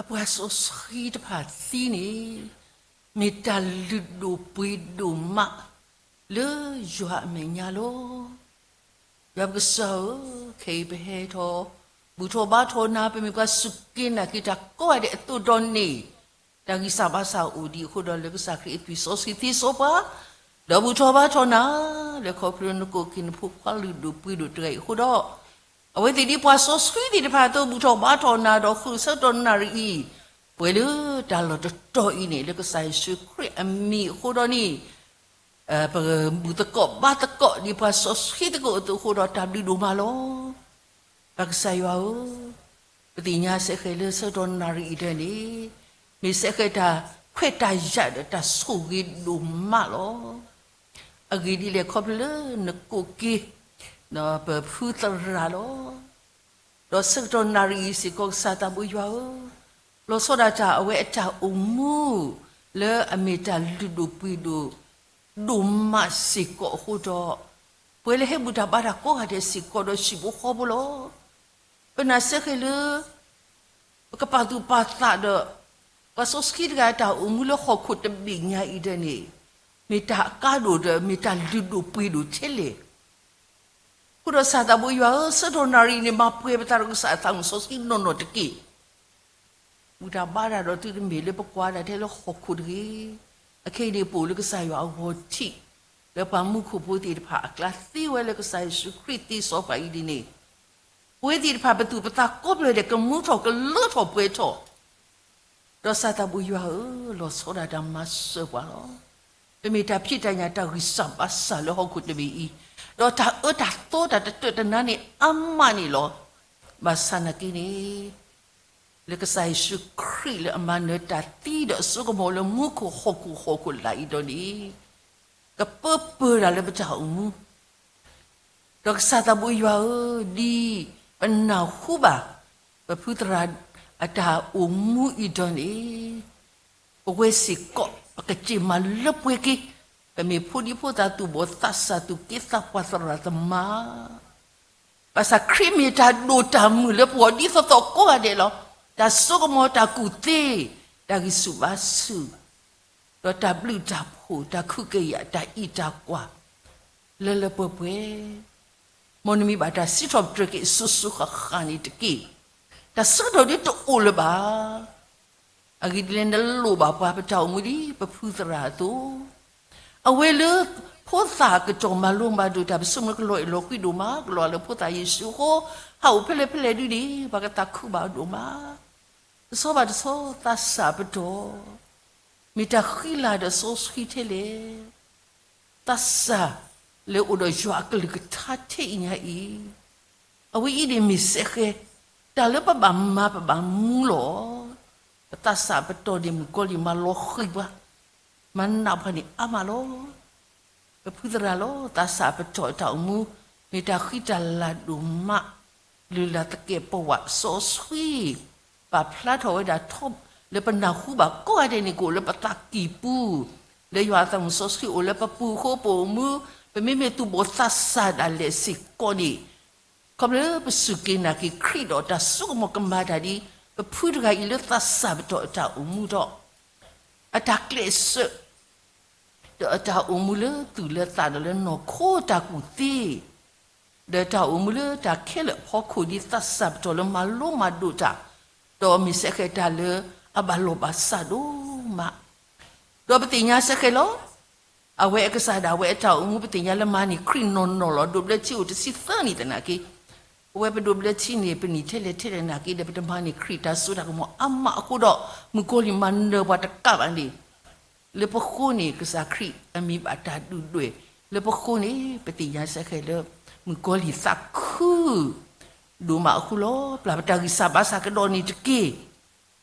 အပှၤစီဆှံတဖၣ်သံန့ၣ် မ့ၢ်တၢ်လုၢ်ဒိၣ်ပှ့ၤဒိၣ်မး လၢယွၤအမဲာ်ညါလီၤ. ယွၤပကစၢ်ဧၢ, ခဲအံၤပဟဲထီၣ် ဘူၣ်ထီၣ်ဘါထီၣ်နၤ ပမ့ၢ်ပှၤစူၢ်က့ၤနာ်က့ၤတၢ်ကိးဂၤဒဲးအသိးဒီးန့ၣ်, တၢ်ဂံၢ်စၢ်ဘါစၢ်အိၣ်ဒံးအဃိဒီး လၢကစၢ်ခရံာ်အသွံၣ်စီဆှံသ့စီပှၤ, ဒီးဘူၣ်ထီၣ်ဘါထီၣ်နၤ, လၢခီဖျိနကိးက့ၤနဖိခွါလုၢ်ဒိၣ်ပှ့ၤဒိၣ်တဂၤအံၤအဃိဒီး, အဝဲသ့ၣ်ဒ်ပှၤစီဆှံသ့ၣ်တဖၣ်အသိး ဘူၣ်ထီၣ်ဘါထီၣ်နၤဒီးဃုာ်ဆၢကတီၢ်နၣ်ရံၣ်အံၤ ပှဲၤလၢတၢ်လီၢ်တတီၤအံၤန့ၣ် လၢကစၢ်ယ့ၣ်ၡူးခရံာ်အမံၤအဃိဒီးန့ၣ် ပဘူၣ်သကိးဘါသကိးဒ်ပှၤစီဆှံသကိးအသိးအဃိဒီး တၢ်ဘျုးဒိၣ်မးလီၤ. ပၢ်ကစၢ်ယွၤဧၢ, ပသ့ၣ်ညါစ့ၢ်ကီးလၢဆၢကတီၢ်နၣ်ရံၣ်အံၤဒၣ်န့ၣ် မ့ၢ်စ့ၢ်ကီးတၢ်ခွဲးတၢ်ယာ်ဒီးတၢ်ဆိၣ်ဂ့ၤဒိၣ်မးလီၤ. အဂ့ၢ်ဒ်လဲၣ်ခီဖျိလၢနကိးက့ၤ ပဖုသရၣ်လီၤ. ဒီးဆၢကတီၢ်နၣ်ရံၣ်အံၤစ့ၢ်ကီး ကစၢ်သးဘိယွၤဧၢ, လီၤဆီဒၣ်တၢ်အဝဲအတၢ်အိၣ်မူ လၢအမ့ၢ်တၢ်လုၢ်ဒိၣ်ပှ့ၤဒိၣ် ဒိၣ်မးစ့ၢ်ကီးအဃိဒီး ပှဲၤလၢဟဲဘူၣ်တၢ်ဘါတၢ်ကိးဂၤဒဲးစ့ၢ်ကီးဒီးဟံၣ်ဖိဃီဖိလီၤ. ပနာ်စ့ၢ်ကီးလၢ ပကပာ်သူၣ်ပာ်သးဒီး ပှၤစီဆှံတဂၤအတၢ်အိၣ်မူလၢဟီၣ်ခိၣ်တဘ့ၣ်ညါအံၤဒၣ်န့ၣ် မ့ၢ်တၢ်အကါဒိၣ်ဒီး မ့ၢ်တၢ်လုၢ်ဒိၣ်ပှ့ၤဒိၣ်ထဲလဲၣ်. အဃိဒီးကစၢ်သးဘိယွၤဧၢ, ဆၢကတီၢ်နၣ်ရံၣ်န့ၣ် မၤပှဲၤပသးဒီးကစၢ်အသးမုၣ်စီဆှံနီၢ်နီၢ်တက့ၢ်. ဘူၣ်တၢ်ဘါတၢ်ဒီးသုတမ့ၢ်လၢပကွၢ်ဒၣ်ထဲလၢဟီၣ်ခိၣ်တဂ့ၤ. အခဲအံၤန့ၣ် ပအိၣ်လၢကစၢ်ယွၤအဂီၢ်ထံး လၢပှၤမူခိၣ်ဖိသ့ၣ်တဖၣ်အကျါသ့ဝဲလၢကစၢ်ယ့ၣ်ၡူးခရံာ်သ့စီၤပၤအံၤဒ်န့ၣ် ပဝဲသ့ၣ်တဖၣ်ပသူၣ်ပသးကိးဖျၢၣ်ဒဲးကမူထီၣ်ကလၢထီၣ်ပှဲၤထီၣ် ဒီးကစၢ်သးဘိယွၤဧၢ, လီၤဆီဒၣ်တၢ်မၤစၢၤပှၤလီၤ. ပမ့ၢ်တၢ်ဖံးတၢ်ညၣ်တၢ်ဂံၢ်စၢ်ဘါစၢ်လၢဟီၣ်ခိၣ်တဘ့ၣ်အံၤ, ဒီးတၢ်အၢတၢ်သီတၢ်တတၢၢ်တနါန့ၣ်အါမးန့ၣ်လီၤ. ဘၣ်ဆၣ်နာ်က့န့ၣ် လၢကစၢ်ယ့ၣ်ၡူးခရံာ်လၢအမၤနၢၤတၢ်သံဒီးအစိကမီၤလၢမူခိၣ်ဟီၣ်ခိၣ်ဟီၣ်ခိၣ်လာ်အံၤဒီးန့ၣ် ကပၢပၢၢ်တၢ်လၢပတၢ်အိၣ်မူ ဒီးကစၢ်သးဘိယွၤဧၢ, ဒ်ပနၢ်ဟူဘၣ် ပဖုသရၣ်အတၢ်အိၣ်မူအံၤဒီးန့ၣ် ပဝဲစ့ၢ်ကီး ပကစ့ၢ်မၤလၢပှဲၤက့ၤ, ပမ့ၢ်ဖိဒံဖိသၣ်သူၣ်ဘီၣ်သးစၢ်သူၣ်က့သးပှၢ်သရၣ်သမါ ဘၣ်ဆၣ်ခရံာ်မ့ၢ်တၢ်ဒိၣ်တၢ်မုၢ်လၢပဂီၢ်ဒ်သိးသိးကိးဂၤဒဲးလီၤ. တၢ်စိကမီၤတၢ်ကူၣ်သ့, တၢ်ဂံၢ်ဆူၣ်ဘါဆူၣ်, ဒီးတၢ်ဘျုးတၢ်ဖှိၣ်, တၢ်ခုၣ်ကယာ်, တၢ်အံးတၢ်ကွၢ်, လၢလၢပှဲၤပှဲၤ, မ်နမံၤဘၣ်တၢ်စံးထီၣ်ပတြၢၤက့ၤစိၤစိၤဃၣ်ဃၣ်န့ၣ်တက့ၢ်. တၢ်ဆၢကတီၢ်ဒ်တအိၣ်လၢၤဘၣ်. အဂ့ၢ်ဒ်လဲၣ် နလိၣ်ဘၣ်ပှၤပတၢ်အိၣ်မူဒ်ပဖုသရၣ်အသိး, အဝဲလၢဖိသၣ်အကတီၢ်မၤလိမၤဒိးတၢ် ပဆိကမိၣ်ကလီၤအဲၣ်လီၤကွံဒိၣ်မး, ကလီၤလၢဖိသၣ်ယ့ၣ်ၡူးအဃိ, ဟးအိၣ်ဖဲလဲၣ်ဖဲလဲၣ်ဒ်န့ၣ် ပှၤကသးခုဘၣ်အီၤဒိၣ်မး, တဆီဘၣ်တဆီ သးစၢ်ပတီၢ်, မ့ၢ်တၢ်ဃံလၤဒီးစီဆှံထဲလဲၣ်. သးစၢ်လၢအိၣ်ဒီးယွၤအကလုၢ်ကထါထဲအံၤညါအံၤ, အဝဲအံၤန့ၣ်မ့ၢ်စဲဃဲ တၢ်လၢပဘၣ်မၤပဘၣ်မူလီၤ. ပသးစၢ်ပတီၢ်န့ၣ် မုၣ်ကီၤလံၢ်မၤလီၤဃံၤပှၤ, မၤနးပှၤန့ၣ်အါမးလီၤ. ပဖုသရၣ်လီၤ. သးစၢ်ပတီၢ်အတၢ်အိၣ်မူ မ့ၢ်တၢ်ဃံတၢ်လၤဒိၣ်မး, လုၢ်လၢ်သကဲးပဝးစီဆှံ ပာ်ဖျါထီၣ်ဝဲဒၣ်ထီ လၢပနၢ်ဟူဘၣ်ကိးဂၤဒဲးန့ၣ် ကအိၣ်လၢပသးကံၢ်ပူၤ, လၢယွၤအသးမုၣ်စီဆှံအိၣ်လၢပပူၤအဃိ ပအိၣ်မူ ပမ့မ့ၢ်သူၣ်ဘီၣ်သးစၢ်ဒၣ်လဲာ်စ့ၢ်ကီးန့ၣ် ခီဖျိလၢပစူၢ်က့ၤနာ်က့ၤခရံာ်ဒီးတၢ်စိကမီၤကမၤတၢ်ဒ် ပဖုတဂၤအံၤလၢသးစၢ်ပတီၢ်အတၢ်အိၣ်မူဒီး အတၢ်ကျဲးစၢး ဒီးအတၢ်အိၣ်မူလၢသူၣ်လၢသးဒီးလၢနီၢ်ခိတၢ်ကူၣ်သ့ ဒီးတၢ်အိၣ်မူလၢတၢ်ခဲလၢာ်အဖီခိၣ်ဒ်သးစၢ်ပတီၢ်လၢမၤလိမၤဒိးတၢ်, ဒီးမ့ၢ်စဲဃဲၤတၢ်လၢအဘၣ်လီၢ်ဘၣ်စးဒိၣ်မး, ဒီးပသ့ၣ်ညါစဲဃဲၤလီၤ. အဝဲအကစၢ်ဒၣ်ဝဲအတၢ်အိၣ်မူ ပသ့ၣ်ညါလၢမၤန့ၢ်ခရံာ်နီၢ်နီၢ်လီၤ. ဒိးဘျၢထံအိၣ်တဆံသၢနံၣ်သနာ်က့, အဝဲပဒိးဘျၢထံန့ၣ် ပနံၣ်ထဲလဲၣ်ထဲလဲၣ်နာ်က့ဒီး ပတမၤန့ၢ်ခရံာ်တၢ်စိတၢ်ကမီၤအါမးအဃိဒီး မုၣ်ကီၤလံၢ်မၤနၢၤပှၤတကးဘၣ်န့ၣ် လၢပဃိန့ၣ် ကစၢ်ခရံာ်အမံၤဘၣ်တၢ်ဒုၣ်ဒွဲၣ်, လၢပဃိန့ၣ် ပသ့ၣ်ညါစဲဃဲၤလၢ မုၣ်ကီၤလံၢ်သးခု ဒိၣ်မးအဃိလီၤ. ပျၢ်ပတၢ်ဂံၢ်စၢ်ဘါစၢ်ကဒီးန့ၣ်တက့ၢ်.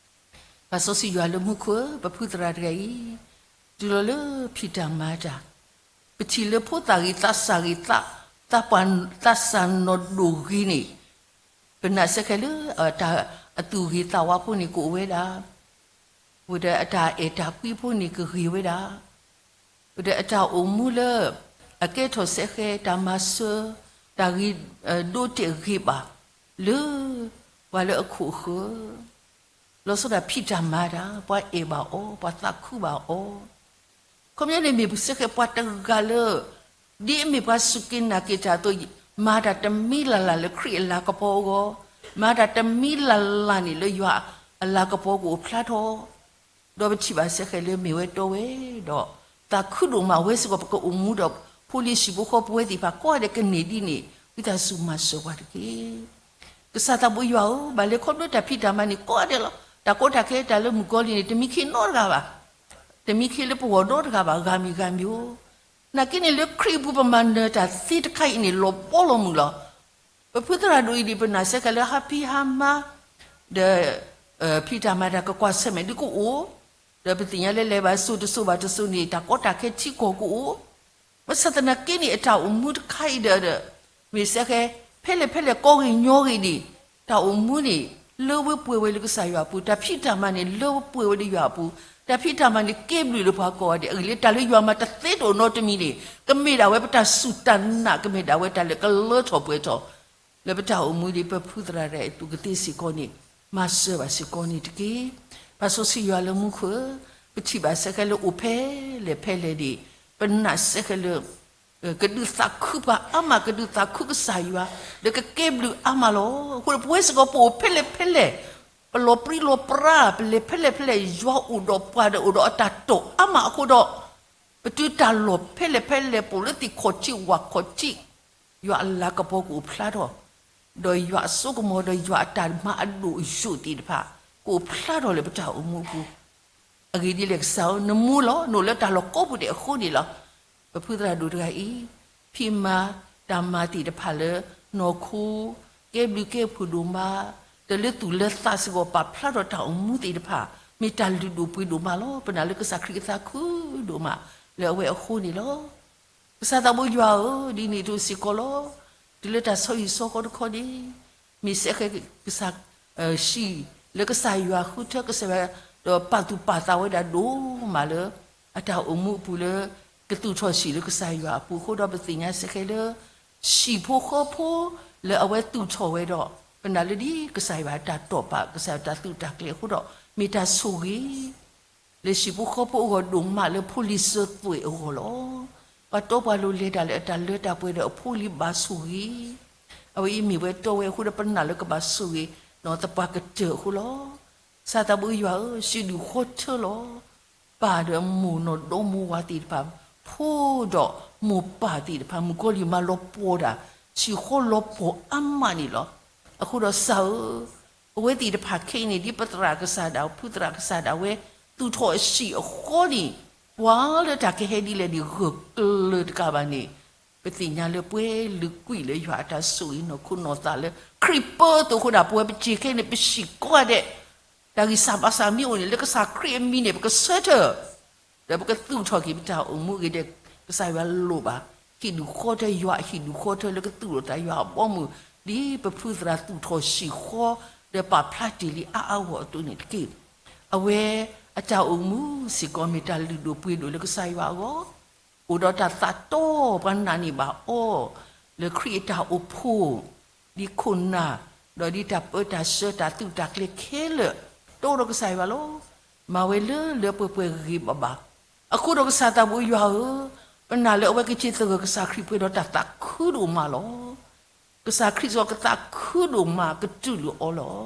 ပၢ်စီဆှံယွၤလၢမူခိၣ်ဧၢ, ပဖုသရၣ်တဂၤအံၤ တုၤလီၤလၢဖံးတၢ်မၤတၢ်, ပထံၣ်လၢဖိသၣ်ဂ့ၤသးစၢ်ဂ့ၤ သးပှၢ်သးစၢ်နီၢ်ဒိၣ်ဂ့ၤန့ၣ်, ပနာ်စဲဃဲၤလၢ အသူၣ်ဂ့ၤသးဝါဖိန့ၣ်ကအိၣ်ဝဲဒၣ်, ဝံၤဒီးအတၢ်အဲၣ်တၢ်ကွံဖိန့ၣ်ကဂ့ၤဝဲဒၣ်, ဝံၤဒီးအတၢ်အိၣ်မူလၢ အကဲထီၣ်စဲဃဲၤတၢ်မၤစၢၤ တၢ်ဂ့ၤဒိတဲာ်ဂ့ၤဘၣ် လၢပှၤလၢအခိၣ်အဃၢၤ လီၤဆီဒၣ်ဖံးတၢ်မၤတၢ်, ပှၤအဲၣ်ဘၣ်အီၤ, ပှၤသးခုဘၣ်အီၤ, ခီပညီန့ၣ်မ့ၢ်စဲဃဲၤပှၤတဂၤလၢ ဒ်အမ့ၢ်ပှၤစူၢ်က့ၤနာ်က့ၤတၢ်အသိး, မၤတၢ်တမံၤလၢ်လၢ်လၢခရံာ်အလၤကပီၤအဂီၢ်, မၤတၢ်တမံၤလၢ်လၢ်န့ၣ်လၢယွၤအလၤကပီၤကအိၣ်ဖျါထီၣ်, ဒီးပထံၣ်ဘၣ်စဲဃဲၤလၢမ့ၢ်ဝဲတီဝဲဒီး သးခုဒိၣ်မးဝဲစ့ၢ်ကီး ပကအိၣ်မူဒီး ဖိလံၤဟံၣ်ဖိဃီဖိဝဲသ့ၣ်တဖၣ်ကိးဂၤဒဲးကန့ၢ်ဒ်န့ၣ် ဝံသးစူၤမၤစၢၤပှၤတက့ၢ်. ကစၢ်သးဘိယွၤဧၢ, ဘၣ်လၢခီဖျိတၢ်ဖံးတၢ်မၤန့ၣ်ကိးဂၤဒဲးလီၤ. တၢ်ကီတၢ်ခဲတၢ်လၢမုၣ်ကီၤလံၢ်န့ၣ် တမံခ့နီတဂၤဘၣ်, တမံခ့လၢပဂီၢ်နီတဂၤဘၣ်, ဂၤမံၤဂၤမံၤဧိၤ, နာ်က့န့ၣ်လၢခရံာ်အပူၤပမၤနၢၤတၢ်သ့တခါအံၤန့ၣ် လီၤဘီလီၤမုၢ်လီၤ. ပဖုသရၣ်ဒိၣ်အံၤဒ်ပနာ်စ့ၢ်ကီးလၢဟါဖံးဟါမါ ဒီး ဖံးတၢ်မၤတၢ်ကကွၢ်ဆၢၣ်မဲာ်ဒ်ကအိၣ်, ဒီးပသ့ၣ်ညါလၢလဲၤဘၣ်စိၤတစိၤဘၣ်တစိၤန့ၣ် တၢ်ကီတၢ်ခဲထံကီၢ်ကအိၣ်, ဘၣ်ဆၣ်သနာ်က့န့ၣ် အတၢ်အိၣ်မူတခါအံၤဒီး မ့ၢ်စ့ၢ်ကီး ဖဲလဲၣ်ဖဲလဲၣ်ကီဂ့ၤညီဂ့ၤန့ၣ် တၢ်အိၣ်မူန့ၣ် လၢဝဲပှဲၤဝဲလၢကစၢ်ယွၤအပူၤ, တၢ်ဖံးတၢ်မၤန့ၣ် လၢဝဲပှဲၤဝဲလၢယွၤအပူၤ, တၢ်ဖံးတၢ်မၤန့ၣ် ကဲဘျုးလၢပှၤကိးဂၤဒဲး, အဂ့ၢ်လၢတၢ်လၢယွၤမၤတသ့တအိၣ်နီတမံၤန့ၣ် ကမ့ၢ်ဒၣ်ဝဲပတၢ်စူၢ်တၢ်နာ်, ကမ့ၢ်ဒၣ်ဝဲတၢ်လၢကလၢထီၣ်ပှဲၤထီၣ် လၢပတၢ်အိၣ်မူဒ်ပဖုသရၣ်ဒိၣ်အသိးကသ့စ့ၢ်ကီးန့ၣ် မၤစၢၤဘၣ်စ့ၢ်ကီးန့ၣ်တက့ၢ်. ပာ်စီဆှံယွၤလၢမူခိၣ်ဧၢ, ပထံၣ်ဘၣ်စ့ၢ်ကီးလၢအိၣ်ဖဲလဲၣ်ဖဲလဲၣ်န့ၣ် ပနာ်စ့ၢ်ကီးလၢ ကဒုးသးခုပှၤအါမး, ကဒုးသးခုကစၢ်ယွၤ, ဒီးကကဲဘျုးအါမးလီၤ. အဃိဒီးပဝဲစ့ၢ်ကီး ပအိၣ်ဖဲလဲၣ်ဖဲလဲၣ်, ပလီၤပြံလီၤပြါ, ပလဲၤဖဲလဲၣ်ဖဲလဲၣ်, ယွၤအိၣ်ဒီးပှၤဒီးအိၣ်ဒီးအတၢ်တိာ်အါမးအဃိဒီး ပတုၤတၢ်လီၢ်ဖဲလဲၣ်ဖဲလဲၣ်, ပအိၣ်လၢသ့ၣ်ခီၣ်ထံးဝၣ်ခီၣ်ထံး, ယွၤအလၤကပီၤကအိၣ်ဖျါထီၣ်, ဒီးယွၤအစိကမီၤဒီးယွၤအတၢ်မၤအဒိၣ်အယိာ်သ့ၣ်တဖၣ် ကအိၣ်ဖျါထီၣ်လၢပတၢ်အိၣ်မူအပူၤ အဂ့ၢ်ဒ်လဲၣ်ကစၢ်ဧၢ, နမူလီၤ, နအိၣ်လၢတၢ်လီၢ်ကိးပူၤဒဲးအဃိန့ၣ်လီၤ. ပဖုသရၣ်ဒိၣ်တဂၤအံၤ ဖံးမၤတၢ်မၤသ့ၣ်တဖၣ်လၢနီၢ်ခိ ကဲဘျုးကဲဖှိၣ်ဒိၣ်မး, ဒီးလၢသူၣ်လၢသးစ့ၢ်ကီး ပာ်ဖျါထီၣ်တၢ်အိၣ်မူသ့ၣ်တဖၣ် မ့ၢ်တၢ်လုၢ်ဒိၣ်ပှ့ၤဒိၣ်မးလီၤ. ပနာ်လၢကစၢ်ခရံာ်ကသးခုဒိၣ်မးလၢအဝဲအဃိန့ၣ်လီၤ. ကစၢ်သးဘိယွၤဧၢ, ဒ်န့ၣ်အသိးစ့ၢ်ကီးလီၤ. တုၤလၢတၢ်ဆီဟံၣ်ဆီဃီတခီန့ၣ် မ့ၢ်စ့ၢ်ကီးကစၢ် ဟံၣ်လၢကစၢ်ယွၤဃုထၢကစၢ်ယွၤ ဒီးပာ်သူၣ်ပာ်သးဝဲဒၣ်ဒိၣ်မးလၢ အတၢ်အိၣ်မူအပူၤလၢ ကသူၣ်ထီၣ်ဟံၣ်လၢကစၢ်ယွၤအပူၤအဃိဒီး ပသ့ၣ်ညါစ့ၢ်ကီးလၢ ဟံၣ်ဖိဃီဖိလၢအဝဲသူၣ်ထီၣ်ဝဲဒီး ပနာ်လၢဒ်ကစၢ်ယွၤအတၢ်တိာ်ပာ် ကစၢ်ယွၤတၢ်သုးတၢ်ကျဲၤအဃိဒီး မ့ၢ်တၢ်ဆိၣ်ဂ့ၤ လၢဟံၣ်ဖိဃီဖိအဂီၢ်ဒိၣ်မးလၢဖိလံၤစၢၤသွဲၣ်အဂီၢ်လီၤ. ပှၤတီပှၤလိၤလဲၤတၢ်လၢအတၢ်လၢတၢ်ပှဲၤဒီးအဖိလံၤဘၣ်ဆိၣ်ဂ့ၤ, အဝဲအံၤမ့ၢ်ဝဲတီဝဲအဃိဒီး ပနာ်လၢကဘၣ်ဆိၣ်ဂ့ၤ နီၢ်သပှၢ်ကတၢၢ်အဃိလီၤ. ကစၢ်သးဘိယွၤဧၢ, ဟံၣ်ဒူၣ်ဃီထၢလီၤ. ပၢ်ဒီးမိၢ်နီၢ်ဒီမိၢ်ဝၤသ့ၣ်တဖၣ်, ဖိဒီးမိၢ်ပၢ်သ့ၣ်တဖၣ် မုၣ်ကီၤလံၢ်မၤလီၤပှီၢ်တၢ်, ဟံၣ်ဃီလီၤပှီၢ်အါမးန့ၣ်လီၤ. အဃိဒီးကစၢ်ဧၢ, အဝဲသ့ၣ်တဖၣ်ခဲအံၤန့ၣ် ဒ်ပသရၣ်ကစၢ်ဒၣ် ဖုသရၣ်ကစၢ်ဒၣ်ဝဲ သူၣ်ထီၣ်အဟံၣ်အဃီန့ၣ်, ပှၤလၢတၢ်ကဟဲဒ်လဲၣ်န့ၣ် ဂၢၢ်ကျၢၤတကးဘၣ်န့ၣ်, ပသ့ၣ်ညါလၢပှဲၤလုာ်ကွံာ်လၢယွၤအတၢ်ဆိၣ်ဂ့ၤနီၢ်ခိနီၢ်သးလၢ ခရံာ်ပၢအသိးအဃိဒီး ပဝဲပစ့ၢ်ကီးန့ၣ် ပဟံၣ်ကိးဂၤဒဲး တၢ်ဂံၢ်စၢ်ဘါစၢ်မ့ၢ်အိၣ်န့ၣ် လၢကစၢ်ခရံာ်အမံၤန့ၣ် ပကဆၢထၢၣ် ဒီးပကသူၣ်ထီၣ်က့ၤပတၢ်အိၣ်မူအဂ့ၤဒီး ကစၢ်ယွၤလိၣ်ဘၣ် ဟံၣ်ဒူၣ်ဃီထၢယွၤအဟံၣ်ဒူၣ်ဃီထၢလၢကသူၣ်ထီၣ်တၢ်ယွၤအဘီအမုၢ် ဒ်ပဖုသရၣ်သူၣ်ထီၣ်ဟံၣ်ဃီ ဒီးပာ်ဖျါတ့ၢ်လံအါအါဂီၢ်အသိးန့ၣ်တက့ၢ်. အဝဲအတၢ်အိၣ်မူစ့ၢ်ကီးမ့ၢ်တၢ်လုၢ်ဒိၣ်ပှ့ၤဒိၣ်လၢကစၢ်ယွၤအဂီၢ် အိၣ်ဒီးတၢ်သးတီ ပှၤနာ်န့ၢ်ဘၣ်အီၤ လၢခရံာ်အတၢ်အိၣ်ဖှိၣ် ဒ်ခိၣ်နၢ် ဒီးဒ်တၢ်ပၢတၢ်ဆှၢတၢ်သုးတၢ်ကျဲၤခဲလၢာ် တအိၣ်ဒီးကစၢ်ယွၤလီၤ. မၤဝဲလၢလၢပှဲၤပှဲၤဂ့ၤဂ့ၤဘၣ်ဘၣ်. အဃိဒီးကစၢ်သးဘိယွၤဧၢ, ပနာ်လၢအဝဲကစ့ၢ်သဂၢၢ်ကစၢ်ခရံာ်ပှဲၤဒီးတၢ်သးခုဒိၣ်မးလီၤ. ကစၢ်ခရံာ်စ့ၢ်ကီးကသးခုဒိၣ်မးကတူၢ်လိာ်အီၤလီၤ.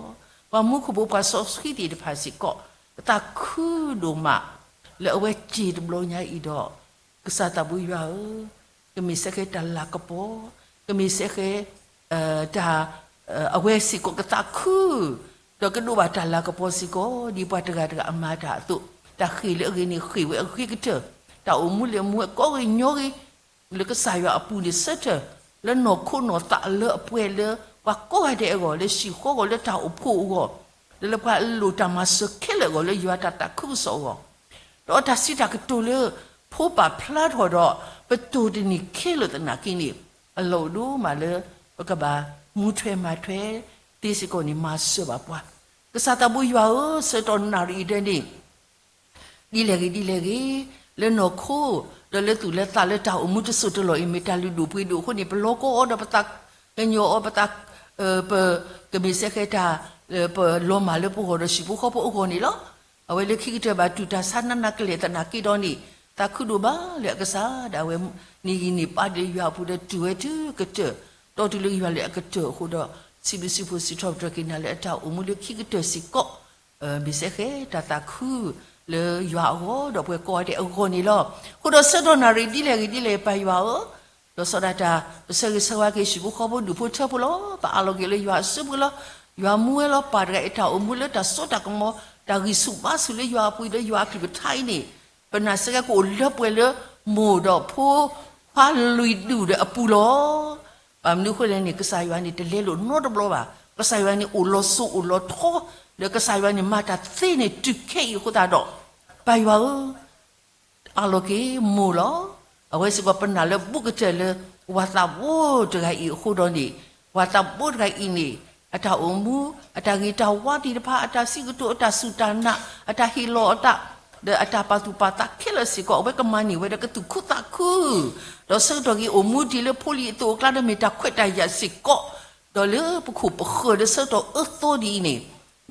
ပှၤမူခိၣ်ဖိပှၤစီဆှံသ့ၣ်တဖၣ်စ့ၢ်ကီး ကသးခုဒိၣ်မး လၢအဝဲစ့ၢ်တဘျီညါအံၤဒီး ကစၢ်သးဘိယွၤဧၢ, ကမ့ၢ်စ့ၢ်ကီးတၢ်လၤကပီၤ, ကမ့ၢ်စ့ၢ်ကီး တၢ် အဝဲစ့ၢ်ကီးကသးခု ဒီးကဒိးဘၣ်တၢ်လၤကပီၤစ့ၢ်ကီး ဒ်ပှၤတဂၤတဂၤအမၤတၢ်အသိး, တၢ်ဃ့ၢ်လၢအဂ့ၤန့ၣ် ဃ့ၢ်ဝဲအဂ့ၤကတၢၢ်, တၢ်အိၣ်မူလဲၤမူဝဲကိးဂ့ၤညီဂ့ၤ လၢကစၢ်ယွၤအပူၤန့ၣ်ဆၢထၢၣ် လၢနီၢ်ခိနီၢ်သးလၢအပှဲၤလၢပှၤကိးဂၤဒဲးအဂီၢ် လၢဟံၣ်ဃီအဂီၢ် လၢတၢ်အိၣ်ဖှိၣ်အဂီၢ် လၢလၢပှၤလိၣ်တၢ်မၤစၢၤခဲလၢာ်အဂီၢ် လၢယွၤတၢ်သးခုကစီၣ်အဂီၢ် ဒီးတၢ်စံးတၢ်ကတိၤလၢ ဖိပာ်ဖျါထီၣ်ဒီး ပတိၢ်တန့ၢ်ခဲလၢာ်သနာ်က့န့ၣ် အလီၢ်အိၣ်ဒိၣ်မးလၢ ပကဘၣ်မူထွဲမၤထွဲသ့စ့ၢ်ကီးန့ၣ် မၤစၢၤဘၣ်ပှၤ. ကစၢ်သးဘိယွၤဧၢ, ဆၢကတီၢ်နၣ်ရံၣ်အံၤဒဲးန့ၣ် ဒ်လဲၣ်ဂ့ၤဒ်လဲၣ်ဂ့ၤ, လၢနီၢ်ခိ ဒီးလၢသူၣ်လၢသးလၢတၢ်အိၣ်မူတစိၢ်တလီၢ်အံၤ မ့ၢ်တၢ်လုၢ်ဒိၣ်ပှ့ၤဒိၣ်အဃိန့ၣ် ပလီၤကီအီၤဒီးပသးကညီၤအီၤ ပသး ပကမ့ၢ်စ့ၢ်ကီးတၢ် ပလီၤမၢ်လၢပဂီၢ်ဒီး ဟံၣ်ဖိဃီဖိအဂီၢ်န့ၣ်လီၤ. အဝဲလၢခံကတၢၢ်ဘၣ်တူၢ်တၢ်ဆါနးနးကလဲာ်သနာ်က့ဒီးန့ၣ် သးခုဒိၣ်မးလၢအကစၢ်ဒၣ်ဝဲ နံၤယံာ်နံၣ်ပၢ်ဒီးယွၤအပူၤဒီးတုၤဝဲတုၤကတၢၢ် တီတုၤလၢယွၤလၢအကတၢၢ်အဃိဒီး စံးဘျုးစံးဖှိၣ်စံးထီၣ်ပတြၢၤက့ၤနၤလၢအတၢ်အိၣ်မူလၢခံကတၢၢ်စ့ၢ်ကီး မ့ၢ်စ့ၢ်ကီးတၢ်သးခု လၢယွၤအဂီၢ် ဒီးပှၤကိးဂၤဒဲးအဂီၢ်န့ၣ်လီၤ. အဃိဒီးဆၢကတီၢ်နၣ်ရံၣ်ဒ်လဲၣ်ဂ့ၤဒ်လဲၣ်ဂ့ၤ ပၢ်ယွၤဧၢ, လီၤဆီဒၣ်တၢ် ပဆၢဂ့ၤဆၢဝါက့ၤဟံၣ်ဖိဃီဖိဒူၣ်ဖိထၢဖိလီၤ. ပအးလီၤက့ၤလၢယွၤအစုပူၤလီၤ. ယွၤမူဝဲလီၤပၢ်တဂၤအံၤ တၢ်အိၣ်မူလၢတၢ်စိတၢ်ကမီၤ တၢ်ဂံၢ်ဆူၣ်ဘါဆူၣ်လၢယွၤအပူၤဒီးယွၤအကလုၢ်ကထါအံၤန့ၣ်, ပနာ်စ့ၢ်ကီးကအိၣ်လၢပှဲၤလၢ မိၢ်ဒီးဖိခွါလွံၢ်ဒူၣ်ဒီးအပူၤလီၤ. ဘၣ်မနုၤအဃိလဲၣ်န့ၣ် ကစၢ်ယွၤန့ၣ် တလဲလိာ်နီတဘျီဘၣ်. ကစၢ်ယွၤန့ၣ်အိၣ်လီၤစိၤအိၣ်လီၤထီ, ဒီးကစၢ်ယွၤန့ၣ်မၤတၢ်သ့န့ၣ်တုၤခဲအံၤအဃိသတးဒီး, ပၢ်ယွၤဧၢ, အးလီၤက့ၤမိၢ်လီၤ. အဝဲစ့ၢ်ကီးပနာ်လၢဘူးကတၢၢ်လၢ ပှၤသးဘိတဂၤအံၤအဃိဒီးန့ၣ်, ပှၤသးဘိတဂၤအံၤန့ၣ် အတၢ်အိၣ်မူ, အတၢ်ဂ့ၤတၢ်ဝါသ့ၣ်တဖၣ်, အတၢ်စံးကတိၤ, အတၢ်စူၢ်တၢ်နာ်, အတၢ်ဟ့ၣ်လီၤအသး, ဒီးအတၢ်ပာ်သူၣ်ပာ်သးခဲလၢာ်စ့ၢ်ကီး အဝဲကမၤန့ၢ်ဝဲဒီးကသူၣ်ခုသးခု, ဒီးဆၢကတီၢ်က့ၤအိၣ်မူဒံးလၢဖိလံၤအသိးအကျါဒီးမ့ၢ်တၢ်ခွဲးတၢ်ယာ်စ့ၢ်ကီး, ဒီးလၢပခိၣ်ပဃၢၤဒီးဆၢကတီၢ်အၢသီဒ်အံၤန့ၣ်,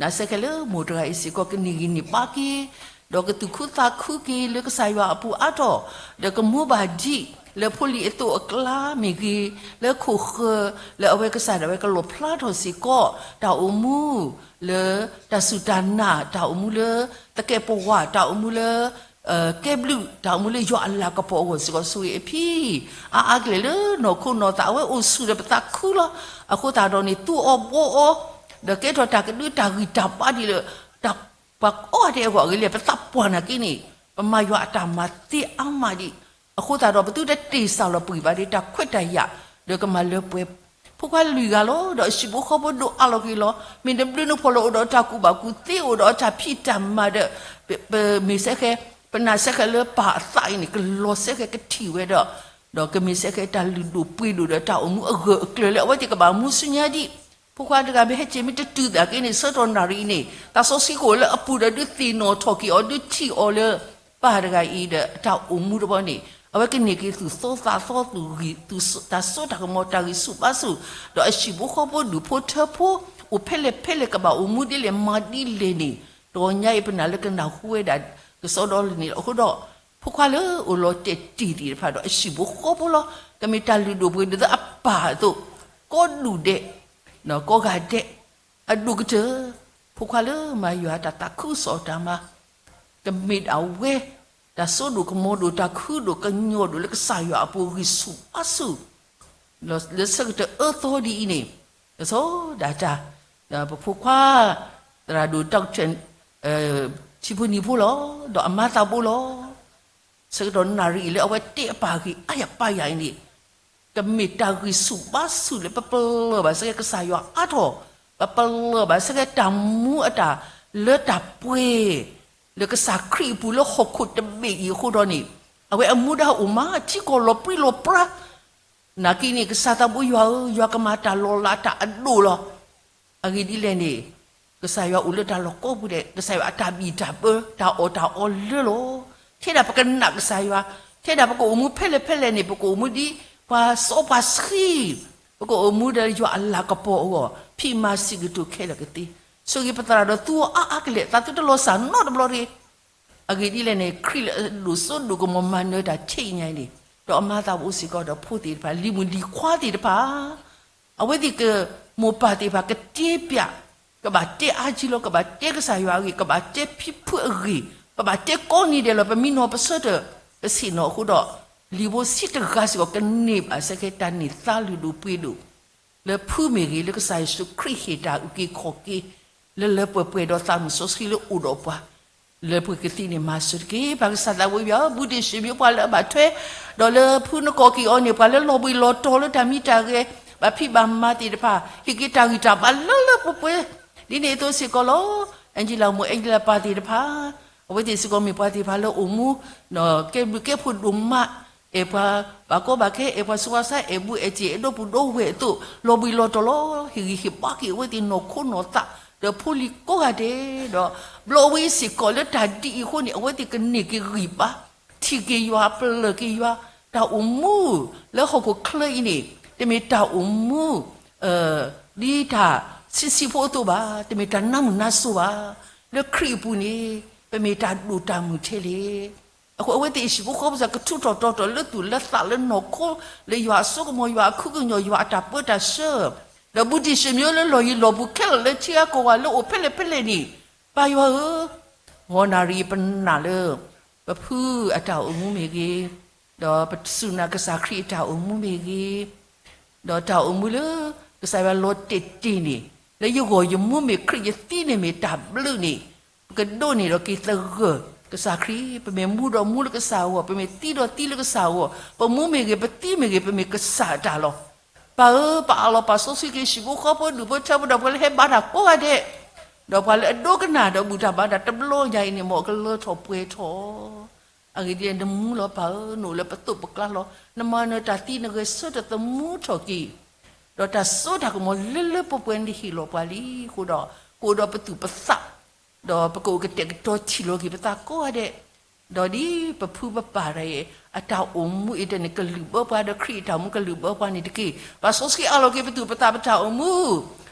နာ်စ့ၢ်ကီးလၢမိၢ်တဂၤအံၤစ့ၢ်ကီးကန့ၢ်ဂံၢ်န့ၢ်ဘါက့ၤ, ဒီးကသူၣ်ခုသးခုက့ၤလၢကစၢ်ယွၤအပူၤအါထီၣ်, ဒီးကမူဘၣ်ဒံးလၢဖိလံၤအသိးအကျါမ့ၢ်ဂ့ၤ, လၢခိၣ်ဃၢၤ, လၢအဝဲကစၢ်ဒၣ်ဝဲကလီၣ်ဖျါထီၣ်စ့ၢ်ကီး တၢ်အိၣ်မူလၢတၢ်စူၢ်တၢ်နာ်, တၢ်အိၣ်မူလၢသကဲးပဝး, တၢ်အိၣ်မူလၢ ကဲဘျုး, တၢ်အိၣ်မူလၢယွၤအလၤကပီၤအဂီၢ်စ့ၢ်ကီး ဆိၣ်ဂ့ၤအဖံ, အါအါကလဲာ်လၢနီၢ်ခိနီၢ်သး အဝဲအိၣ်ဆူၣ်ဒီးပသးခုလီၤ. အဃိသတးဒီးန့ၣ် သူအီၤဘှီအီၤ, ဒီးကဲထီၣ်တၢ်ကဒုတၢ်ဂံၢ်တၢ်ဘါဒ်လၢ တၢ်ပှၤကိးဂၤဒဲးအဂီၢ်အဂ့ၢ်လၢ ပသးပှၢ်နာ်က့န့ၣ်, ပမၤယွၤအတၢ်မၤသ့အါမးဒံး, အဃိသတးဒီး ပသုတတ့ၢ်စၢ်လီၤပှံၤဘၣ်ဒီး တၢ်ခွဲးတၢ်ယာ်, ဒီးကမၤလၢပှဲၤ ဖိခွါလွံၢ်ဂၤလီၤ. ဒီးအဟံၣ်ဖိဃီဖိဒိၣ်အါလီၤက့ၤလီၤ. မ့ၢ်တဘျုးနုၤဖီၣ်လီၤအိၣ်ဒီးတၢ်ကူၣ်ဘၣ်ကူၣ်သ့ အိၣ်ဒီးတၢ်ဖံးတၢ်မၤဒီး, ပမ့ၢ်စ့ၢ်ကီး, ပနာ်စ့ၢ်ကီးလၢပၢ်အသးအံၤန့ၣ် ကလီၤစ့ၢ်ကီးကထံၣ်ဝဲဒီး, ဒီးကမ့ၢ်စ့ၢ်ကီးတၢ်လုၢ်ဒိၣ်ပှ့ၤဒိၣ်ဒီးတၢ်အိၣ်မူအဂၢၢ်အကျၢၤလၢအဝဲသ့ၣ်ကဘၣ်မူဆူညါဒံး, ဖိခွါတဂၤမ့ၢ်ဟဲက့ၤမ့ၢ်တတုၤသးက့န့ၣ် ဆၢကတီၢ်နၣ်ရံၣ်အံၤန့ၣ် တၢ်စီဆှံကအိၣ်လၢအပူၤဒီး ဒုးသ့ၣ်နီၣ်ထီၣ်က့ၤအီၤဒုးထံၣ်အီၤလၢ ပၢ်တဂၤအံၤဒီးအတၢ်အိၣ်မူတဘျီန့ၣ် အဝဲကန့ၢ်က့ၤသူၣ်သီသးသီသူၣ်ဂံၢ်, တၢ်စိတၢ်ကမီၤတၢ်ဂံၢ်ဆူၣ်ဘါဆူၣ်, ဒီးအဟံၣ်ဖိဃီဖိဒူၣ်ဖိထၢဖိ အိၣ်ဖဲလဲၣ်ဖဲလဲၣ် ကဘၣ်အိၣ်မူဒ်လဲၣ်မၤဒ်လဲၣ်န့ၣ်, တဂီၤညါအံၤပနာ်လၢကနၢ်ဟူဝဲဒၣ် ကစီဒီလၢန့ၣ်လီၤ. အဃိဒီး ဖိခွါလၢအိၣ်လီၤတဲာ်တ့ၢ်သ့ၣ်တဖၣ်ဒီးအဟံၣ်ဖိဃီဖိလီၤ. ကမ့ၢ်တၢ်လုၢ်ဒိၣ်ပှ့ၤဒိၣ်လၢအပၢ်အသိး, ကိးဒူၣ်ဒဲး, ကိးဂၤဒဲး, အဒိၣ်ကတၢၢ်, ဖိခွါလၢမၤယွၤတၢ်သးခုကစီၣ်တၢ်မၤ ကမ့ၢ်ဒၣ်ဝဲ တၢ်စိဒိၣ်ကမီၤဒိၣ် တၢ်ခုဒိၣ်ကညီၤဒိၣ်လၢကစၢ်ယွၤအပူၤဂံၢ်ဆူၣ်ဘါဆူၣ်, လၢဆၢကတီၢ်အၢသီဒ်အံၤန့ၣ်, ကစီဒီးတၢ်, ပဖိခွါ သရၣ်ဒိၣ် doctor ထံဖိနံၤဖိလီၤ, ဒီးအမါသးဘိလီၤ. ဆၢကတီၢ်နၣ်ရံၣ်အံၤလၢအဝဲတဲအပၢ်ဂ့ၢ်အါယၤပာ်ယၤအံၤန့ၣ်, ကမ့ၢ်တၢ်ဂံၢ်ဆူၣ်ဘါဆူၣ်လၢပပလၢၢ်ဘၣ်စ့ၢ်ကီးကစၢ်ယွၤအါထီၣ်, ပပလၢၢ်ဘၣ်စ့ၢ်ကီးတၢ်မူအတၢ်လၢတၢ်ပှဲၤ လၢကစၢ်ခရံာ်အပူၤလၢဟီၣ်ခိၣ်တဘ့ၣ်အံၤအဃိဒီးန့ၣ်, အဝဲအမူဒါအိၣ်မး ထံကီၢ်လီၤပြံလီၤပြါ နာ်က့န့ၣ် ကစၢ်သးဘိယွၤဧၢ, ယွၤကမၤတၢ်လီၤလးတၢ်အဒိၣ်လီၤ. အဂ့ၢ်ဒ်လဲၣ်န့ၣ်, ကစၢ်ယွၤအိၣ်လၢတၢ်လီၢ်ကိးပူၤဒဲး, ကစၢ်ယွၤအတၢ်ဘံၣ်တၢ်ဘၢ, တၢ်အီၣ်တၢ်အီလၢလီၤ. ထဲဒၣ်ပကနာ်ကစၢ်ယွၤ, ထဲဒၣ်ပကအိၣ်မူဖဲလဲၣ်ဖဲလဲၣ်န့ၣ် ပကအိၣ်မူဒ်ပှၤစီပှၤဆှံ, ပကအိၣ်မူဒီးယွၤအလၤကပီၤအဂီၢ်, ဖံးမၤစံးကတိၤခဲလၢာ်ကသ့. ဆိၣ်ဂ့ၤပသရၣ်ဒီးသူအီၤအါအါကလဲာ်, သးသုတလီၤစၢ်နီတဘျီတဂ့ၤ. အဂ့ၢ်ဒ်လဲၣ်န့ၣ် ခရံာ်လၢအဒိၣ်စိဒိၣ်ကမီၤမၤနၢၤတၢ်ဆ့ညါအံၤန့ၣ်, ဒီးအမါသးဘိစ့ၢ်ကီးဒီးဖိသ့ၣ်တဖၣ်, လံၤမုၣ်လံၤခွါသ့ၣ်တဖၣ်, အဝဲသ့ၣ်က, မိၢ်ပၢ်သ့ၣ်တဖၣ်ကတဲပျး, ကဘၣ်တဲအါကံလီၤ, ကဘၣ်တဲကစၢ်ယွၤအဂ့ၢ်, ကဘၣ်တဲဖံဖုအဂ့ၢ်, ကဘၣ်တဲကိးနံၤဒဲးလီၤ. ပမံနီၤပဆၢထၢၣ်, ပဆ့ၣ်နီၤအဃိဒီး, လံၤဖိဆံးတဂၤစ့ၢ်ကီးကန့ၢ်ဘၣ်စ့ၢ်ကီးတၢ်န့ၢ်သါလုၢ်ဒိၣ်ပှ့ၤဒိၣ် လၢဖုမ့ၢ်ဂ့ၤ, လၢကစၢ်ယ့ၣ်ၡူးခရံာ်ဟ့ၣ်တၢ်အုၣ်က့ၤခီၣ်က့ၤ, လၢလၢပှဲၤပှဲၤဒီးသးမုၢ်စီဆှံလၢအိၣ်ဒီးပှၤ, လၢပှဲၤကသ့န့ၣ်မၤစၢၤတက့ၢ်. ပၢ်ကစၢ်သးဘိယွၤဧၢ, ဘူးဒံၣ်စၢၤမံၤပှၤလၢအဘၣ်ထွဲ, ဒီးလၢဖုနကိးက့ၤအီၤန့ၣ် ပှၤလၢလီၤဘှံးလီၤတီၤလၢတၢ်မံတၢ်ဂဲၤ, ဘၣ်ဖံးဘၣ်မၤသ့ၣ်တဖၣ်, ဟ့ၣ်က့ၤတၢ်ဂံၢ်တၢ်ဘါလၢလၢပှဲၤပှဲၤ, ဒ်န့ၣ်အသိးစ့ၢ်ကီးလီၤ. အၣ်ကၠံလၤမိၢ် အၣ်ကၠံလၤပၢ်သ့ၣ်တဖၣ်, အဝဲသ့ၣ်စ့ၢ်ကီးမ့ၢ်ပှၤသ့ၣ်တဖၣ်လၢအိၣ်မူ ကဲဘျုးကဲဖှိၣ်ဒိၣ်မး, အဲၣ်ပှၤဘၣ်ကီဘၣ်ခဲ, အဲၣ်ပှၤဆူးပှၤဆါ, အဲၣ်ဘူးအဲၣ်တံၢ်, အဲၣ်ဒိၣ်ပုၢ်ဒိၣ်ဝဲၢ်အသိး, လီၤဘှံးလီၤတီၤလီၤ. ဟ့ၣ်ဂံၢ်ဟ့ၣ်ဘါက့ၤအဝဲသ့ၣ်နီၢ်ခိနီၢ်သး, ဒီးဖိလံၤကိးဂၤဒဲးဒီး, ဘျီအဝဲစ့ၢ်ကီးလၢတၢ်ဒ်အံၤအဃိန့ၣ် အဝဲသ့ၣ်ကန့ၢ်က့ၤဂံၢ်ဘါ, ထံၣ်က့ၤယွၤ, ပလၢၢ်က့ၤယွၤ, တၢ်အိၣ်မူလၢဟီၣ်ခိၣ်ချၢအံၤန့ၣ်, တမ့ၢ်တၢ်အိၣ်မူ ဒ်တၢ်ဆံးဆံးဖိအသိးဘၣ်, တမ့ၢ်တၢ်နါမုၢ်နါစိၤဘၣ်. လၢခရံာ်အပူၤန့ၣ်, ပမ့ၢ်တၢ်ဒိၣ်တၢ်မုၢ်ထဲလဲၣ်. အဃိအဝဲသ့ၣ်အဟံၣ်ဖိဃီဖိစ့ၢ်ကီး ကထူးထီၣ်တီၤထီၣ်လၢသူၣ်လၢသးလၢနီၢ်ခိ, လၢယွၤအစိကမီၤ, ယွၤအခုကညီၤ, ယွၤအတၢ်ပၢတၢ်ဆှၢ, ဒီးဘူးဒံၣ်စၢၤမံၤလၢလီၢ်ယံၤလီၢ်ဘူးခဲလၢာ်လၢထံဂၤကီၢ်ဂၤလၢအိၣ်ဖဲလဲၣ်ဖဲလဲၣ်န့ၣ်, ပၢ်ယွၤဧၢ, ဂီၤနၣ်ရံၣ်ပနာ်လၢ ပဖုအတၢ်အိၣ်မူမ့ၢ်ဂ့ၤ, ဒီးပစူၢ်နာ်ကစၢ်ခရံာ်အတၢ်အိၣ်မူမ့ၢ်ဂ့ၤ, ဒီးတၢ်အိၣ်မူလၢ ကစၢ်ယွၤလီၤတဲာ်တ့ၢ်န့ၣ်, လၢယဂီၢ်ယမူမ့ၢ်ခရံာ် ယသံန့ၣ်မ့ၢ်တၢ်ဘျုးန့ၣ်, ပကဒိးန့ၢ်ဒီးက့ၤသဂၢၢ်ကစၢ်ခရံာ်, ပမ့ၢ်မူဒီးမူလၢကစၢ်အဂီၢ်, ပမ့ၢ်သံဒီးသံလၢကစၢ်အဂီၢ်, ပမူမ့ၢ်ဂ့ၤ, ပသံမ့ၢ်ဂ့ၤ, ပမ့ၢ်ကစၢ်တၢ်လီၤ. ပၢ်ဧၢ, ပအးလီၤပာ်စီဆှံက့ၤ ဟံၣ်ဖိဃီဖိ ဒူၣ်ဖိထၢဖိ ဒီးပှၤလၢဟဲဘါတၢ်ကိးဂၤဒဲး, ဒီးပှၤလၢအဒိကနၣ်ဒီးဘူၣ်တၢ်ဘါတၢ်တဘျီညါအံၤန့ၣ် မ်အကလၢထီၣ်ပှဲၤထီၣ် အဂ့ၢ်ဒ်လဲၣ် နမူလီၤပၢ်ဧၢ, နအိၣ်လၢပသိးပကျါလီၤ. နမၤနၢၤတၢ်သံ နဂဲၤဆၢထၢၣ်သမူထီၣ်က့ၤ, ဒီးတၢ်စိတၢ်ကမီၤလၢလၢပှဲၤပှဲၤန့ၣ်ဟ့ၣ်လီၤပှၤလံအဃိဒီး, ကအိၣ်ဒီးပသူၣ်ပသး, ဒီးပကအိၣ်ကတဲာ်ကတီၤထံၣ်လီၤက့ၤပသးကိးဂၤဒဲး, ဒီးဒ်ပဖုပပၢ်တဂၤအံၤ အတၢ်အိၣ်မူအံၤတၢ်န့ၣ် ကလုၢ်ဘၢပှၤဒီးခရံာ်အတၢ်အိၣ်မူကလုၢ်ဘၢပှၤန့ၣ်တက့ၢ်. ပာ်စီဆှံအးလီၤက့ၤပသူၣ်ပသးပတၢ်အိၣ်မူ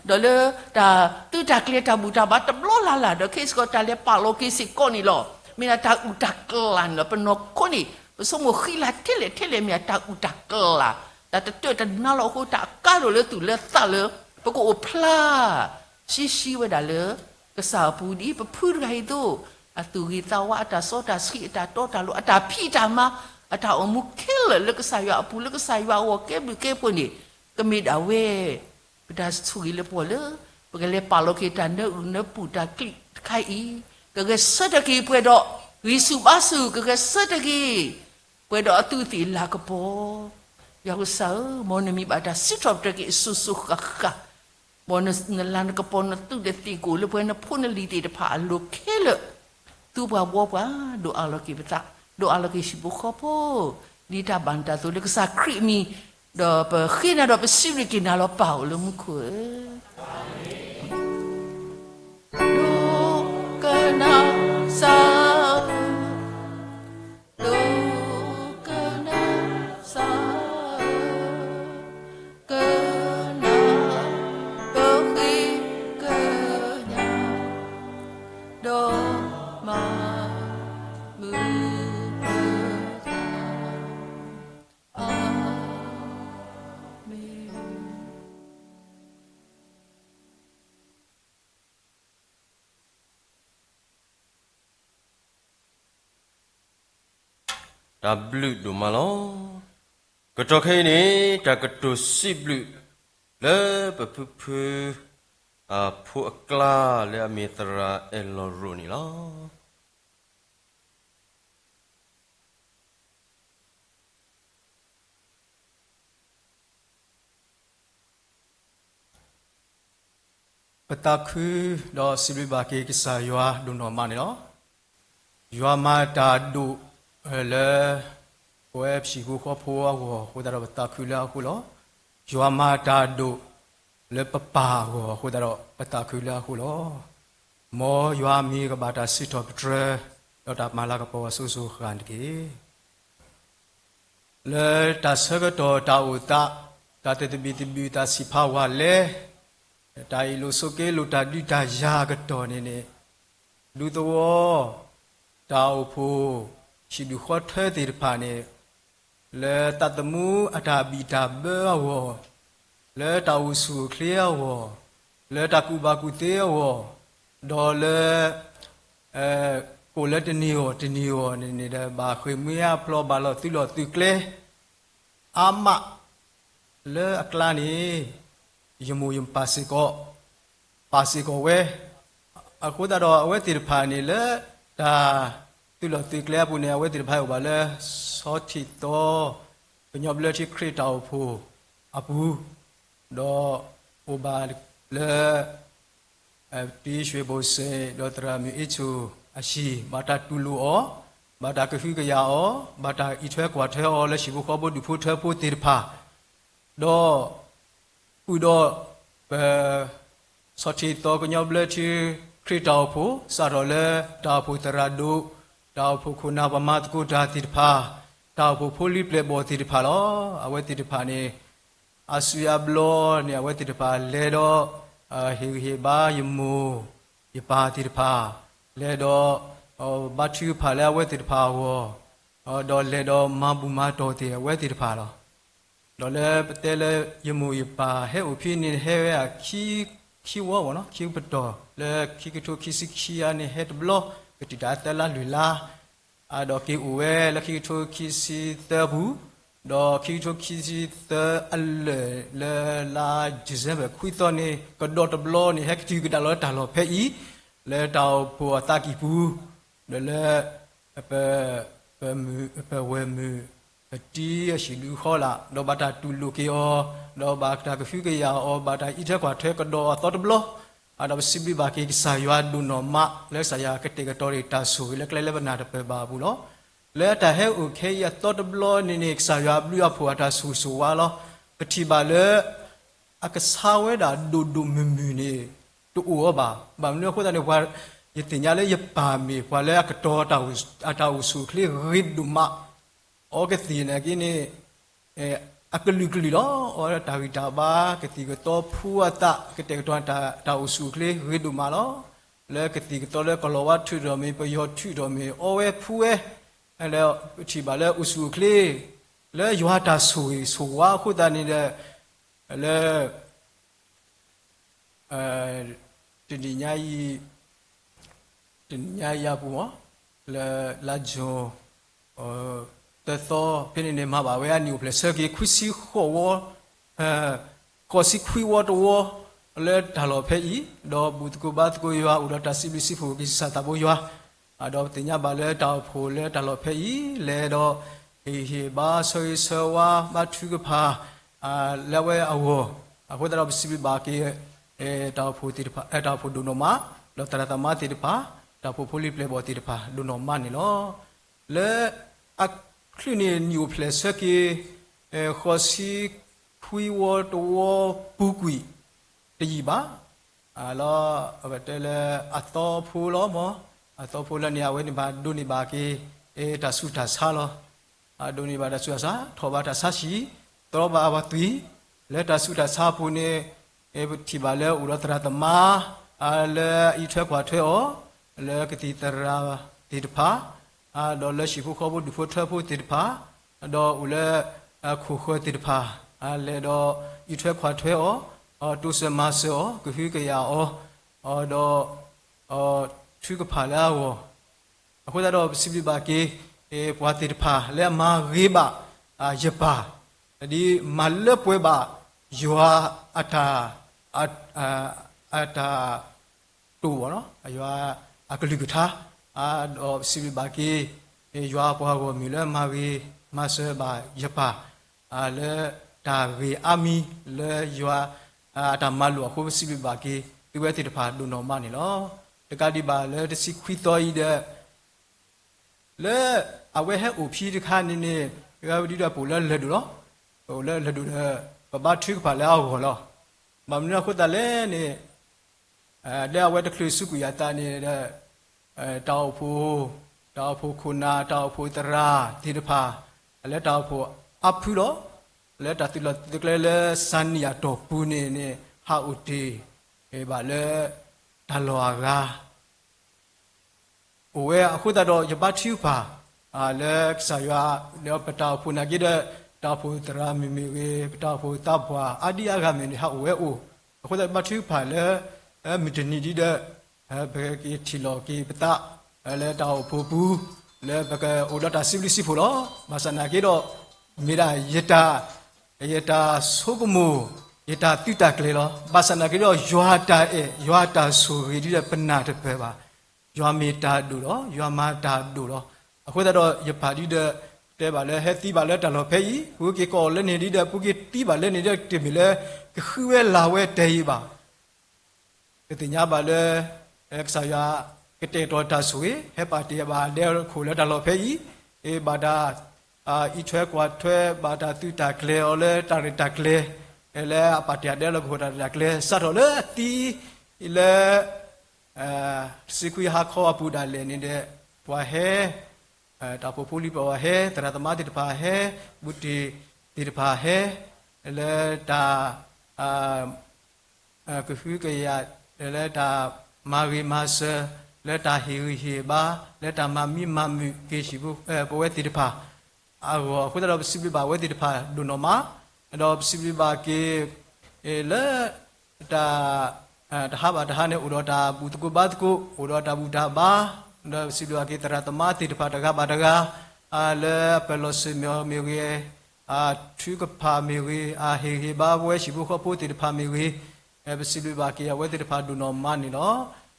ဒီးလၢတၢ်သုးတၢ်ကျဲၤတၢ်ဘူၣ်တၢ်ဘါတဘျီလၢ်လၢ် ဒီးခဲစ့ၢ်ကီးတၢ်လဲၤပာ်လီၤက့ၤစ့ၢ်ကီးန့ၣ်လီၤ. မ့ၢ်ဒၣ်တၢ်အုၣ်တၢ်ကျၢ်န့ၣ်လီၤ. ပနီၢ်ခိန့ၣ် ပဆိကမိၣ်ဃံလၤထဲလဲၣ်ထဲလဲၣ် မ့ၢ်ဒၣ်တၢ်အုၣ်တၢ်ကျၢ်, တၢ်တတၢၢ်တနါလီၤအဃိ တၢ်အကါဒိၣ်လၢသူၣ်လၢသးလၢ ပကအိၣ်ဖျါ ဆှံဆှံဝဲဒၣ်လၢ ကစၢ်အပူၤဒ်ပဖုတဂၤအံၤအသိး, အသူၣ်ဂ့ၤသးဝါ အတၢ်စီတၢ်ဆှံ အတၢ်တီတၢ်လိၤ အတၢ်ဖံးတၢ်မၤ အတၢ်အိၣ်မူခဲလၢာ်လၢကစၢ်ယွၤအပူၤ လၢကစၢ်ယွၤအဂီၢ်ကဲဘျုးကဲဖှိၣ်န့ၣ် ကမ့ၢ်ဒၣ်ဝဲ ပတၢ်ဆိၣ်ဂ့ၤလၢပဂီၢ်လၢ ပကလဲၤပာ်လီၤက့ၤတၢ်နၢအုၣ်နၢပူၤတၢ်ချံးတခါအံၤ, ကဂဲၤဆၢထၢၣ်က့ၤပှဲၤဒီး ဂံၢ်ဆူၣ်ဘါဆူၣ် ကဂဲၤဆၢထၢၣ်က့ၤ ပှဲၤဒီးအသူးအသ့ၣ်လၤကပီၤ, ယွၤကစၢ်ဧၢ, မ်နမံၤဘၣ်တၢ်စံးထီၣ်ပတြၢၤက့ၤအစိၤစိၤဃၣ်ဃၣ်, မ်နလၤနကပီၤနသူးနသ့ၣ်ကအိၣ်လၢပှဲၤနဖိနလံၤသ့ၣ်တဖၣ်အလိၤခဲလၢာ်, သူပှၤဘှီပှၤ, ဒိးအးလီၤက့ၤပသး, ဒိးအးလီၤက့ၤဟံၣ်ဖိဃီဖိ, ဒ်တၢ်ဘၣ်နတၢ်သိးလၢကစၢ်ခရံာ်အမံၤ, ဒီးပဃ့နၤဒီးပစံးဘျုးက့ၤနၤလီၤ ပၢ်အိၣ်လၢမူခိၣ်ဧၢ ဒိကနၣ်စၢ်, ဒိကနၣ်စၢ်, ကနၣ်, ကဃ့ကညး, ဒီးမၤမုာ်ပသး, အၤမ့ၣ်. တၢ်ဘျုးဒိၣ်မးလီၤ. ကတီၢ်ခဲအံၤန့ၣ် တၢ်ကတိၤစံးဘျုးလၢပဖုဖု အဖိအကျါလၢအမ့ၢ်သရၣ်အဲၣ်လီၤရိၣ်န့ၣ်လီၤ. ပသးခုဒီးစံးဘျုးဘၣ်က့ၤကစၢ်ယွၤဒိၣ်နီၢ်မးန့ၣ်လီၤ. ယွၤမၤတၢ်ဒိၣ်လၢ ပဝဲပဟံၣ်ဖိဃီဖိအဂီၢ်အဃိသတးဒီး ပသးခုလၢအဃိလီၤ. ယွၤမၤတၢ်ဒိၣ်လၢပပၢ်အဂီၢ်အဃိသတးဒီး ပသးခုလၢအဃိလီၤ. မ်ယွၤအမံၤကဘၣ်တၢ်စံးထီၣ်ပတြၢၤ ဒီးတၢ်မၤလၤကပီၤအစိၤစိၤအဃၣ်ဃၣ်န့ၣ်တက့ၢ်. လၢတၢ်ဆၢကတီၢ်တၢ်အိၣ်သး, တၢ်သဘံၣ်သဘုၣ် တၢ်ဆံးဖးဝၣ်လဲ, တၢ်အ့ၣ်လိာ်ဆိးက့လိာ် တၢ်ဒုးတၢ်ယၤအကတီၢ်န့ၣ်န့ၣ်, ဒူသဝီ တၢ်အိၣ်ဖှိၣ် ဟံၣ်ဒူၣ်ဃီထၢသ့ၣ်တဖၣ်န့ၣ်, လၢသးသမူအတၢ်ဘံၣ်တၢ်ဘၢအဂီၢ်, လၢတၢ်အိၣ်ဆူၣ်အိၣ်ချ့အဂီၢ်, လၢတၢ်ကူၣ်ဘၣ်ကူၣ်သ့အဂီၢ်, ဒီးလၢ ကိၣ်လၢတနံၤအဂီၢ်တနံၤအဂီၢ်န့ၣ်န့ၣ်ဒီး ဘၣ်ဃ့ၢ်မှံဟးဖျိး ဘၣ်လီၤသုးလီၢ်သုးကျဲ အါမး လၢအကျါန့ၣ် ယမိၢ်ယပၢ်စ့ၢ်ကီး ပာ်စ့ၢ်ကီးဝဲ, အဃိသတးဒီးအဝဲသ့ၣ်တဖၣ်န့ၣ် လၢတၢ်သုးလီၢ်သုးကျဲအပူၤန့ၣ် အဝဲသ့ၣ်တဖၣ်အံၤအိၣ်ဘၣ်လၢ ဆီထံးသီ ကညီဘျၢထံခရံာ်တၢ်အိၣ်ဖှိၣ်အပူၤ, ဒီးအိၣ်ဘၣ်လၢ တံၢ်ရွှ့ၣ်ဘိၣ်စ့ၣ် ဒီးသရၣ်မုၣ်အ့ၣ်ဆူၣ်အဟံၣ် ဘၣ်တၢ်တူၢ်လိာ်အီၤ, ဘၣ်တၢ်ကဟုကယာ်အီၤ, ဘၣ်တၢ်အံးထွဲကွၢ်ထွဲအီၤလၢ ဟံၣ်ဖိဃီဖိဒူၣ်ဖိထၢဖိသ့ၣ်တဖၣ်, ဒီး ဃုာ်ဒီး ပ ဆီထံးသီကညီဘျၢထံခရံာ်တၢ်အိၣ်ဖှိၣ် စးထီၣ်လၢတၢ်အိၣ်ဖှိၣ်သရၣ်ဒိၣ်, တၢ်အိၣ်ဖှိၣ်ခိၣ်နၢ်ပှၤမၤသကိးတၢ်သ့ၣ်တဖၣ်, တၢ်အိၣ်ဖှိၣ်ဖိလံၤပျဲၢ်ဘီၣ်သ့ၣ်တဖၣ်လီၤ. အဝဲသ့ၣ်တဖၣ်န့ၣ် အါစုအါဘျီန့ၣ် အဝဲသ့ၣ်တဖၣ်လဲၤဒီး ဟ့ၣ်ဂံၢ်ဟ့ၣ်ဘါယမိၢ်ယပၢ်သ့ၣ်တဖၣ်, လဲၤဒီး ဘါထုကဖၣ်လၢအဝဲသ့ၣ်တဖၣ်အဂီၢ်, ဒီးလဲၤဒီးမၤဘူၣ်မၤတီၢ်သ့ၣ်အဝဲသ့ၣ်တဖၣ်လီၤ. ဒီးလၢပတဲလၢယမိၢ်ယပၢ်ဟဲအိၣ်ဖဲန့ၣ် ဟဲဝဲဒၣ် ခံဝီဝီနီၤ, ခံပတီၢ် လၢခံကထိခံဆံခံအါန့ၣ် ဟဲတဘျီ ကတုၤတၢ်သၢလါလွံၢ်လါ, အဒီးက့ၤအိၣ်ဝဲလၢခံကထိခံဆံသၢပူၤ, ဒီးခံကထိခံဆံသၢအလၢာ်လၢလါ December ခွံသီန့ၣ် ကဒီးတဘျီန့ၣ် ဟဲကတုၤကဒါလီၤတၢ်လီၢ်ဖဲအံၤ လၢတၢ်အိၣ်ဖှိၣ်အသးကံၢ်ပူၤ ဒီးလၢ ပ ပဝဲၢ်မုၣ် ပတံအဟံၣ်ဒုးဃီလာ် ဒီးဘၣ်တၢ်တူၢ်လိာ်က့ၤအီၤ ဒီးဘၣ်တၢ်ကဟုကယာ်အီၤ ဘၣ်တၢ်အံးထွဲကွၢ်ထွဲကဒီးအသီတဘျီ ဒီးပစံးဘျုးဘၣ်က့ၤကစၢ်ယွၤဒိၣ်နီၢ်မး လၢကစၢ်ယွၤကတဲာ်ကတီၤတၢ်ဆိၣ်ဂ့ၤလၢကျဲလၢပနၢ်တပၢၢ်ဘၣ်အပူၤလီၤ. လၢတၢ်ဟဲအိၣ်ခဲအံၤအသီတဘျီန့ၣ်န့ၣ် ကစၢ်ယွၤအဘျုးအဖှိၣ်အတၢ်ဆိၣ်ဂ့ၤဆိၣ်ဝါလီၤ. ပထံၣ်ဘၣ်လၢ အကဆါဝဲဒၣ်ဒိၣ်ဒိၣ်မုၢ်မုၢ်န့ၣ် တအိၣ်အီၤဘၣ်. ဘၣ်မနုၤအဃိသတးန့ၣ် ပှၤ ယသ့ၣ်ညါလၢယပၢ်မ့ၢ်ပှၤလၢအကတီၤ အတၢ်အိၣ်ဆူၣ်အိၣ်ချ့ဂ့ၤဒိၣ်မး အီကသံၣ်နာ်က့န့ၣ် အကလုာ်ကလုာ်လီၤ. အီတၢ်ဂံၢ်တၢ်ဘါ ကသံၣ်ကသီဖှူအသး ကတဲာ်ကတီၤတၢ်အိၣ်ဆူၣ်အိၣ်ချ့ဂ့ၤဒိၣ်မးလီၤ. လၢကသံၣ်ကသီလၢကလီၤဝါထုးထီၣ်မ့ၢ် ပယီၤထုးထီၣ်မ့ၢ် အီဝဲဖှူဝဲ လၢပထံၣ်ဘၣ်လၢအိၣ်ဆူၣ်အိၣ်ချ့ လၢယွၤတၢ်ဆိၣ်ဂ့ၤဆိၣ်ဝါအဃိသတးန့ၣ်ဒီး လၢ တနံၤညါအံၤ တနံၤညါအံၤအပူၤ လၢလါ June သၢသီ ဖဲန့ၣ်န့ၣ် မၤဘၣ်ဝဲအနံၣ်အိၣ်ဖျဲၣ်ဆၢက့ၤ ခွံဆံဃိးဝီ ဃိးဆံခွံဝီတဝီ လၢတၢ်လီၢ်ဖဲအံၤ ဒီးဘူၣ်သကိးဘါသကိးယွၤ အိၣ်ဒီးတၢ်စံးဘျုးစံးဖှိၣ်က့ၤကစၢ်သးဘိယွၤ ဒီးပသ့ၣ်ညါဘၣ်လၢတၢ်အိၣ်ဖှိၣ်လၢတၢ်လီၢ်ဖဲအံၤ လဲၤဒီး ဟ့ၣ်ဂံၢ်ဟ့ၣ်ဘါ ဆၢဂ့ၤဆၢဝါ ဘါထုကဖၣ် လၢအဝဲအဂီၢ် အဃိသတးဒီးပစံးဘျုးဘၣ်က့ၤ တၢ်အိၣ်ဖှိၣ်ဒိၣ်နီၢ်မး ဒီးသရၣ်သမါသ့ၣ်တဖၣ် တၢ်အိၣ်ဖှိၣ်ဖိလံၤပျဲၢ်ဘီၣ်သ့ၣ်တဖၣ် ဒိၣ်နီၢ်မးန့ၣ်လီၤ. လၢအချုးန့ၣ် နံၣ်အိၣ်ဖျဲၣ်ဆၢက့ၤ ဃိးဆံခွံဝီတဝီပူၤကွံာ်တယံာ်ဘၣ် လီၤ အဝဲတဲလၢအသီဖိလီၤမး အသီဖိလၢန့ၣ် အဝဲန့ၣ်ဘၣ်ဒိးန့ၢ်ဘၣ်က့ၤ တၢ်ဆူးတၢ်ဆါလီၤ. ဒိးန့ၢ်ဘၣ်တၢ်ဆူးတၢ်ဆါ ထီၣ်ဘၣ်တၢ်ဆါဟံၣ် သီဘၣ်အဝၤသွံၣ် လၢတၢ်ဆူးတၢ်ဆါအပူၤန့ၣ် ပထံၣ်ဘၣ်လၢအိၣ်ဒီးသရၣ်သမါ လၢအအံးထွဲကွၢ်ထွဲအီၤ လၢကသံၣ်သရၣ်သ့ၣ်တဖၣ် ဒီးလၢဟံၣ်ဖိဃီဖိဒူၣ်ဖိထၢဖိသ့ၣ်တဖၣ် ဒီးအိၣ်လၢ ခိၣ်ဃၢၤသ့ၣ်တဖၣ် လဲၤဒီးအံးထွဲကွၢ်ထွဲအီၤ တိစၢၤမၤစၢၤအီၤ ကဟုကယာ်အီၤ ဒီး ထုကဖၣ်လၢအဂီၢ် အဃိသတးဒီးပစံးဘျုးဘၣ်က့ၤ ပှၤသ့ၣ်တဖၣ်လၢအမၤဂ့ၤဘၣ် ယပၢ် ဒ်မၤလၢပှဲၤဘၣ် ယွၤအတၢ် အတၢ် တိာ်ဘၣ် ယွၤအကလုၢ်ကထါ ဒီးပစံးဘျုးဘၣ်က့ၤ ယွၤပှၤဂီၢ်မုၢ်လၢမၤဂ့ၤမၤစၢၤဘၣ်ယပၢ် လၢတၢ်ဂ့ၤအါမံၤလၢယွၤ အတၢ်မၤလိာ်အဃိ ပစံးဘျုးဘၣ်က့ၤ သုဝဲသ့ၣ်တဖၣ်ဒိၣ်နီၢ်မးန့ၣ်လီၤ. တကးဒံးဘၣ်လၢတဆံခွံသီအံၤဒီး လၢအဝဲဟဲအိၣ်ဖဲတခါန့ၣ်န့ၣ် တဂၤဝဲဒ်ဒီးပအိၣ်လၢလၢၢ်ဒိၣ်လီၤ. ပအိၣ်လၢလၢၢ်ဒိၣ်ဒီး ပဘါထုကဖၣ်လၢအဂီၢ်လီၤ. ဘၣ်မနုၤအဃိသတးလဲၣ်န့ၣ် လၢအဝဲတချုးဆူကွံာ်အသးန့ၣ်ဒီး တၢ်အိၣ်ဖှိၣ် တၢ်အိၣ်ဖှိၣ်ခိၣ်နၢ် တၢ်အိၣ်ဖှိၣ်သရၣ်သ့ၣ်တဖၣ် လၢတၢ်အိၣ်ဖှိၣ်အါဖုလီၤ. လၢတၢ်သုးလီၢ်သုးကျဲလၢစၤနံၣ်အတီၢ်ပူၤန့ၣ်န့ၣ် ဟးအိၣ်တ့ၢ်ဘၣ်လၢ တၢ်လီၢ်အဂၤ အိၣ်ဝဲအဃိသတးဒီး ယဘါထုကဖၣ် လၢကစၢ်ယွၤ ဒီးပတၢ်အိၣ်ဖှိၣ်နာ်က့ဒီး တၢ်အိၣ်ဖှိၣ်သရၣ်မုၣ်မ့ၢ်ဂ့ၤ ပတၢ်အိၣ်ဖှိၣ်သးပှၢ် အါဒံအါဂၤမ့ၢ်ဂ့ၤ ဟးအိၣ်ဝဲအိၣ် အဃိသတးဘါထုကဖၣ်လၢ မုၢ်တနံၤဒ်ဒီး ပကထံၣ်လီၤက့ၤပသး လၢတၢ်အိၣ်ဖှိၣ်ပူၤ လၢပကအိၣ်ဒီးတၢ်စံးဘျုးစံးဖှိၣ်လီၤ. ဘၣ်ဆၣ်နာ်က့ဒီး မ့ၢ်ဒၣ်ယတၢ် ယတၢ်ဆိကမိၣ် ယတၢ်သုးတၢ်ကျဲၤလီၤ. ဘၣ်ဆၣ်နာ်က့ဒီး ယွၤတၢ်အဲၣ် ယွၤတၢ်ဆိၣ်ဂ့ၤဒ်ဒီးပနၢ်တပၢၢ်ဘၣ်. ယွၤမ့ၢ်တၢ်ဒိၣ်လီၤ. ယွၤမၤတၢ်ဒိၣ်လီၤ. အဃိသတးဒီး ယပၢ်ဒ်ဒီး တဲဘၣ်လၢ ဟဲသံဘၣ်လၢတၢ်လီၢ်ဖဲအံၤ ပူၤက့ၤကိးအီၤလၢန့ၣ်ဒ်ဒီး ပူၤက့ၤသံဘၣ်လၢန့ၣ်ဒီး တမ့ၢ်လၢ ကဃုဝဲလၢ်ဝဲတၢ်အံၤဘၣ် ပသ့ၣ်ညါဘၣ်လၢ ကစၢ်ယွၤ ကတဲာ်ကတီၤတၢ်ဆိၣ်ဂ့ၤ ဟဲပာ်တ့ၢ်ဘၣ်ဒဲလီၤခိၣ်လၢတၢ်လီၢ်ဖဲအံၤ ဘၣ်တၢ် အံးထွဲကွၢ်ထွဲ ဘၣ်တၢ်သုးတၢ်ကျဲၤအီၤလၢတၢ်ရဲၣ်တၢ်ကျဲၤ လၢအပာ်တ့ၢ်ဒဲလီၤခိၣ်တၢ်ရဲၣ်တၢ်ကျဲၤ စးထီၣ်လၢအသံ လၢ တဆံခွံဟါခီအပူၤဒၣ်လဲာ်န့ၣ်ဒီး ပှၤဟဲ တၢ်အိၣ်ဖှိၣ်ဖိလံၤပှၤဟဲ သရၣ်သမါသ့ၣ်တဖၣ်ဟဲ ဘူးတ့ၢ်သ့ၣ်တဖၣ်ဟဲ လၢတၢ် ကဟုကယာ် လၢတၢ်မၤဂ့ၤမၤစၢၤ လၢတၢ်ဟ့ၣ်ဂံၢ်ဟ့ၣ်ဘါ လၢတၢ်မၤမံမၤမုာ်က့ၤဟံၣ်ဖိ ပဝဲသ့ၣ်တဖၣ် အဂီၢ် အဃိသတးဒီး ပစံးဘျုးဘၣ်ဝဲသ့ၣ်တဖၣ်ဒိၣ်နီၢ်မး ဒီးပစံးဘျုးဘၣ်က့ၤ လၢ တၢ် တဟါဘၣ်တဟါန့ၣ် အိၣ်ဒီးတၢ်ဘူၣ်သကိးဘါသကိး အိၣ်ဒီးတၢ်ဘူၣ်တၢ်ဘါ ဒီးပစံးဘျုးဘၣ်က့ၤသရၣ်သမါသ့ၣ်တဖၣ်တဂၤဘၣ်တဂၤ လၢအပၢၢ်လီၤစၢၤမ့ၢ်အီၤမ့ၢ်ဂ့ၤ အထုကဖၣ်မ့ၢ်ဂ့ၤ, အဟ့ၣ်ဂံၢ်ဟ့ၣ်ဘါပဝဲဟံၣ်ဖိဃီဖိသ့ၣ်တဖၣ်မ့ၢ်ဂ့ၤ, ပစံးဘျုးဘၣ်က့ၤအဝဲသ့ၣ်တဖၣ်ဒိၣ်နီၢ်မးန့ၣ်လီ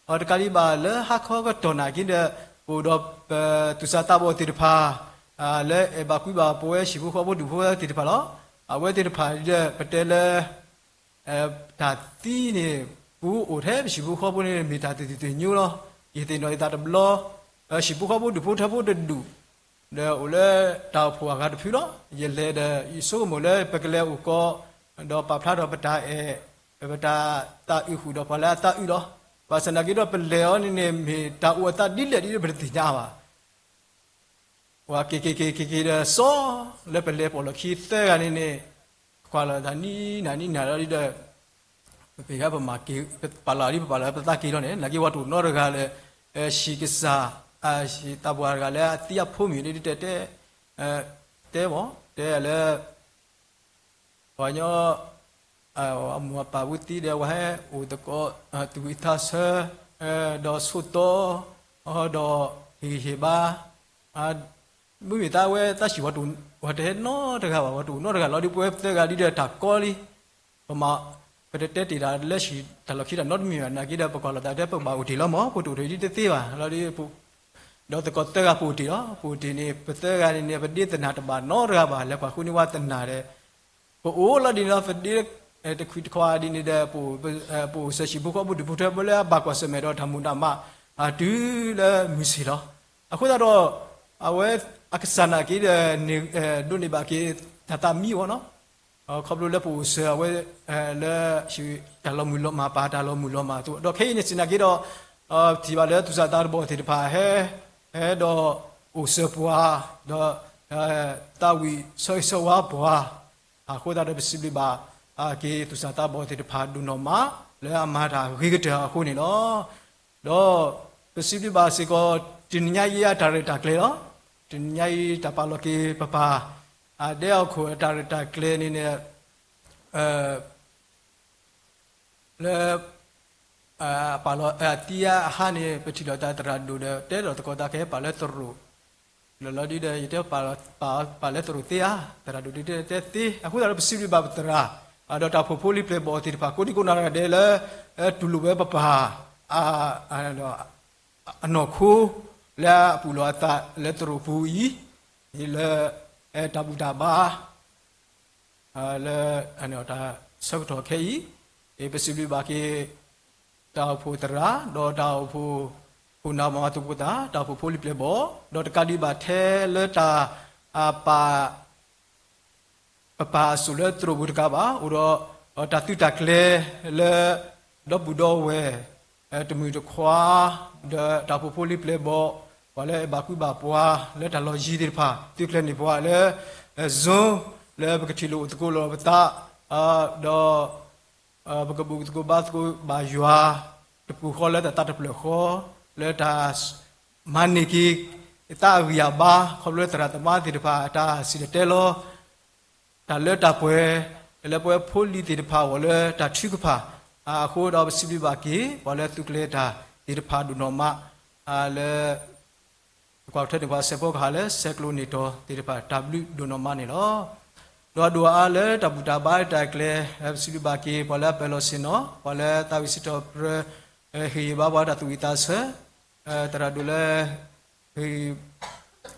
ၤ. တကးဒံးဘၣ်လၢဟါခီကတီၢ်နာ်က့ဒီး ပအိၣ်ဒီးပသူၣ်စၢ်သးဘီၣ်သ့ၣ်တဖၣ် လၢအဲၣ်ဘၣ်ကွံဘၣ်ပဝဲဟံၣ်ဖိဃီဖိဒူၣ်ဖိသ့ၣ်တဖၣ်လီၤ. အဝဲသ့ၣ်တဖၣ်ဒီး ပတဲလၢ တၢ်သံန့ၣ် ပူၤအိၣ်ထဲပဟံၣ်ဖိဃီဖိန့ၣ် မ့ၢ်တၢ်သ့ၣ်သ့ၣ်ညိလီၤ. ယသ့ၣ်နီၣ်ယသးတဘျီ ဟံၣ်ဖိဃီဖိဒူၣ်ဖိထၢဖိတဒူၣ် ဒီးအိၣ်လၢတၢ်အိၣ်ဖှိၣ်အဂၤတဖုလီၤ. ယလဲၤဒီး ယဆိကမိၣ်လၢပကလဲၤအိၣ်ကီး ဒီးပာ်ဖျါထီၣ်ပတၢ်အဲၣ် ပတၢ်သးအုးဃုာ်ဒီးပှၤလၢအသးအုးလီၤ. ဘၣ်ဆၣ်သနာ်က့ဒီး ပလဲၤအီၤန့ၣ်န့ၣ် မ့ၢ်တၢ်အိၣ်အသးဒ်လဲၣ်ဒ်လဲၣ် ပတသ့ၣ်ညါဘၣ်. ပှၤက့ၤက့ၤက့ၤက့ၤက့ၤဒီး စီၤလၢပလဲၤပိာ်လီၢ်ခံသၢဂၤန့ၣ်န့ၣ် ကွၢ်လီၤသးနံၤနၤနံၤနၤလီၤဒီး ပက့ၤပမၤက့ၤ ပပာ်လီၤဒ်ပပာ်လီၤပသးက့ၤလီၤန့ၣ် နာ်က့ပှၤတအိၣ်နီတဂၤလၢ ဟံၣ်ကစၢ် ဟံၣ်သးပှၢ်တဂၤလၢအသံအဖိမံၤဒ်တဲ တဲမး တဲလၢ ပှၤကညီ အမိၢ်အပၢ်ဝံသံဒီး ပှၤဟဲအိၣ်သကိး သူၣ်ဝံၣ်သးဆၢ ဒီးဆိးသီ ဒီးဟ့ၣ်ဂံၢ်ဟ့ၣ်ဘါ မ့မ့ၢ်သးဝဲသးဆံး ပှၤတဟဲနီတဂၤဘၣ်, ပှၤတအိၣ်နီတဂၤလီၤ. ဒီးပဝဲသၢဂၤဒ်ဒီးတၢ်ကီလံ ပမၤ ပတတဲတ့ၢ်တၢ်လၢဟံၣ်တၢ်လီၢ်ခံတၢ်နီတမံၤဘၣ်. နာ်က့ဒီး ပကွၢ်လီၤသးတဲ ပဘၣ်အိၣ်တ့ၢ်လီၤမး, ပတအိၣ်တ့ၢ်ဒ်တသ့ဘၣ်လီၤ. ဒီးသကိးသၢဂၤပအိၣ်တ့ၢ်လီၤ. ပအိၣ်တ့ၢ်န့ၣ် ပသၢဂၤန့ၣ်န့ၣ် ပဒ့သနၢ်တဘၣ်နီတဂၤဘၣ် လၢပှၤဃုန့ၢ်ဝဲသနၢ်ဒီး ပအိၣ်လီၤဒ်န့ၣ်လီၤ. ပဒ့တခွံၣ်တခွါဒ်န့ၣ်ဒီး ပအိၣ်စၢၤဟံၣ်ဖိဃီဖိဒူၣ်ဖိထၢဖိလၢအဘၣ်ကွၢ်ဆၢၣ်မဲာ်ဒီးတၢ်မူၤတၢ်မၤ တုၤလၢမုၢ်ဆ့ၣ်လီၤ. အဃိသတးဒီး အဝဲအကစၢ်နာ်က့ဒီး ဒိးန့ၢ်ဘၣ်က့ၤတၢ်သးမံအီၤနီၤ ခီဖျိလၢပအိၣ်စၢၤအဝဲ လၢ တၢ်လီၤမုၢ်လီၤမၢ် ပာ်တၢ်လီၤမုၢ်လီၤမၢ်အသိး ဒီးခဲအံၤန့ၣ်စံးနာ်က့ဒီး ထံၣ်ဘၣ်လၢသူၣ်စၢ်သးဘီၣ်သ့ၣ်တဖၣ်ဟဲ ဟဲဒီးအိၣ်စၢၤပှၤ ဒီး သးဝံၣ်ဆၢဂ့ၤဆၢဝါပှၤ အဃိသတးဒီးပစံးဘျုးဘၣ်က့ၤသူၣ်စၢ်သးဘီၣ်သ့ၣ်တဖၣ်ဒိၣ်နီၢ်မး လၢအမၤတၢ်ဂ့ၤကတၢၢ်အဃိန့ၣ်လီၤ. ဒီးပစံးဘျုးဘၣ်စ့ၢ်ကီး တနံၤညါအံၤအတၢ်ရဲၣ်တၢ်ကျဲၤလီၤ. တနံၤညါအံၤတၢ်ပာ်လီၤက့ၤပပၢ် အဒဲအခိၣ်အတၢ်ရဲၣ်တၢ်ကျဲၤန့ၣ်န့ၣ် လၢ ပာ်လီၤအသံအဟါန့ၣ် ပထံၣ်လိာ်သးသရၣ်ဒိၣ်ဒီး တဲဒီးသကိးသးကဟဲပာ်လၢသရိာ် လီၤလီၤဒ်ဒီး ယတဲပာ်လၢသရိာ်သ့ဧါ, သရၣ်ဒိၣ်ဒ်တဲသ့, အဃိသတးဒီးပစံးဘျုးဘၣ်ပသရၣ် ဒီးတၢ်အိၣ်ဖှိၣ်ဖိလံၤပျဲၢ်ဘီၣ်သ့ၣ်တဖၣ် ကိးဒံကိးနီၢ်ဂၤဒဲးလၢ တူၢ်လိာ်ဝဲပပၢ် အနီၢ်ခိ လၢအပူၤလီၤအသးလၢသရိာ်ပူၤအံၤ လၢ တၢ်ဘူၣ်တၢ်ဘါ လၢ တၢ်ဆၢကတီၢ်ခဲအံၤ ပစံးဘျုးဘၣ်က့ၤ တၢ်အိၣ်ဖှိၣ်သရၣ် ဒီးတၢ်အိၣ်ဖှိၣ် ခိၣ်နၢ်မၤသကိးသး တၢ်အိၣ်ဖှိၣ်ဖိလံၤပျဲၢ်ဘီၣ် ဒီးတကးဒံးဘၣ်ထဲလၢတၢ် ပာ် ပပၢ်အစိၣ်လၢသရိာ်ပူၤတကးဘၣ် အိၣ်ဒီး တၢ်သုးတၢ်ကျဲၤလၢ ဒီပုၢ်ဒီဝဲၢ် တမုၢ်တခွါ ဒီးတၢ်အိၣ်ဖှိၣ်ဖိလံၤပျဲၢ်ဘီၣ် ပှၤလၢအဲၣ်ဘၣ်ကွံဘၣ်ပှၤလၢတၢ်လီၢ်ယံၤသ့ၣ်တဖၣ် သုးကျဲၤန့ၢ်ပှၤလၢ Zoom လၢပကထံၣ်လိာ်အိၣ်သကိးလိာ်ပသး ဒီး ပကဘူးကသကိးဘါသကိးဘၣ်ယွၤ တပူၤဃီလၢတၢ်သးတဖျၢၣ်ဃီ လၢတၢ် မၤန့ၢ်က့ၤ သးအဂံၢ်အဘါ ခီဖျိလၢသရၣ်သမါသ့ၣ်တဖၣ် တၢ်စံၣ်တဲၤတဲလီၤ တၢ်လၢတၢ်ပှဲၤ လၢပဝဲဖိလံၤသ့ၣ်တဖၣ်အဂီၢ်လၢတၢ်ထုကဖၣ် အဃိဒီးပစံးဘျုးဘၣ်က့ၤ ပှၤလၢသုးကျဲၤတၢ်သ့ၣ်တဖၣ်ဒိၣ်နီၢ်မး လၢ ကွၢ်ထွဲန့ၢ်ပှၤစဲးဖီကဟၣ်လၢဆဲးကျိးန့ၢ်တီၤသ့ၣ်တဖၣ် တၢ်ဘျုးဒိၣ်နီၢ်မးန့ၣ်လီၤ. ဒီးဒိၣ်အါလၢတၢ်ဘူၣ်တၢ်ဘါတၢ်ကျဲၤ ပစံးဘျုးဘၣ်က့ၤ ပှၤလၢအပၢၤလီၢ်ဆ့ၣ်နီၤ ပှၤလၢသးဝံၣ်စံးထီၣ်ပတြၢၤ ဟ့ၣ်ဂံၢ်ဘါပှၤတၢ်သူၣ်ဝံၣ်သးဆၢ သရၣ်ဒိၣ်လၢ ဟ့ၣ်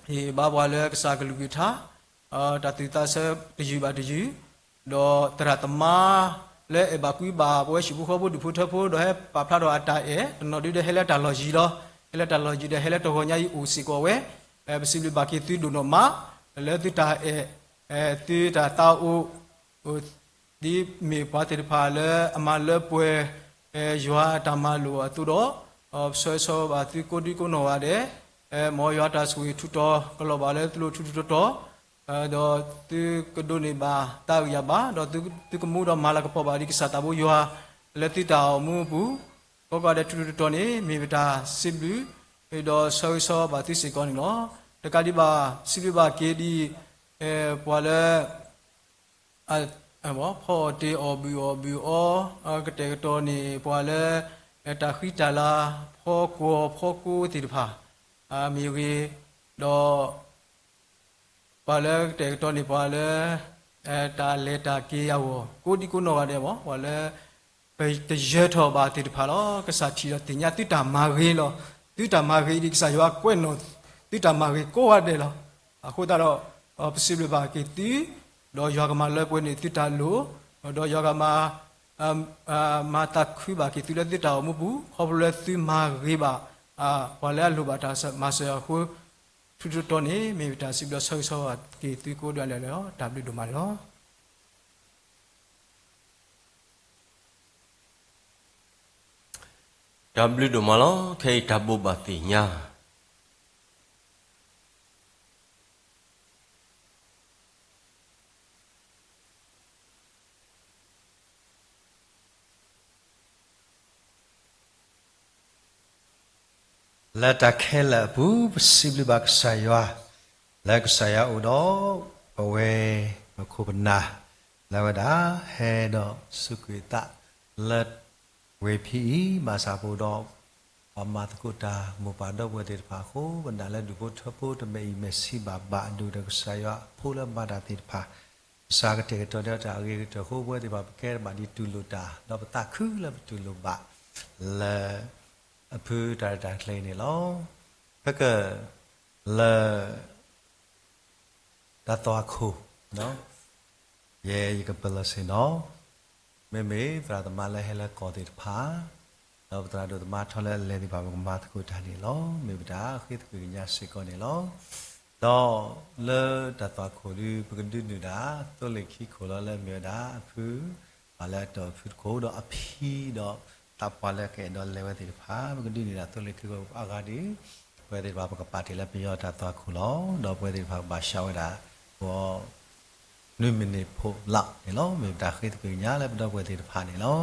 ဂံၢ်ဘါပှၤလၢကစၢ်ကလုၢ်ကထါ တၢ်သူၣ်ဝံၣ်သးဆၢတယုၢ်ဘၣ်တယုၢ် ဒီးသရၣ်သမါလၢအဲၣ်ဘၣ်ကွံဘၣ် ပဝဲဟံၣ်ဖိဃီဖိဒူၣ်ဖိထၢဖိ ဒီးဟဲပာ်ဖျါထီၣ်အတၢ်အဲၣ် တနီၤဒုဒီးဟဲလၢတၢ်လီၢ်ယံၤလီၤ. ဟဲလၢတၢ်လီၢ်ယံၤဒီးဟဲလၢတဂီၤညါအံၤအိၣ်စ့ၢ်ကီးဝဲ ပစံးဘျုးဘၣ်က့ၤသုဒိၣ်နီၢ်မး လၢသုတၢ်အဲၣ် သုတၢ်သးအိၣ် ဒ်မ့ၢ်ပှၤသ့ၣ်တဖၣ်လၢအမၤလၢပှဲၤ ယွၤအတၢ်မၤလိာ်အသိးဒီး ပဆၢဂ့ၤဆၢဝါဘၣ်သုကိးဒံကိးနီၢ်ဂၤဒဲး မ်ယွၤတၢ်ဆိၣ်ဂ့ၤထူးတီၤကလီၤဘၣ်လၢသုလိၤထူးထူးတီၤတီၤ ဒီးသုကဒိးန့ၢ်ဘၣ်တၢ်ဂံၢ်အဘါ ဒီးသုကမူဒီးမၤလၤကပီၤဘၣ်ဒ်ကစၢ်သးဘိယွၤ လၢသုတၢ်အိၣ်မူအပူၤ ကိးဂၤဒဲးထူးထူးတီၤတီၤန့ၣ် မ့ၢ်ပတၢ်စံးဘျုး ဒီးဆၢဂ့ၤဆၢဝါဘၣ်သုစ့ၢ်ကီးန့ၣ်လီၤ. တကးဒံးဘၣ် စံးဘျုးဘၣ်က့ၤဒ် ပှၤလၢ ဖီအီၣ်တ့ၢ်အီၣ်ဘုၣ်အီၣ်ဘုၣ်အီ ကတဲာ်ကတီၤန့ၢ်ပှၤလၢ တၢ်ဃံတၢ်လၤ ဖီကွီၢ်ဖီကိသ့ၣ်တဖၣ် မ့ၢ်ဂ့ၤ ဒီး ပှၤလၢကတဲာ်ကတီၤန့ၢ်ပှၤလၢ တၢ်လဲၤတၢ်က့ၤအဂီၢ် ကိးဒံကိးနီၢ်ဂၤဒဲးမ့ၢ် ပှၤလၢ ကယၢၤထီၣ်ဘၣ်သ့ၣ်တဖၣ်လီၤ. ကစၢ်ထံၣ်ဒီးသ့ၣ်ညါသုတၢ်မၤဂ့ၤလီၤ. သုတၢ်မၤဂ့ၤဒ်ကစၢ်ယွၤကွဲးနီၣ်သုတၢ်မၤဂ့ၤကိးဂၤဒဲးလီၤ. အဃိသတးဒီး ပစံးဘျုးဘၣ်က့ၤသု ဒီးယွၤကမၤလၢပှဲၤန့ၢ်သုတၢ်လိၣ်, ဒီးယွၤကမၤ မၤသးခုဘၣ်က့ၤသုလၢသုတၢ်အိၣ်မူပူၤ ခီဖျိလၢသုမၤဂ့ၤဘၣ် ပှၤလၢအလိၣ်ဘၣ်တၢ်မၤစၢၤအဃိ ထူးထူးတီၤတီၤန့ၣ် မ့ၢ်ပတၢ်စံးဘျုးဆၢဂ့ၤဆၢဝါဘၣ်က့ၤသုကိးဂၤဒဲးလီၤ. တၢ်ဘျုးဒိၣ်မးန့ၣ်လီၤ. တၢ်ဘျုးဒိၣ်မးလီၤ. ခဲအံၤတၢ်ဘိးဘၣ်သ့ၣ်ညါ လၢတၢ်ခဲလၢာ်အပူၤ ပစံးဘျုးဘၣ်ကစၢ်ယွၤ, လၢကစၢ်ယွၤအိၣ်ဒီး ပဝဲပခိၣ်ပနၢ် လၢအဝဲဒၣ် ဟဲဒီးစူးကွံာ်အသးလၢ ဝ့ၢ်ဖံအံၤ ဘၣ်ဆၣ်ပအိၣ်ဒီး ပှၤမၤသကိးတၢ်မိၢ်ပၢ်ဒီပုၢ်ဝဲၢ်သ့ၣ်တဖၣ်အဃိ ပနာ်လၢဒူၣ်ဖိထၢဖိတမဲာ်အံၤမဲာ်ဆံးဘၣ်ဘၣ်အဒိၣ်ဒီး ကစၢ်ယွၤအဖိလၢမၤတၢ်သ့ၣ်တဖၣ် ကစၢ်ကတဲာ်ကတီၤန့ၢ်တၢ်အဂ့ၤကတၢၢ်အဃိ ပဝဲသ့ၣ်တဖၣ် ပကဲဘၣ်ဒ်တူၢ်လိာ်တၢ် ဒီးပသးခုလၢပတူၢ်လိာ်ဘၣ် လၢ အဖုတၢ်ရဲၣ်တၢ်ကျဲၤန့ၣ်လီၤ. ပက လၢ တၢ်သွၣ်ခိၣ် ယဲယကပလီၢ်ဆ့ၣ်နီၤ မ့မ့ၢ်သရၣ်သမါလၢဟဲလၢကီၢ်သ့ၣ်တဖၣ် ဒီးပသရၣ်ဒိၣ်သမါထီလၢအလဲၤသ့ၣ်တဖၣ် ပကမၤသကိးတၢ်န့ၣ်လီၤ. မ့ၢ်ပတၢ်ဃ့သကွံာ်ကညးစ့ၢ်ကီးန့ၣ်လီၤ. ဒီးလၢတၢ်သွၣ်ခိၣ်ဒု ပကဒုးနုာ်ဒၣ် သိလ့ၣ်ခံခိၣ်လီၤ လၢအမ့ၢ်ဝဲဒၣ်အဖု ပှၤလၢအတီၢ်ဖုတခိၣ် ဒီးအဖံဒီးသးပှၢ်လၢကအဲၣ်ဒိးလဲၤဝဲသ့ၣ်တဖၣ် ပကဒုးနုာ်ဒၣ်သိလ့ၣ်ခံခိၣ်အဂၤဒီး ပဝဲသ့ၣ်တဖၣ်ပကပာ်တ့ၢ်လၢပယီၤတၢ်သွၣ်ခိၣ်လီၤ. ဒီးပဝဲသ့ၣ်တဖၣ်ကဘၣ်ဆှးဝဲဒၣ် ဂီၤ နွံမံးနံးဖိလီၤန့ၣ်လီၤ. မ့ၢ်ပတၢ်ဃ့သကွံာ်ကညးလၢပဒီပုၢ်ဝဲၢ်သ့ၣ်တဖၣ်န့ၣ်လီၤ.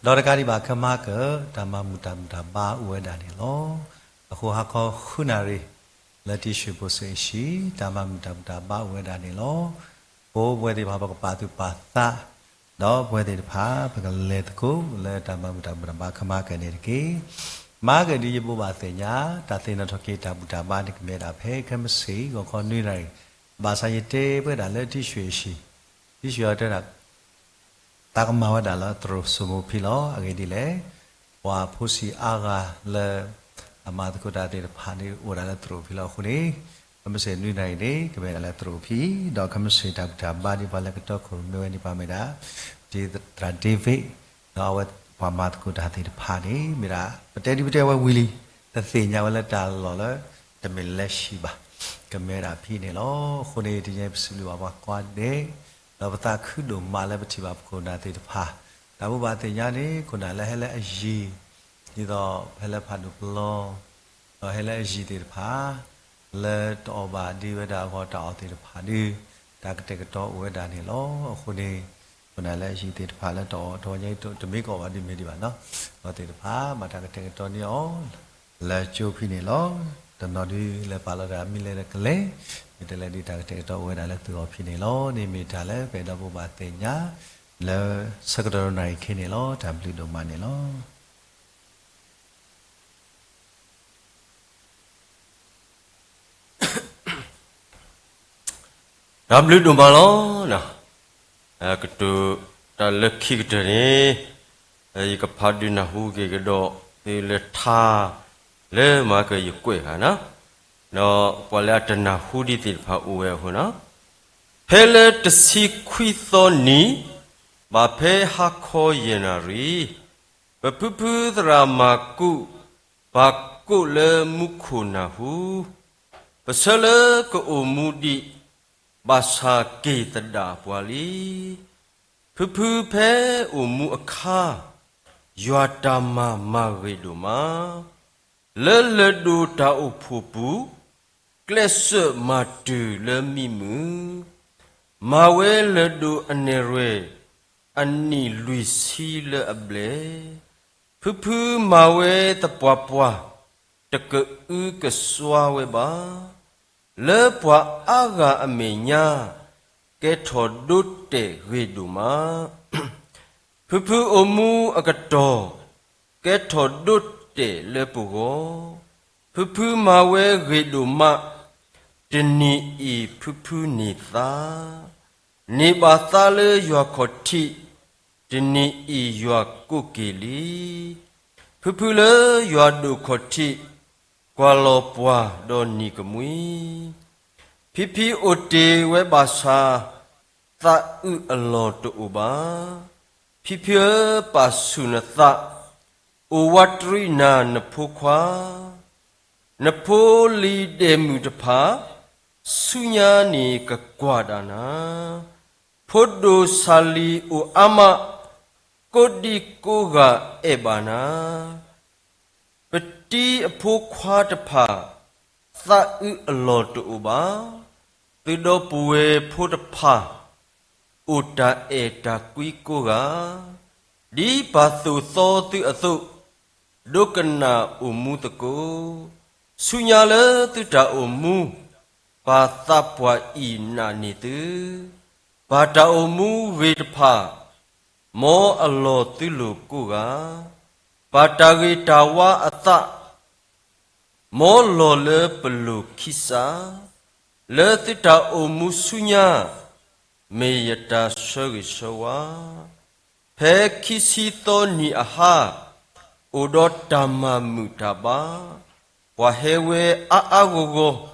ဒီးတကးဒံးဘၣ်ခဲမၤကၢၢ် တၢ်မၤမုာ်တၢ်ဘူၣ်တၢ်ဘါအိၣ်ဝဲဒၣ်န့ၣ်လီၤ. အဃိဟါခီဃုနၣ်ရံၣ် လၢတံၢ်ရွှ့ၣ်ဖိစ့ၣ်အဟံၣ် တၢ်မၤမုာ်တၢ်ဘူၣ်တၢ်ဘါအိၣ်ဝဲဒၣ်န့ၣ်လီၤ. ပဝဲသ့ၣ်တဖၣ်ပကပာ်သူၣ်ပာ်သး ဒီးပဝဲသ့ၣ်တဖၣ် ပကလဲၤသကိးလၢတၢ်မၤမုာ်တၢ်ဘူၣ်တၢ်ဘါခဲမၤကၢၢ်န့ၣ်တက့ၢ်. မၤကၢၢ်ဒ်ယဘိးဘၣ်သ့ၣ်ညါ တၢ်သ့ၣ်နီၣ်ထီၣ်က့ၤတၢ်ဘူၣ်တၢ်ဘါန့ၣ် ကမ့ၢ်ဒၣ်ဖဲခဲမုၢ်ဆ့ၣ် ဂီၤခီနွံနၣ်ရံၣ်, ဘၣ်ဆၣ်ယတဲပဝဲဒၣ်လၢတံၢ်ရွှ့ၣ်အဟံၣ်, တံၢ်ရွှ့ၣ်အတဲဒၣ် တၢ်ကမၤဝဲဒၣ်လၢသရိာ်စိမိၤဖံလီၤ. အဂ့ၢ်ဒ်လဲၣ်, ပှၤဖိဆံးအါဂၤလၢ အမၤသကိးတၢ်သ့ၣ်တဖၣ်န့ၣ် အိၣ်ဒၣ်လၢသရိာ်ဖံလီၤ. အဃိန့ၣ် ခဲမုၢ်ဆ့ၣ်နွံနၣ်ရံၣ်န့ၣ် ကမ့ၢ်ဒၣ်လၢသရိာ်ဖံ, ဒီးခဲမုၢ်ဆ့ၣ်တၢ်ဘူၣ်တၢ်ဘါဒ်ပှၤလၢကတီခိၣ်ရိၣ်မဲဝဲန့ၣ် ပမ့ၢ်ဒၣ် ဒ်သရၣ်ဒ့ဝ့ၣ် ဒီးအဝဲပှၤမၤသကိးတၢ်သ့ၣ်တဖၣ်န့ၣ် မ့ၢ်ဒၣ် ပတဲဒ်ပတဲဝဲဝံၤလံ, တသ့ၣ်ညါဝဲလၢတၢ်လီၢ်လၢ တမ့ၢ်လၢဟံၣ်ဘၣ်, ကမ့ၢ်ဝဲဒၣ်ဖံန့ၣ်လီၤ. အဃိန့ၣ် တနံၤအံၤပစံးဘျုးဘၣ်ပှၤကိးဂၤဒဲး, ဒီးပသးခုဒိၣ်မးလၢပထံၣ်ဘၣ်ပခိၣ်ပနၢ်သ့ၣ်တဖၣ်, တၢ်ဘိးဘၣ်သ့ၣ်ညါန့ၣ် ခိၣ်နၢ်လၢဟဲလၢအယံၤ, ဒ်သိးဖဲလၢဖးဒိၣ်ပလီၢ် ဒီးဟဲလၢအယံၤသ့ၣ်တဖၣ် လၢတအီၣ်ဘၣ်ဒံးဝဲဒၣ်အဂီၢ်တၢ်အီၣ်သ့ၣ်တဖၣ်ဒီး တၢ်ကတဲာ်ကတီၤအိၣ်ဝဲဒၣ်န့ၣ်လီၤ. အဃိန့ၣ် ခိၣ်နၢ်လၢအယံၤသ့ၣ်တဖၣ်လၢတအီၣ်တဝီညါ တမ့ၢ်ကအီၣ်ဘၣ်ဒ်မ့ၢ်ဒံးဘၣ်နီၤ, အဝဲသ့ၣ်တဖၣ် ဘၣ်တၢ်ကတဲာ်ကတီၤန့ၢ်အီၤ လၢကၠိဖံန့ၣ်လီၤ. တနီၤဒုးလဲၤပာ်လီၤတၢ်မ့ၢ်လဲၤဒီးကလဲၤ, မ့ၢ်တလဲၤဒုးတၢ်ကတဲာ်ကတီၤအိၣ်ဝဲဒၣ်လၢသုဂီၢ်ဖံန့ၣ်လီၤ. န့ၣ်မ့ၢ်တၢ်လၢပအဲၣ်ဒိးဘိးဘၣ်သ့ၣ်ညါ လၢဆၢကတီၢ်နၣ်ရံၣ်ခဲန့ၣ်လီၤ. တၢ်ဘျုးဒိၣ်မးန့ၣ်လီၤ. တၢ်ဘျုးဒိၣ်မးလီၤ. ကတိၤတၢ်လၢခံကတၢၢ်န့ၣ် ယကဖးဒုးနၢ်ဟူက့ၤကဒီးသုလၢထါ လၢမၤကၢၢ်ယကွဲးဂၤနီၤ, ဒီးပှၤလၢအတနၢ်ဟူဒံးသ့ၣ်တဖၣ်အိၣ်ဝဲအဃိနီၤ, ဖဲလၢတဆံခွံသီနံၤ ဘၣ်ဖဲဟါခီယဲၢ်နၣ်ရံၣ် ပဖုဖုသရၣ်မၤကူး ပာ်ကိးလၢမူခိၣ်နၢ်ဟူ, ပဆၢလၢကအိၣ်မူဒံး ဘၣ်ဆၣ်က့ၤသဒၣ်ပှၤလံ. ဖုဖုဖဲအိၣ်မူအခါ ယွၤတၢ်မၤမၤဂ့ၤဒိၣ်မး, လၢလၢၢ်ဒိၣ်တၢ်အိၣ်ဖှိၣ်ပူၤ ကျဲးစၢးမၤတၢ်လၢမံမုာ်, မၤဝဲလၢၢ်ဒိၣ်အနဲၣ်ရွဲၣ် အနံၣ်လွံၢ်ဆံလၢအဘျဲၣ်, ဖုဖုမၤဝဲသပှၢ်ပှၢ် တကအုကစွါဝဲဘၣ်, လၢပှၤအါဂၤအမဲာ်ညါ ကဲထီၣ်ဒိတဲာ်ဂ့ၤဒိၣ်မး. ဖုဖုအိၣ်မူအကတီၢ် ကဲထီၣ်ဒိတဲာ်လၢပဂီၢ်, ဖုဖုမၤဝဲဂ့ၤဒိၣ်မး, တနံၤအံၤဖုဖုန့ၢ်သါ, န့ၢ်ဘၣ်သါလၢယွၤခီၣ်ထံး, တနံၤအံၤယွၤကိးက့ၤလံ. ဖုဖုလၢယွၤဒိၣ်ခီၣ်ထံး, ကွၢ်လီၤပှၤဒီးနံၤကမှံ, ဖံဖံအိၣ်တ့ၢ်ဝဲဘၣ်ဆၣ်, သးအုးအလီၢ်တအိၣ်ဘၣ်. ဖံဖံဧၢ, ပာ်ဆူၣ်နသး, အိၣ်ဝးတရံးနၤနဖိခွါ, နဖိလံၤဒဲးမုၣ်တဖၣ်, ဆူညါန့ၣ်ကကွၢ်ဒၣ်နၤ, ဖိဒိၣ်ဆၣ်လံၤအိၣ်အါမး, ကိးဒံကိးဂၤအဲၣ်ဘၣ်နၤ, ပတံၤအဖိခွါတဖၣ်, သးအုးအလီၢ်တအိၣ်ဘၣ်. သုးဒီပုၢ်ဝဲၢ်ဖိတဖၣ်, အိၣ်တၢ်အဲၣ်တၢ်ကွံကိးဂၤ, ဒ်ပၢ်သိၣ်သီသုအသိး, ဒိကနၣ်အိၣ်မူသကိး, ဆူညါလၢသုတၢ်အိၣ်မူ, ပၢ်သးပှၢ်အံၤနာ်န့ၢ်သု, ပၢ်တၢ်အိၣ်မူဂ့ၤတဖၣ်, မ်အလီၢ်သုလိၤကိးဂၤ, ပၢ်တၢ်ဂ့ၤတၢ်ဝါအသး, မ်လီၤလၢပလိၤခံစး, လၢသုတၢ်အိၣ်မူဆူညါ, မ့ၢ်ယတၢ်ဆၢဂ့ၤဆၢဝါ. ဖဲခံဆံသီနံၤအဟါ, အိၣ်ဒီးတၢ်မၤမုာ်တၢ်ဘါ, ပှၤဟဲဝဲအါအါဂီၢ်ဂီၢ်,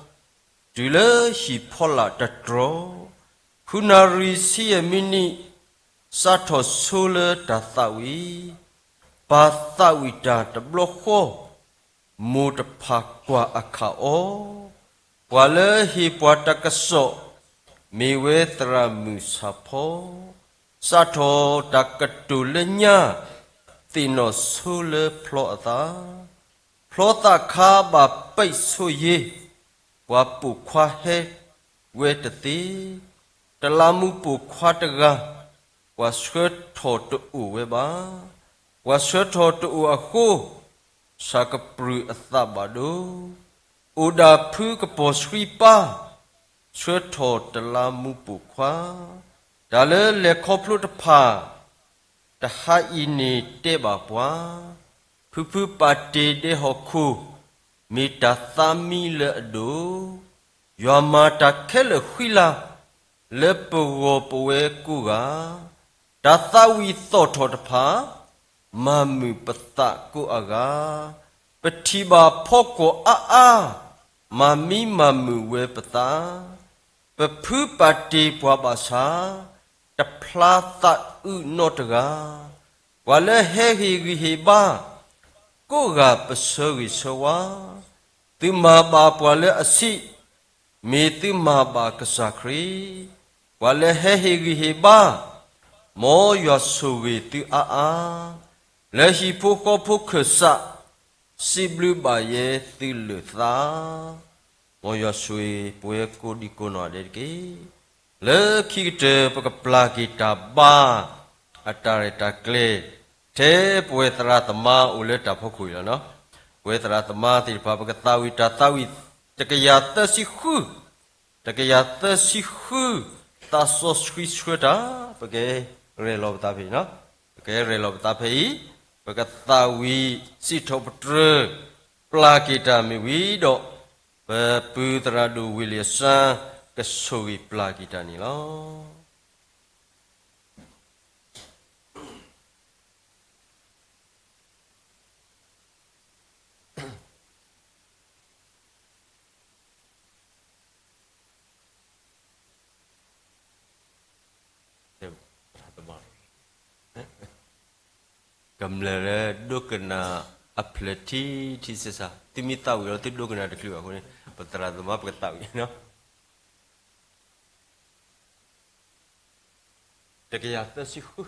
တုၤလၢဟံၣ်ဖီလာ်တတြီၤ, ဃုနၣ်ရံၣ်ဆံယဲၢ်မံးနံး, စးထီၣ်ဆိလၢတၢ်သးဝံၣ်, ပၢ်သးဝံၣ်တၢ်တဘျီဃီ, မိၢ်တဖၣ်ကွၢ်အခးအီၤ, ပှၤလၢဟ့ၣ်ပှၤတၢ်ကစီၣ်, မ့ၢ်ဝဲသရၣ်မုၣ်ဆၣ်ဖီ, စးထီၣ်တၢ်ကတိၤလၢညါ, သ့ၣ်နီၣ်ဆိလၢဖျီအသး, ဖျီသးခါဘၣ်ပံးဆိယ့, ပှၤပိာ်ခွါဟဲဝဲတသ့, တလးမူပိာ်ခွါတဂၤ, ပှၤဆှၢထီၣ်တအိၣ်ဝဲဘၣ်, ပှၤဆှၢထီၣ်တအိၣ်အဃိ, ဆၣ်ကပြုၢ်အသးဘၣ်ဒိ, အိၣ်ဒၣ်ဖုကပီၤဆှံပၢ်, ဆှၢထီၣ်တလးမူပိာ်ခွါ, တၢ်လၢလဲၤခီဖျိတဖၣ်, တဟါအံၤန့ၣ်တဲဘၣ်ပှၤ, ဖုဖုပာ်တ့ၢ်ဒဲဟီၣ်ခိၣ်, မ့ၢ်တၢ်သးမံလၢအဒိၣ်, ယွၤမၤတၢ်ခဲလၢာ်ဃံလၤ, လၢပဂီၢ်ပဝဲကိးဂၤ, တၢ်သးဝံၣ်သီၣ်ထီၣ်တဖၣ်, မၤမုာ်ပသးကိးအဂၤ, ပထံၣ်ဘၣ်ဖီကွီၢ်အါအါ, မၤမံမၤမုာ်ဝဲပသး, ပဖုပာ်တ့ၢ်ပှၤဘၣ်ဆၣ်, တဖျါသးအုးနီတဂၤ, ပှၤလၢဟဲဟ့ၣ်ဂံၢ်ဟ့ၣ်ဘါ, ကိးဂၤပဆၢဂ့ၤဆၢဝါ, သုမၤဘၣ်ပှၤလၢအဆံး, မ့ၢ်သုမၤဘၣ်ကစၢ်ခရံာ်, ပှၤလၢဟဲဟ့ၣ်ဂံၢ်ဟ့ၣ်ဘါ, မ်ယွၤဆိၣ်ဂ့ၤသုအါအါ, လၢဟံၣ်ဖိဃီဖိခၢၣ်စး, စံးဘျုးဘၣ်ယဲသုလၢာ်သး, မ်ယွၤဆိၣ်ဂ့ၤပဝဲကိးဒံကိးနီၢ်ဒဲးတက့ၢ်. လၢခံကတၢၢ်ပကပျၢ်က့ၤတၢ်ဘါ, အတၢ်ရဲၣ်တၢ်ကျဲၤ, ထဲပဝဲသရၣ်သမါအိၣ်လၢတၢ်ဖီခိၣ်အံၤလီၤနီၤ, ပဝဲသရၣ်သမါသ့ၣ်တဖၣ် ပကသးဝံၣ်တၢ်သးဝံၣ်, တကယၤသၢဆံဃု, တကယၤသၢဆံဃု, သးစီဆှံဆှၢတၢ်, ပကရဲၣ်လီၤပသးဖဲအံၤနီၤ, ပကရဲၣ်လီၤပသးဖဲအံၤ, ပကသးဝံၣ်စံးထီၣ်ပတြၢၤ, ပျၢ်က့ၤတၢ်မ့ၢ်ဝံၤဒီး, ပပုၢ်သရၣ်ဒိၣ်ဝ့ၢ်လံၣ်အဆၢ, ကဆိၣ်ဂ့ၤပျၢ်က့ၤတၢ်န့ၣ်လီၤ. ကမျၢၢ်လၢဒိကနၣ်အဖျၢၣ်ထံထံဆးဆး, သုမ့ၢ်သးဝံၣ်လီၤ သုဒိကနၣ်တချုးဘၣ်အဃိန့ၣ်, ပသရၣ်သမါပကသးဝံၣ်နီၤ. တကယၤသၢဆံဃု.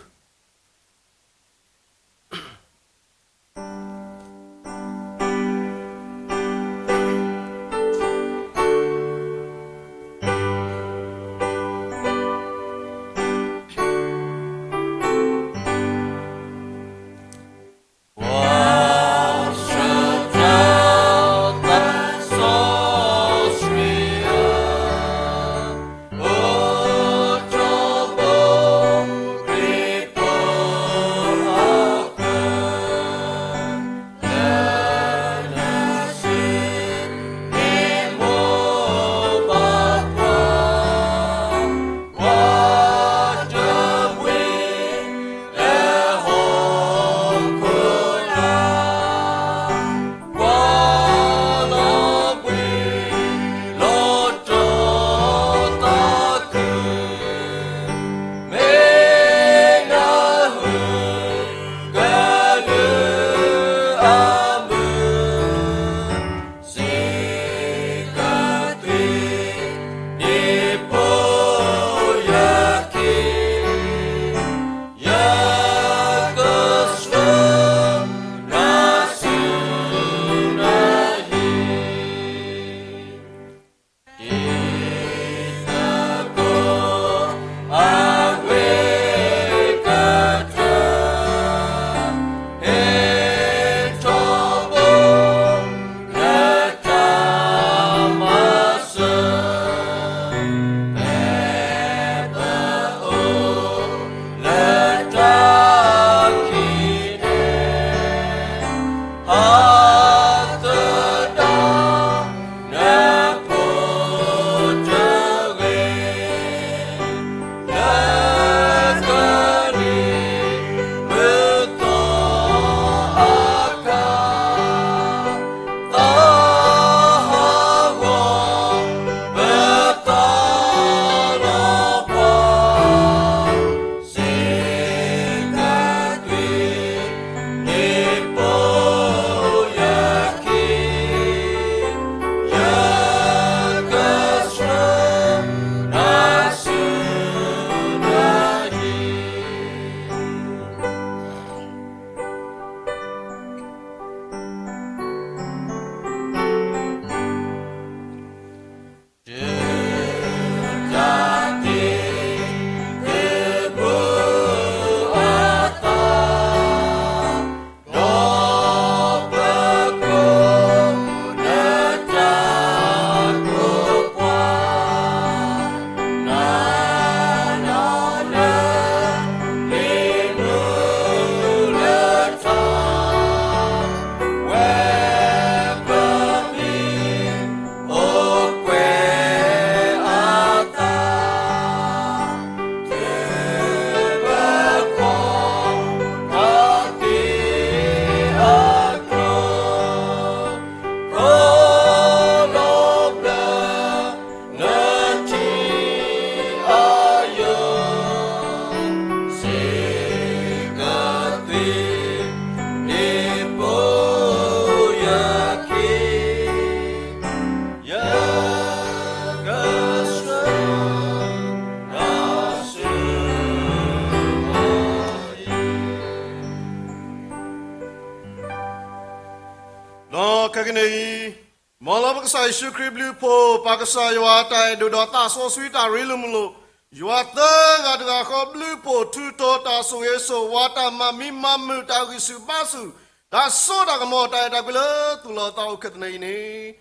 န့ၣ်အံၤ, မ်လီၤပကစၢ်ယ့ၣ်ၡူးခရံာ်ဘျုးဖှိၣ်, ပၢ်ကစၢ်ယွၤတၢ်အဲၣ်ဒိၣ်ဒီးသးစီဆှံတၢ်ရ့လိာ်မုာ်လိာ်, ယွၤသၢဂၤတဂၤဃီဘျုးဖှိၣ်, ထုးထီၣ်တၢ်ဆိၣ်ဂ့ၤဆိၣ်ဝါ, တၢ်မၤမံမၤမုာ်, တၢ်ဂံၢ်ဆူၣ်ဘါဆူၣ်, တၢ်စိတၢ်ကမီၤ, တၢ်အဲၣ်တၢ်ကွံလၢသူၣ်လီၤသးအိၣ်ခဲသနံၤအံၤန့ၣ်,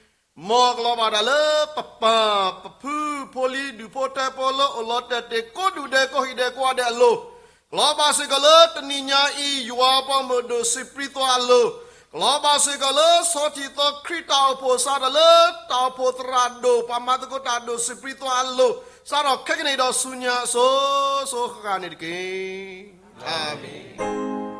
မ်ကလီၤဘၣ်ဒၣ်လၢပပၢ်ပဖု ဖိလံၤဒူၣ်ဖိထၢဖိလၢအိၣ်လီၤတဲာ်တ့ၢ်ကိးဒူၣ်ဒဲးကိးဟံၣ်ဒဲးကိးဂၤဒဲးအလိၤ, ကလီၤဘၣ်စ့ၢ်ကီးလၢတနံၤညါအံၤ ယွၤပှၤမုၣ်ဒိၣ်စံးပြံသွါအလိၤ, ကလီၤဘၣ်စ့ၢ်ကီးလၢဆီထံးသီခရံာ်တၢ်အိၣ်ဖှိၣ် စးထီၣ်လၢတၢ်အိၣ်ဖှိၣ်သရၣ်ဒိၣ် ပှၤမၤသကိးတၢ်ဒိၣ်စံးပြံသွါအလိၤ, စးထီၣ်ခဲကနံၣ်ဒီးဆူညါအစိၤစိၤဃၣ်ဃၣ်န့ၣ်တက့ၢ်. အၤမ့ၣ်.